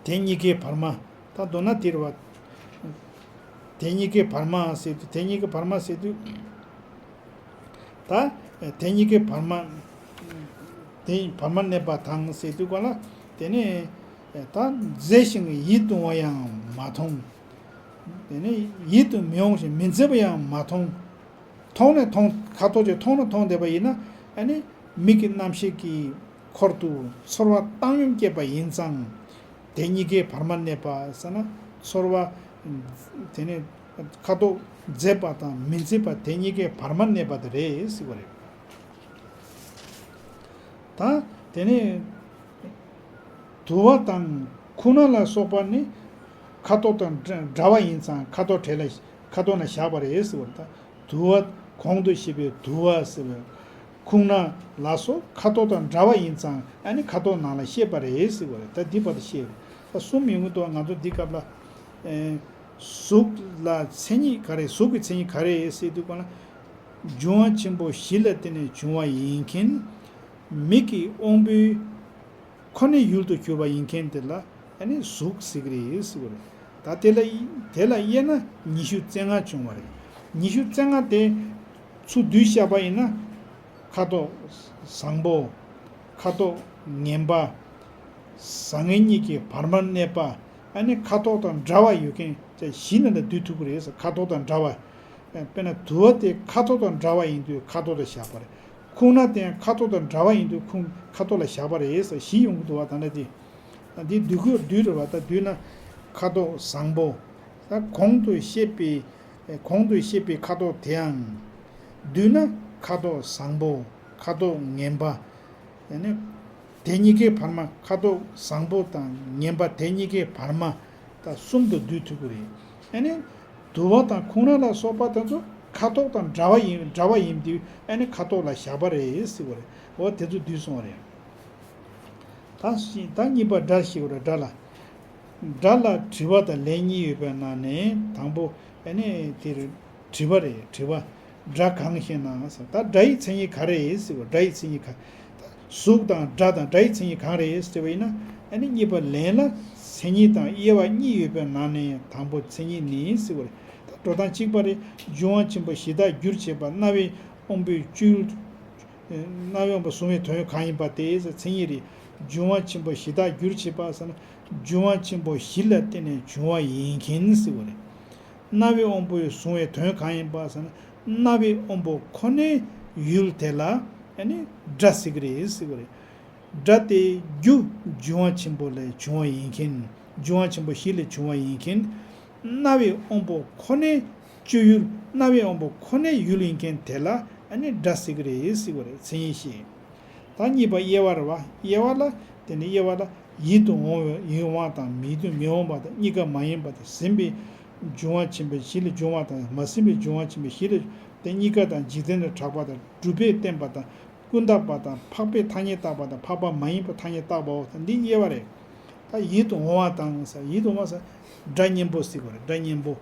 དེ་གཉིས་ཀའི་བར་མ། ད་མདོར་ན་དེ་རེད་བ། དེ་གཉིས་ཀའི་བར་མ་ཟེར་དུས། དེ་གཉིས་ཀའི་བར་མ་ཟེར་དུས། ད་དེ་གཉིས་ཀའི་བར་མ། དེ་བར་མར་གནས་པ་དང་ཟེར་དུས་ག་ལ། དེ་ནས་ད་མཛེས་ཤིང་ཡིད་དུ་འོང་བ་ཡང་མ་མཐོང་། དེ་ནས་ཡིད་དུ་མི་འོང་ཞིང་མི་མཛེས་པ་ཡང་མ་མཐོང་། མཐོང་ནས་མཐོང་། ཁ་དོག་ཅིག་མཐོང་ནས་མཐོང་བསྡད་པ་ཡིན་ན། ཨ་ནི་མིག་གི་རྣམ་ཤེས་ཀྱི་འཁོར་དུ་ཚོར་བ་བཏང་སྙོམས་སྐྱེས་པ་ཡིན་ཙང་། དེ་གཉིས་ཀའི་བར་མར་གནས་པ་ཟེར་ན། ཚོར་བ། དེ་ནས་ཁ་དོག་མཛེས་པ་དང་མི་མཛེས་པ་དེ་གཉིས་ཀའི་བར་མར་གནས་པ་དེ་རེད་ཟེར་བ་རེད། ད་དེ་ནས་དུ་བ་དང་ཁུག་རྣ་ལ་སོགས་པ་ནི་ཁ་དོག་དང་འདྲ་འདྲ་བ་ཡིན་ཙང་ཁ་དོག་བྲལ་ལ་ཁ་དོག་ན་བཞག་པ་རེད་ཟེར་བ་རེད། ད་དུ་བ། གོང་དུ་བཤད་པའི་དུ་བ་ཟེར་བའི་ཁུག་རྣ་ལ་སོགས་ཁ་དོག་དང་འདྲ་བ་ཡིན་ཙང་ཨ་ནི་ཁ་དོག་ནང་ལ་བཤད་པ་རེད་ཟེར་བ་རེད། ད་འདི་བར་དུ་བཤད་རེད། ད་གསུམ་ཡོང་གི་འདུག་ང་ཚོ་འདི་སྐབས་ལ། ཨེ། གཟུགས་ལ་མཚན་ཉིད་ག་རེ། གཟུགས་ཀྱི་མཚན་ཉིད་ག་རེ་ཟེར་དུས་ག་ལ། འབྱུང་བ་ཆེན་པོ་བཞི་ལ་བརྟེན་ནས་བྱུང་བ་ཡིན་མཁན། མིག་གི་དབང་པོའི་ཁོ་ནའི་ཡུལ་དུ་གྱུར་པ་ཡིན་མཁན་དེ་ལ་ཨ་ནི་གཟུགས་ཟེར་གྱི་རེད་ཟེར་བ་རེད། ད་དེ་ལ་དེ་ལ་དབྱེ་ན་ཉི་ཤུ་རྩ་ལྔ་བྱུང་བ་རེད། ཉི་ཤུ་རྩ་ལྔ་དེ་ཚུར་བསྡུས་བཞག་པ་ཡིན་ན། ཁ་དོག་བཟང་པོ། ཁ་དོག་ངན་པ། བཟང་ངན་གཉིས་ཀྱི་བར་མར་གནས་པ། ཨ་ནི་ཁ་དོག་དང་འདྲ་བ་ཡོད་མཁན་བཅས་བཞི་ནང་ལ་བསྡུ་ཐུབ་ཀྱི་རེད་ཟེར། ཁ་དོག་དང་འདྲ་བ། དཔེར་ན་དུ་བ་དེ་ཁ་དོག་དང་འདྲ་བ་ཡིན་དུས་ཁ་དོག་ལ་བཞག་པ་རེད། ཁུག་རྣ་དེ་ཡང་ཁ་དོག་དང་འདྲ་བ་ཡིན་དུས་ཁུག་ཁ་དོག་ལ་བཞག་པ་རེད་ཟེར། བཞི་ཡོང་གི་འདུག་བ། ད་ནི་དེ། འདི་བསྡུ་དགོས། བསྡུས་རེད་བ། ད་བསྡུས་ན། ཁ་དོག་བཟང་པོ། ད་གོང་དུ་བཤད་པའི། གོང་དུ་བཤད་པའི་ཁ་དོག་དེའང་། བསྡུས་ན་ཁ་དོག་བཟང་པོ། ཁ་དོག་ངན་པ། ཡང་ན། དེ་གཉིས་ཀའི་བར་མ། ཁ་དོག་བཟང་པོ་དང་ངན་པ་དེ་གཉིས་ཀའི་བར་མ། ད་གསུམ་དུ་བསྡུ་ཐུབ་ཀྱི་རེད། ཨ་ནི། དུ་བ་དང་ཁུག་རྣ་ལ་སོགས་པ་དེ་ཚོ་ཁ་དོག་དང་འདྲ་བ་ཡིན། འདྲ་བ་ཡིན་དུས་ཨ་ནི་ཁ་དོག་ལ་བཞག་པ་རེད་ཟེར་བ་རེད། འོ་དེ་ཚོ་བསྡུས་སོང་བ་རེད། ད་ཤི་ད་གཉིས་པ་སྒྲ་ཞིག་རེད། སྒྲ་ལ། སྒྲ་ལ་དྲི་བ་དང་ལན་གཉིས་ཡོད་པའི་ནང་ནས་དང་པོ་ཨ་ནི་དེ་རེད། དྲི་བ་རེད། དྲི་བ། སྒྲ་གང་ཞེ་ན་ཟེར། ད་སྒྲ་ཡི་མཚན་ཉིད་ག་རེ་ཟེར་བ། སྒྲ་ཡི་མཚན་ཉིད་ག། ད་གཟུགས་དང་སྒྲ་དང་སྒྲ་ཡི་མཚན་ཉིད་གང་རེད་ཟེར་བ་ཡིན་ན། ཨ་ནི་གཉིས་པ་ལན་ལ་མཚན་ཉིད་དང་དབྱེ་བ་གཉིས་ཡོད་པའི་ནང་ནས་དང་པོ་མཚན་ཉིད་ནི་ཟེར་བ་རེད། ད་འགྲོ་སྟངས་གཅིག་པ་རེད། འབྱུང་བ་ཆེན་པོ་བཞི་དག་རྒྱུར་བྱེད་པ། རྣ་བའི་དབང་པོའི་སྤྱོད་ཡུལ། རྣ་བའི་དབང་པོ་གཟུང་བའི་དོན་གང་ཡིན་པ་དེ་མཚན་ཉིད་རེད། འབྱུང་བ་ཆེན་པོ་བཞི་དག་རྒྱུར་བྱེད་པ་ཟེར་ན། འབྱུང་བ་ཆེན་པོ་བཞི་ལ་བརྟེན་ནས་བྱུང་བ་ཡིན་མཁན་ཟེར་བ་རེད། རྣ་བའི་དབང་པོས་གཟུང་བའི་དོན་གང་ཡིན་པ་ཟེར་ན། རྣ་བའི་དབང་པོ་ཁོ་ནའི་ཡུལ་དེ་ལ་ཨ་ནི་སྒྲ་ཟེར་གྱི་རེད་ཟེར་བ་རེད། སྒྲ་དེ་རྒྱུ་འབྱུང་བ་ཆེན་པོ་ལས་བྱུང་བ་ཡིན་མཁན། འབྱུང་བ་ཆེན་པོ་བཞི་ལས་བྱུང་བ་ཡིན་མཁན། རྣ་བའི་དབང་པོ་ཁོ་ནའི་སྤྱོད་ཡུལ། རྣ་བའི་དབང་པོ་ཁོ་ནའི་ཡུལ་ཡིན་མཁན་དེ་ལ་ཨ་ནི་སྒྲ་ཟེར་གྱི་རེད་ཟེར་བ་རེད། མཚན་ཉིད་བཤད། ད་གཉིས་པ་དབྱེ་བ་རེད་བ། དབྱེ་བ་ལ་དེ་ནི་དབྱེ་བ་ལ་ཡིད་དུ་འོང་བའི་ཡིད་འོང་བ་དང་མིག་ཏུ་མི་འོང་བ་དང་གཉིས་ཀ་མ་ཡིན་པ་དང་ཟིན་པའི་འབྱུང་བ་ཆེན་པོ་བཞི་ལས་བྱུང་བ་དང་མ་ཟིན་པའི་འབྱུང་བ་ཆེན་པོ་བཞི་ལས། དེ་གཉིས་ཀ་དང་འཇིག་རྟེན་ལས་གྲགས་པ་དང་གྲུབ་པས་བརྟེན་པ་དང་ཀུན་བརྟགས་པ་དང་འཕགས་པའི་ཐ་སྙད་བརྟགས་པ་དང་འཕགས་པ་མ་ཡིན་པའི་ཐ་སྙད་བརྟགས་པའོ། ད་འདི་དབྱེ་བ་རེད། ད་ཡིད་དུ་འོང་བ་དང་ཟེར། ཡིད་དུ་འོང་བ་ཟེར་སྒྲ་སྙན་པོ་ཟེར་དགོས་རེད། སྒྲ་སྙན་པོ།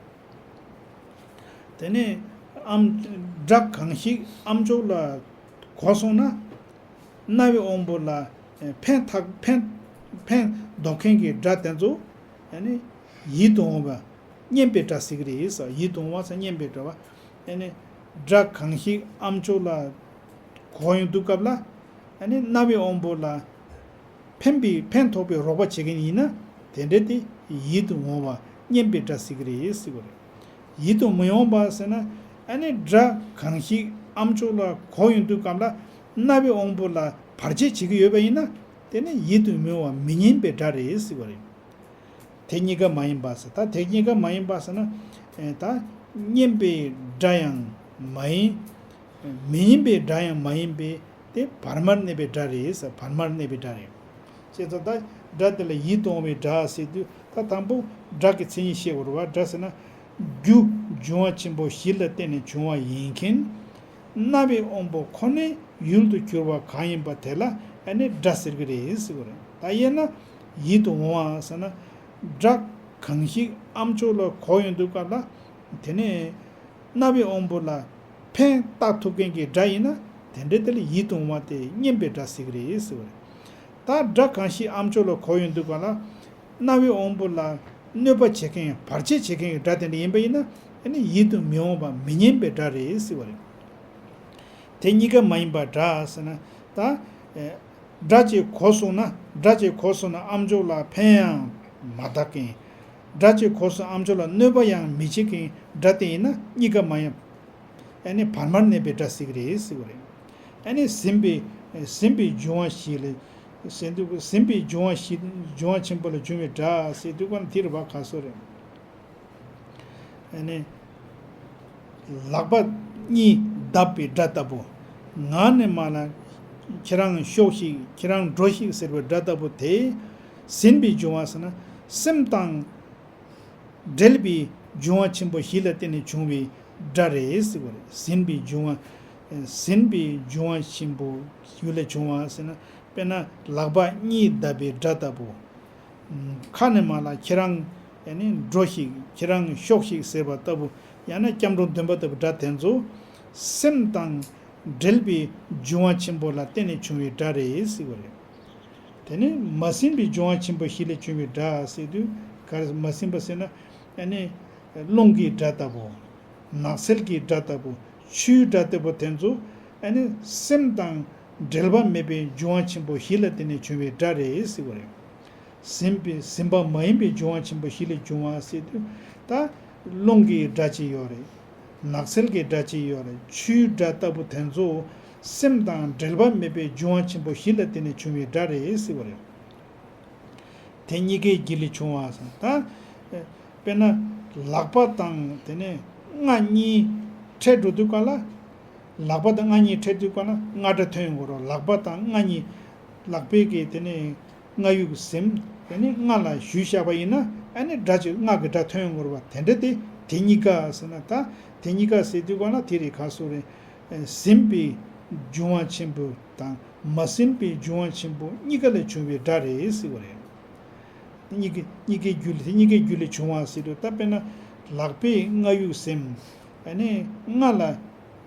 དེ་ནས་ཨམ། སྒྲ་གང་ཞིག་ཨམ་ཅོག་ལ་གོ་སོང་ན། རྣ་བའི་དབང་པོ་ལ་ཕན་ཐོགས། ཕན། ཕན་འདོགས་མཁན་གྱི་སྒྲ་དེ་ཚོ་ཨ་ནི་ཡིད་དུ་འོང་བ། སྙན་པའི་སྒྲ་ཟེར་གྱི་རེད་ཟེར། ཡིད་དུ་འོང་བ་ཟེར་སྙན་པའི་སྒྲ་བ། ཨ་ནི་སྒྲ་གང་ཞིག་ཨམ་ཅོག་ལ་གོ་ཡོང་དུས་སྐབས་ལ། ཨ་ནི་རྣ་བའི་དབང་པོ་ལ་ཕན་པའི། ཕན་ཐོགས་པའི་རོགས་པ་བྱེད་མཁན་ཡིན་ན། དེ་འདྲ་དེ་ཡིད་དུ་འོང་བ་སྙན་པའི་སྒྲ་ཟེར་གྱི་རེད་ཟེར་བ་རེད། ཡིད་དུ་མི་འོང་བ་ཟེར་ན། ཨ་ནི་སྒྲ་གང་ཞིག་ཨམ་ཅོག་ལ་གོ་ཡོང་དུས་སྐབས་ལ་རྣ་བའི་དབང་པོ་ལ་བར་ཆད་བྱེད་ཀྱི་ཡོད་པ་ཡིན་ན། དེ་ནི་ཡིད་དུ་མི་འོང་བ་མི་སྙན་པའི་སྒྲ་རེད་ཟེར་བ་རེད། དེ་གཉིས་ཀ་མ་ཡིན་པ་ཟེར། ད་དེ་གཉིས་ཀ་མ་ཡིན་པ་ཟེར་ན། ཨེ་ད་སྙན་པའི་སྒྲ་ཡང་མ་ཡིན། མི་སྙན་པའི་སྒྲ་ཡང་མ་ཡིན་པས་དེ་བར་མར་གནས་པའི་སྒྲ་རེད་ཟེར། བར་མར་གནས་པའི་སྒྲ་རེད། ཅེས་སོ། ད་སྒྲ་དེ་ལ་ཡིད་དུ་འོང་བའི་སྒྲ་ཟེར་དུས། ད་དང་པོ་སྒྲ་གི་མཚན་ཉིད་བཤད་དགོས་རེད་བ། སྒྲ་ཟེར་ན། རྒྱུ་འབྱུང་བ་ཆེན་པོ་བཞི་ལ་བརྟེན་ནས་བྱུང་བ་ཡིན་མཁན། རྣ་བའི་དབང་པོ་ཁོ་ནའི་ཡུལ་དུ་གྱུར་པ་གང་ཡིན་པ་དེ་ལ་ཨ་ནི་སྒྲ་ཟེར་གྱི་རེད་ཟེར་གྱི་རེད། ད་དབྱེ་ན་ཡིད་དུ་འོང་བ་ཟེར་ན། སྒྲ་གང་ཞིག་ཨ་མཆོག་ལ་གོ་ཡོང་དུས་སྐབས་ལ། དེ་ནས་རྣ་བའི་དབང་པོ་ལ་ཕན་བཏགས་ཐུབ་མཁན་གྱི་སྒྲ་ཡིན་ན། དེ་འདྲ་དེ་ལ་ཡིད་དུ་འོང་བ་དེ་སྙན་པའི་སྒྲ་ཟེར་གྱི་རེད་ཟེར་བ་རེད། ད་སྒྲ་གང་ཞིག་ཨ་མཆོག་ལ་གོ་ཡོང་དུས་སྐབས་ལ། རྣ་བའི་དབང་པོ་ལ་གནོད་པ་བྱེད་མཁན། བར་ཆད་བྱེད་མཁན་གྱི་སྒྲ་དེ་འདྲ་ཡིན་པ་ཡིན་ན། ཨ་ནི་ཡིད་དུ་མི་འོང་བ་མི་སྙན་པའི་སྒྲ་རེད་ཟེར་བ་རེད། དེ་གཉིས་ཀ་མ་ཡིན་པ་སྒྲ་ཟེར་ན། ད་ཨེ་སྒྲ་གཅིག་གོ་སོང་ན། སྒྲ་གཅིག་གོ་སོང་ན་ཨ་མཆོག་ལ་ཕན་ཡང་མ་བཏགས་མཁན། སྒྲ་གཅིག་གོ་སོང་ཨ་མཆོག་ལ་གནོད་པ་ཡང་མི་བྱེད་མཁན་སྒྲ་དེ་ཡིན་ན་གཉིས་ཀ་མ་ཡིན། ཨ་ནི་བར་མར་གནས་པའི་སྒྲ་ཟེར་གྱི་རེད་ཟེར་བ་རེད། ཨ་ནི་ཟིན་པའི་ཟིན་པའི་འབྱུང་བ་བཞི་ལ་ཟེར་དུས། ཟིན་པའི་འབྱུང་བ་བཞི། འབྱུང་བ་ཆེན་པོ་ལ་བྱུང་བའི་སྒྲ་ཟེར་དུས་ཀ་ན་དེ་རུ་བ་ག་སོ་རེད། ཨ་ནི་ལག་པ་གཉིས་བརྡབས་པའི་སྒྲ་ལྟ་བུ། ངག་ནས་མར་ལ་ཁྱེད་རང་ཤོག་ཤིག་ཁྱེད་རང་འགྲོ་ཤིག་ཟེར་བའི་སྒྲ་ལྟ་བུ་དེ། ཟིན་པའི་འབྱུང་བ་ཟེར་ན་སེམས་དང་འབྲེལ་བའི་འབྱུང་བ་ཆེན་པོ་བཞི་ལ་བརྟེན་ནས་བྱུང་བའི་སྒྲ་རེད་ཟེར་བ་རེད། ཟིན་པའི་འབྱུང་བ། ཟིན་པའི་འབྱུང་བ་ཆེན་པོ་ཡུལ་ལས་བྱུང་བ་ཟེར་ན། དཔེར་ན་ལག་པ་གཉིས་བརྡབས་པའི་སྒྲ་ལྟ་བུ། ཁ་ནས་མར་ལ་ཁྱེད་རང་ཨ་ནི་འགྲོ་ཞིག་ཁྱེད་རང་ཤོག་ཤིག་ཟེར་བ་ལྟ་བུ། ཡང་ན་སྐྱབས་འགྲོ་འདོན་པ་ལྟ་བུ་སྒྲ་དེ་ཚོ་སེམས་དང་འབྲེལ་བའི་འབྱུང་བ་ཆེན་པོ་ལ་བརྟེན་ནས་བྱུང་བའི་སྒྲ་རེད་ཟེར་བ་རེད། དེ་ནས་མ་ཟིན་པའི་འབྱུང་བ་ཆེན་པོ་བཞི་ལས་བྱུང་བའི་སྒྲ་ཟེར་དུས། ག་རེ་མ་ཟིན་པ་ཟེར་ན། ཨ་ནི་རླུང་གི་སྒྲ་ལྟ་བུ། ནགས་ཚལ་གྱི་སྒྲ་ལྟ་བུ། ཆུའི་སྒྲ་ལྟ་བུ་དེ་ཚོ་ཨ་ནི་སེམས་དང་འབྲེལ་བ་མེད་པའི་འབྱུང་བ་ཆེན་པོ་བཞི་ལ་བརྟེན་ནས་བྱུང་བའི་སྒྲ་རེད་ཟེར་བ་རེད། ཟིན་པའི་ཟིན་པ་མ་ཡིན་པའི་འབྱུང་བ་ཆེན་པོ་བཞི་ལས་བྱུང་བ་ཟེར་དུས། ད་རླུང་གི་སྒྲ་ཅིག་ཡོད་རེད། ནགས་ཚལ་གྱི་སྒྲ་ཅིག་ཡོད་རེད། ཆུའི་སྒྲ་ལྟ་བུ་དེ་ཚོ་སེམས་དང་འབྲེལ་བ་མེད་པའི་འབྱུང་བ་ཆེན་པོ་བཞི་ལ་བརྟེན་ནས་བྱུང་བའི་སྒྲ་རེད་ཟེར་བ་རེད། དེ་གཉིས་ཀའི་རྒྱུ་ལས་བྱུང་བ་ཟེར། ད་དཔེར་ན་ལག་པ་དང་དེ་ནས་རྔ་གཉིས་འཕྲད་འགྲོ་དུས་སྐབས་ལ། ལག་པ་དང་རྔ་གཉིས་འཕྲད་དུས་སྐབས་ལ་རྔ་སྒྲ་ཐོན་ཡོང་གི་རེད། ལག་པ་དང་རྔ་གཉིས། ལག་པའི་གི་དེ་ནས་རྔ་ཡུག་ཟིན། དེ་ནས་རྔ་ལ་གཞུས་བཞག་པ་ཡིན་ན། ཨ་ནི་སྒྲ་ཅིག་རྔ་གི་སྒྲ་ཐོན་ཡོང་གི་རེད་བ། དེ་འདྲ་དེ་དེ་གཉིས་ཀ་ཟེར་ན། ད་དེ་གཉིས་ཀ་ཟེར་དུས་སྐབས་ལ་དེ་རེད། ག་སོ་རེད། ཟིན་པའི་འབྱུང་བ་ཆེན་པོ་དང་མ་ཟིན་པའི་འབྱུང་བ་ཆེན་པོ་གཉིས་ཀ་ལས་བྱུང་བའི་སྒྲ་རེད་ཟེར་བ་རེད། གཉིས་ཀའི་གཉིས་ཀའི་རྒྱུ་ལས། དེ་གཉིས་ཀའི་རྒྱུ་ལས་བྱུང་བ་ཟེར་དུས། ད་དཔེར་ན་ལག་པས་རྔ་ཡུག་ཟིན། ཨ་ནི་རྔ་ལ་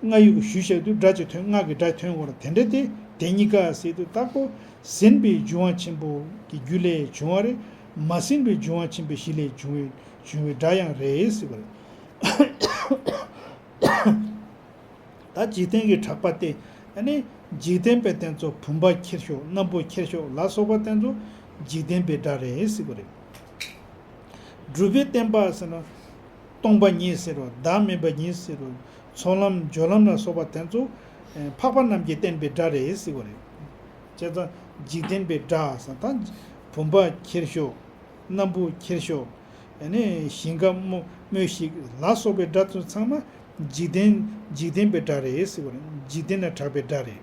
རྔ་ཡུག་གཞུས་བཞག་དུས་སྒྲ་ཅིག་ཐོན། རྔ་གི་སྒྲ་ཐོན་གྱི་རེད། དེ་འདྲ་དེ་དེ་གཉིས་ཀ་ཟེར་དུས། ད་ཁོ་ཟིན་པའི་འབྱུང་བ་ཆེན་པོ་གི་རྒྱུ་ལས་བྱུང་བ་རེད། མ་ཟིན་པའི་འབྱུང་བ་ཆེན་པོའི་གཞི་ལས་བྱུང་བའི་བྱུང་བའི་སྒྲ་ཡང་རེད་ཟེར་བ་རེད། ད་འཇིག་རྟེན་གྱི་གྲགས་པ་སྟེ། ཨ་ནི་འཇིག་རྟེན་པའི་དེ་ཚོ་བུམ་པ་ཁྱེར་ཤོག་སྣམ་བུ་ཁྱེར་ཤོག་ལ་སོགས་པ་དེ་ཚོ་འཇིག་རྟེན་པའི་སྒྲ་རེད་ཟེར་བ་རེད། སྒྲུབ་པའི་བསྟན་པ་ཟེར་ན། སྟོང་པ་ཉིད་ཟེར་རོ། བདག་མེད་པ་ཉིད་ཟེར་རོ། ཚོགས་ལམ་སྦྱོར་ལམ་ལ་སོགས་པ་དེ་ཚོ་འཕགས་པ་རྣམས་ཀྱིས་བསྟན་པའི་སྒྲ་རེད་ཟེར་བ་རེད། བྱས་ཙང་འཇིག་རྟེན་པའི་སྒྲ་ཟེར། ད་བུམ་པ་ཁྱེར་ཤོག་སྣམ་བུ་ཁྱེར་ཤོག་ཨ་ནི་ཞིང་ཁ་རྨོ་རྨོས་ཤིག་ལ་སོགས་པའི་སྒྲ་ཚོ་ཚང་མ་འཇིག་རྟེན། འཇིག་རྟེན་པའི་སྒྲ་རེད་ཟེར་བ་རེད། འཇིག་རྟེན་ལ་གྲགས་པའི་སྒྲ་རེད།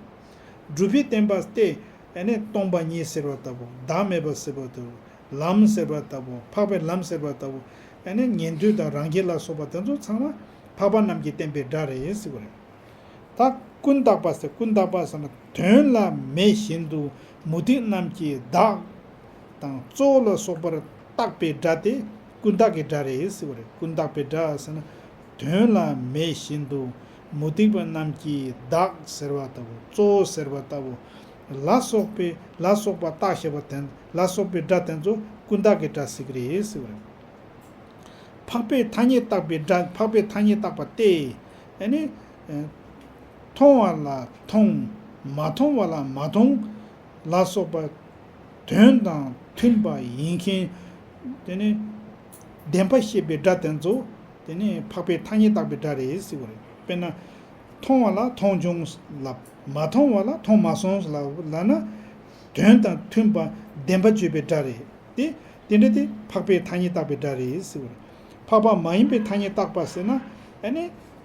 སྒྲུབ་པའི་བསྟན་པ་སྟེ། ཨ་ནི་སྟོང་པ་ཉིད་ཟེར་བ་ལྟ་བུ། བདག་མེད་པ་ཟེར་བ་ལྟ་བུ། ལམ་ཟེར་བ་ལྟ་བུ། འཕགས་པའི་ལམ་ཟེར་བ་ལྟ་བུ། ཨ་ནི་ཉན་ཐོས་དང་རང་རྒྱལ་ལ་སོགས་པ་དེ་ཚོ་ཚང་མ་འཕགས་པ་རྣམས་ཀྱིས་བསྟན་པའི་སྒྲ་རེད་ཟེར་བ་རེད། ད་ཀུན་བརྟགས་པ་ཟེར། ཀུན་བརྟགས་པ་ཟེར་ན། དོན་ལ་མེད་བཞིན་དུ་མུ་སྟེགས་རྣམས་ཀྱིས་བདག་དང་གཙོ་བོ་ལ་སོགས་པར་བརྟགས་པའི་སྒྲ་དེ་ཀུན་བརྟགས་ཀྱི་སྒྲ་རེད་ཟེར་བ་རེད། ཀུན་བརྟགས་པའི་སྒྲ་ཟེར་ན། དོན་ལ་མེད་བཞིན་དུ་མུ་སྟེགས་པ་རྣམས་ཀྱིས་བདག་ཟེར་བ་ལྟ་བུ། གཙོ་བོ་ཟེར་བ་ལྟ་བུ། ལ་སོགས་པའི། ལ་སོགས་པ་བརྟགས་བཞག་པ་དེ། ལ་སོགས་པའི་སྒྲ་དེ་ཚོ་ཀུན་བརྟགས་ཀྱི་སྒྲ་ཟེར་གྱི་རེད་ཟེར་བ་རེད། འཕགས་པའི་ཐ་སྙད་བརྟགས་པའི་སྒྲ། འཕགས་པའི་ཐ་སྙད་བརྟགས་པ་སྟེ། ཨ་ནི་མཐོང་བ་ལ་མཐོང་། མ་མཐོང་བ་ལ་མ་མཐོང་ལ་སོགས་པ་དོན་དང་མཐུན་པ་ཡིན་མཁན། དེ་ནི་བདེན་པ་བཤད་པའི་སྒྲ་དེ་ཚོ། དེ་ནི་འཕགས་པའི་ཐ་སྙད་བརྟགས་པའི་སྒྲ་རེད་ཟེར་བ་རེད། དཔེར་ན། མཐོང་བ་ལ་མཐོང་བྱུང་ལབ། མ་མཐོང་བ་ལ་མཐོང་མ་སོང་ལབ་ལབ་ན། དོན་དང་མཐུན་པ་བདེན་པ་བརྗོད་པའི་སྒྲ་རེད། དེ་ དེ་འདྲ་དེ་འཕགས་པའི་ཐ་སྙད་བཏགས་པའི་སྒྲ་རེད་ཟེར་བ་རེད། འཕགས་པ་མ་ཡིན་པའི་ཐ་སྙད་བཏགས་པ་ཟེར་ན། ཨ་ནི།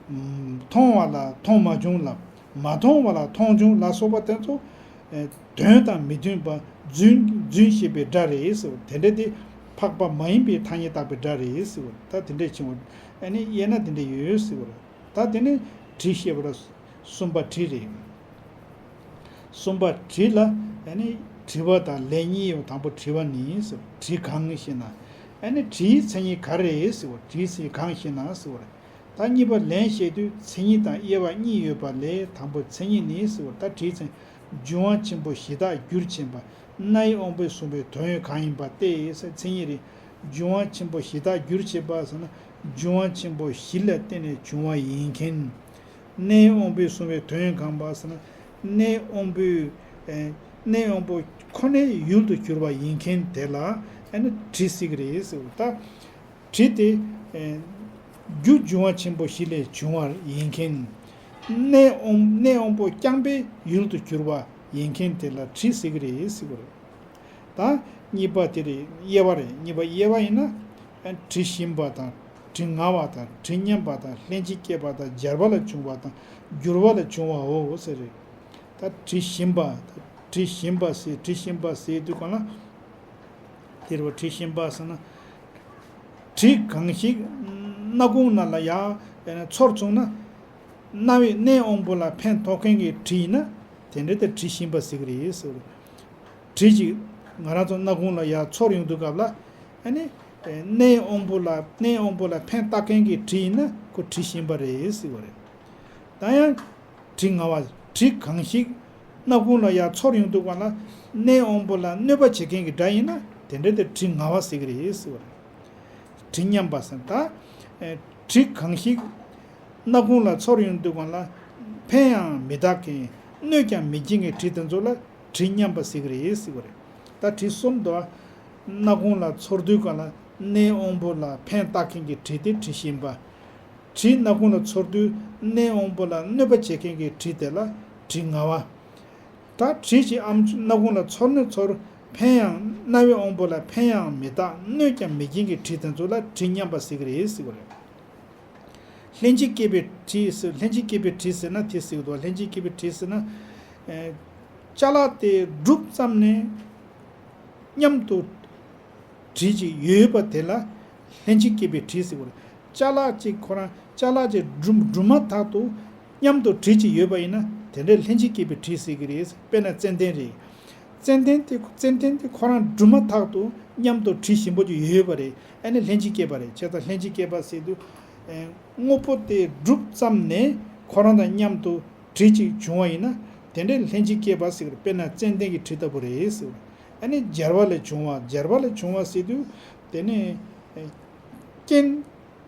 མཐོང་བ་ལ་མཐོང་མ་བྱུང་ལ། མ་མཐོང་བ་ལ་མཐོང་བྱུང་ལ་སོགས་པ་དེ་ཚོ། དོན་དང་མི་མཐུན་པ་རྫུན་རྫུན་བཤད་པའི་སྒྲ་རེད་ཟེར་བ་དེ་འདྲ་དེ། འཕགས་པ་མ་ཡིན་པའི་ཐ་སྙད་བཏགས་པའི་སྒྲ་རེད་ཟེར་བ་ད་དེ་འདྲ་བྱུང་བ། ཨ་ནི་དབྱེ་ན་དེ་འདྲ་ཡོད་ཟེར་བ་རེད། ད་དེ་ནི་དྲི་བཤད་པ་ལ་གསུམ་པ་དྲི་རེད། གསུམ་པ་དྲི་ལ། ཨ་ནི་དྲི་བ་དང་ལན་གཉིས་ཡོད། དང་པོ་དྲི་བ་ནི་ཟེར། དྲི་གང་ཞེ་ན། ཨ་ནི་དྲིའི་མཚན་ཉིད་ག་རེ་ཟེར་བ། དྲིའི་མཚན་ཉིད་གང་ཞེ་ན་ཟེར་བ་རེད། ད་གཉིས་པ་ལན་བཤད་དུས་མཚན་ཉིད་དང་དབྱེ་བ་གཉིས་ཡོད་པ་ལས་དང་པོ་མཚན་ཉིད་ནི་ཟེར་བ་ད་དྲིའི་མཚན། འབྱུང་བ་ཆེན་པོ་བཞི་དག་རྒྱུར་བྱས་པ། སྣའི་དབང་པོས་གཟུང་བའི་དོན་ཡོད་གང་ཡིན་པ་སྟེ་ཟེར་མཚན་ཉིད་རེད། འབྱུང་བ་ཆེན་པོ་བཞི་དག་རྒྱུར་བྱས་པ་ཟེར་ན། འབྱུང་བ་ཆེན་པོ་བཞི་ལ་བརྟེན་ནས་བྱུང་བ་ཡིན་མཁན། སྣའི་དབང་པོས་གཟུང་བའི་དོན་ཡོད་གང་པ་ཟེར་ན། སྣའི་དབང་པོའི། ཨེ། སྣའི་དབང་པོ་ཁོ་ནའི་ཡུལ་དུ་གྱུར་པ་ཡིན་མཁན་དེ་ལ་ཨ་ནི་དྲི་ཟེར་གི་རེད་ཟེར་བ་ད། དྲི་དེ། ཨེ། རྒྱུ་འབྱུང་བ་ཆེན་པོ་བཞི་ལས་བྱུང་བ་ཡིན་མཁན། སྣའི་དབང་སྣའི་དབང་པོ་རྐྱང་པའི་ཡུལ་དུ་གྱུར་པ་ཡིན་མཁན་དེ་ལ་དྲི་ཟེར་གི་རེད་ཟེར་བ་རེད། ད་གཉིས་པ་དེ་རེད། དབྱེ་བ་རེད། གཉིས་པ་དབྱེ་བ་ཡིན་ན། དྲི་ཞིམ་པ་དང་། དྲི་ང་བ་དང་། དྲི་མཉམ་པ་དང་། ལྷན་ཅིག་སྐྱེས་པ་དང་། སྦྱར་བ་ལས་བྱུང་བ་དང་། འགྱུར་བ་ལས་བྱུང་བའོ་ཟེར་རེད། ད་དྲི་ཞིམ་པ། དྲི་ཞིམ་པ་ཟེར། དྲི་ཞིམ་པ་ཟེར་དུས་གང་ལ། དེ་རུ་དྲི་ཞིམ་པ་ཟེར་ན། དྲི་གང་ཞིག་སྣ་ཁུང་ནང་ལ་ཡར་ཚོར་བྱུང་ན། རྣ་བའི་སྣའི་དབང་པོ་ལ་ཕན་ཐོགས་མཁན་གྱི་དྲི་ཡིན་ན། དེ་འདྲ་དེ་དྲི་ཞིམ་པ་ཟེར་གི་རེད་ཟེར་བ་རེད། དྲི་ཞིག་ང་རང་ཚོ་སྣ་ཁུང་ལ་ཡར་ཚོར་ཡོང་དུས་སྐབས་ལ། ཨ་ནི། སྣའི་དབང་པོ་ལ་སྣའི་དབང་པོ་ལ་ཕན་བཏགས་མཁན་གྱི་དྲི་ཡིན་ན་ཁོ་དྲི་ཞིམ་པ་རེད་ཟེར་བ་རེད། ད་ཡང་། དྲི་ང་བ། དྲི་གང་ཞིག་སྣ་ཁུང་ལ་ཡར་ཚོར་ཡོང་དུས་སྒང་ལ་སྣའི་དབང་པོ་ལ་གནོད་པ་བྱེད་མཁན་གྱི་སྒྲ་ཡིན་ན་དེ་འདྲ་དེ་དྲི་ང་བ་ཟེར་གི་རེད་ཟེར་བ་རེད། དྲི་མཉམ་པ་ཟེར་ད། ཨེ། དྲི་གང་ཞིག་སྣ་ཁུང་ལ་ཚོར་ཡོང་དུས་སྒང་ལ་ཕན་ཡང་མི་བཏགས་མཁན་གནོད་ཀྱང་མི་བྱེད་མཁན་དྲི་དེ་ཚོ་ལ་དྲི་མཉམ་པ་ཟེར་གི་རེད་ཟེར་བ་རེད། ད་དྲི་གསུམ་འདུག་ཨ། སྣ་ཁུང་ལ་ཚོར་དུས་སྒང་ལ་སྣའི་དབང་པོ་ལ་ཕན་བཏགས་མཁན་གྱི་དྲི་དེ་དྲི་ཞིམ་པ། དྲི་སྣ་ཁུང་ལ་ཚོར་དུས་སྣའི་དབང་པོ་ལ་གནོད་པ་བྱེད་མཁན་གྱི་དྲི་དེ་ལ་དྲི་ང་བ། ད་དྲི་ཞིག་ཨམ་སྣ་ཁུང་ལ་ཚོར་ནི་ཚོར། ཕན་ཡང་རྣ་བའི་དབང་པོ་ལ་ཕན་ཡང་མི་བཏགས་གནོད་ཀྱང་མི་བྱེད་མཁན་གྱི་དྲི་དེ་ཚོ་ལ་དྲི་མཉམ་པ་ཟེར་གི་རེད་ཟེར་བ་རེད། ལྷན་ཅིག་སྐྱེས་པའི་དྲི་ཟེར། ལྷན་ཅིག་སྐྱེས་པའི་དྲི་ཟེར་ན་དེ་ཟེར་གི་འདུག་ལྷན་ཅིག་སྐྱེས་པའི་དྲི་ཟེར་ན། ཨེ། ཅ་ལག་དེ་བསྒྲུབས་ཙམ་ནས་མཉམ་དུ་དྲི་ཞིག་ཡོད་པ་དེ་ལ་ལྷན་ཅིག་སྐྱེས་པའི་དྲི་ཟེར་བ་རེད། ཅ་ལག་ཅིག་ཁོ་རང་ཅ་ལག་ཅིག་བསྒྲུབ་བསྒྲུབས་མ་ཐག་ཏུ་མཉམ་དུ་དྲི་ཞིག་ཡོད་པ་ཡིན་ན་དེ་འདྲ་ལྷན་ཅིག་སྐྱེས་པའི་དྲི་ཟེར་གི་རེད། དཔེར་ན་ཙན་དན་རེད། ཙན་དན་དེ་ཙན་དན་དེ་ཁོ་རང་བསྒྲུབས་མ་ཐག་ཏུ་མཉམ་དུ་དྲི་ཞིམ་པོ་ཅིག་ཡོད་པ་རེད། ཨ་ནི་ལྷན་ཅིག་སྐྱེས་པ་རེད། བྱས་ཙང་ལྷན་ཅིག་སྐྱེས་པ་ཟེར་དུས། ཨེ། དངོས་པོ་དེ་བསྒྲུབས་ཙམ་ནས་ཁོ་རང་དང་མཉམ་དུ་དྲི་གཅིག་བྱུང་བ་ཡིན་ན་དེ་འདྲའི་ལྷན་ཅིག་སྐྱེས་པ་ཟེར་གི་རེད། དཔེར་ན་ཙན་དན་གྱི་དྲི་ལྟ་བུ་རེད་ཟེར་གི་རེད། ཨ་ནི་སྦྱར་བ་ལས་བྱུང་བ། སྦྱར་བ་ལས་བྱུང་བ་ཟེར་དུས་དེ་ནི། ཨེ། རྐྱེན།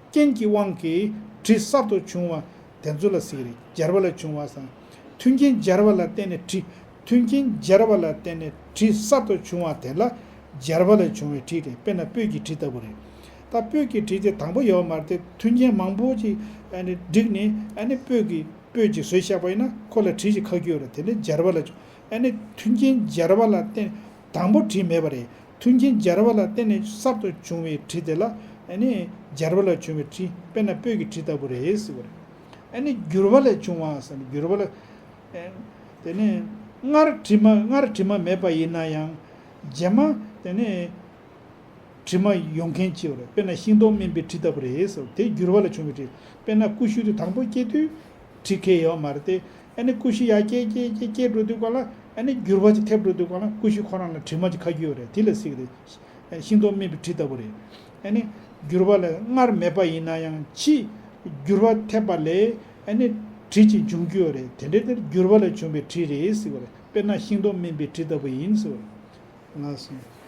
རྐྱེན་གྱི་དབང་གིས་དྲི་གསར་དུ་བྱུང་བ་དེ་ཚོ་ལ་ཟེར་གི་རེད། སྦྱར་བ་ལས་བྱུང་བ་ཟེར། མཐུན་རྐྱེན་སྦྱར་བ་ལ་བརྟེན་ནས་དྲི། མཐུན་རྐྱེན་སྦྱར་བ་ལ་བརྟེན་ནས་དྲི་གསར་དུ་བྱུང་བ་དེ་ལ་སྦྱར་བ་ལས་བྱུང་བའི་དྲི་རེད། དཔེར་ན་སྤོས་ཀྱི་དྲི་ལྟ་བུ་རེད། ད་སྤོས་ཀྱི་དྲི་དེ་དང་པོ་ཡོད་མ་རེད་དེ། མཐུན་རྐྱེན་མང་པོ་ཅིག་ཨ་ནི་བསྒྲིགས་ནས་ཨ་ནི་སྤོས་ཀྱི་སྤོས་ཀྱི་བཟོས་བཞག་པ་ཡིན་ན་ཁོ་ལ་དྲི་ཞིག་ཁ་རྒྱུ་ཡོད་རེད། དེ་ནི་སྦྱར་བ་ལ་བྱུང་། ཨ་ནི་མཐུན་རྐྱེན་སྦྱར་བ་ལ་བརྟེན། དང་པོ་དྲི་མེད་པ་རེད། མཐུན་རྐྱེན་སྦྱར་བ་ལ་བརྟེན་ནས་གསར་དུ་བྱུང་བའི་དྲི་དེ་ལ་ཨ་ནི་སྦྱར་བ་ལ་བྱུང་བའི་དྲི། དཔེར་ན་སྤོས་ཀྱི་དྲི་ལྟ་བུ་རེད་ཟེར་བ་རེད། ཨ་ནི་འགྱུར་བ་ལས་བྱུང་བ་ཟེར་ན་འགྱུར་བ་ལ། ཨེ། དེ་ནས་སྔར་དྲི་མ་སྔར་དྲི་མ་མེད་པ་ཡིན་ན་ཡང་རྗེས་མ་དེ་ནས་དྲི་མ་ཡོང་མཁན་ཅིག་ཡོད་རེད། དཔེར་ན་ཤིང་སྡོང་སྨིན་པའི་དྲི་ལྟ་བུ་རེད་ཟེར། དེ་འགྱུར་བ་ལ་བྱུང་བའི་དྲི། དཔེར་ན་ཀུ་ཤུ་དེ་དང་པོ་སྐྱེས་དུས་དྲི་གང་ཡང་ཡོད་མ་རེད་དེ། ཨ་ནི་ཀུ་ཤུ་ཡར་སྐྱེས་སྐྱེས་སྐྱེས་སྐྱེས་འགྲོ་དུས་སྒང་ལ་ཨ་ནི་འགྱུར་བ་ཅིག་ཐེབས་འགྲོ་དུས་སྒང་ལ་ཀུ་ཤུ་ཁོ་རང་ལ་དྲི་མ་ཅིག་ཁ་རྒྱུ་ཡོད་རེད། དེ་ལ་ཟེར་གི་རེད། ཤིང་སྡོང་སྨིན་པའི་དྲི་ལྟ་བུ་རེད། ཨ་ནི་འགྱུར་བ་ལ་སྔར་མེད་པ་ཡིན་ན་ཡང་ཕྱིས་འགྱུར་བ་ཐེབས་པ་ལས་ཨ་ནི་དྲི་ཅིག་འབྱུང་རྒྱུ་ཡོད་རེད། དེ་འདྲའི་དེར་འགྱུར་བ་ལས་བྱུང་བའི་དྲི་རེད་ཟེར་བ་རེད། དཔེར་ན་ཤིང་སྡོང་སྨིན་པའི་དྲི་ལྟ་བུ་ཡིན་ཟེར་བ་རེད། ལགས་སོ།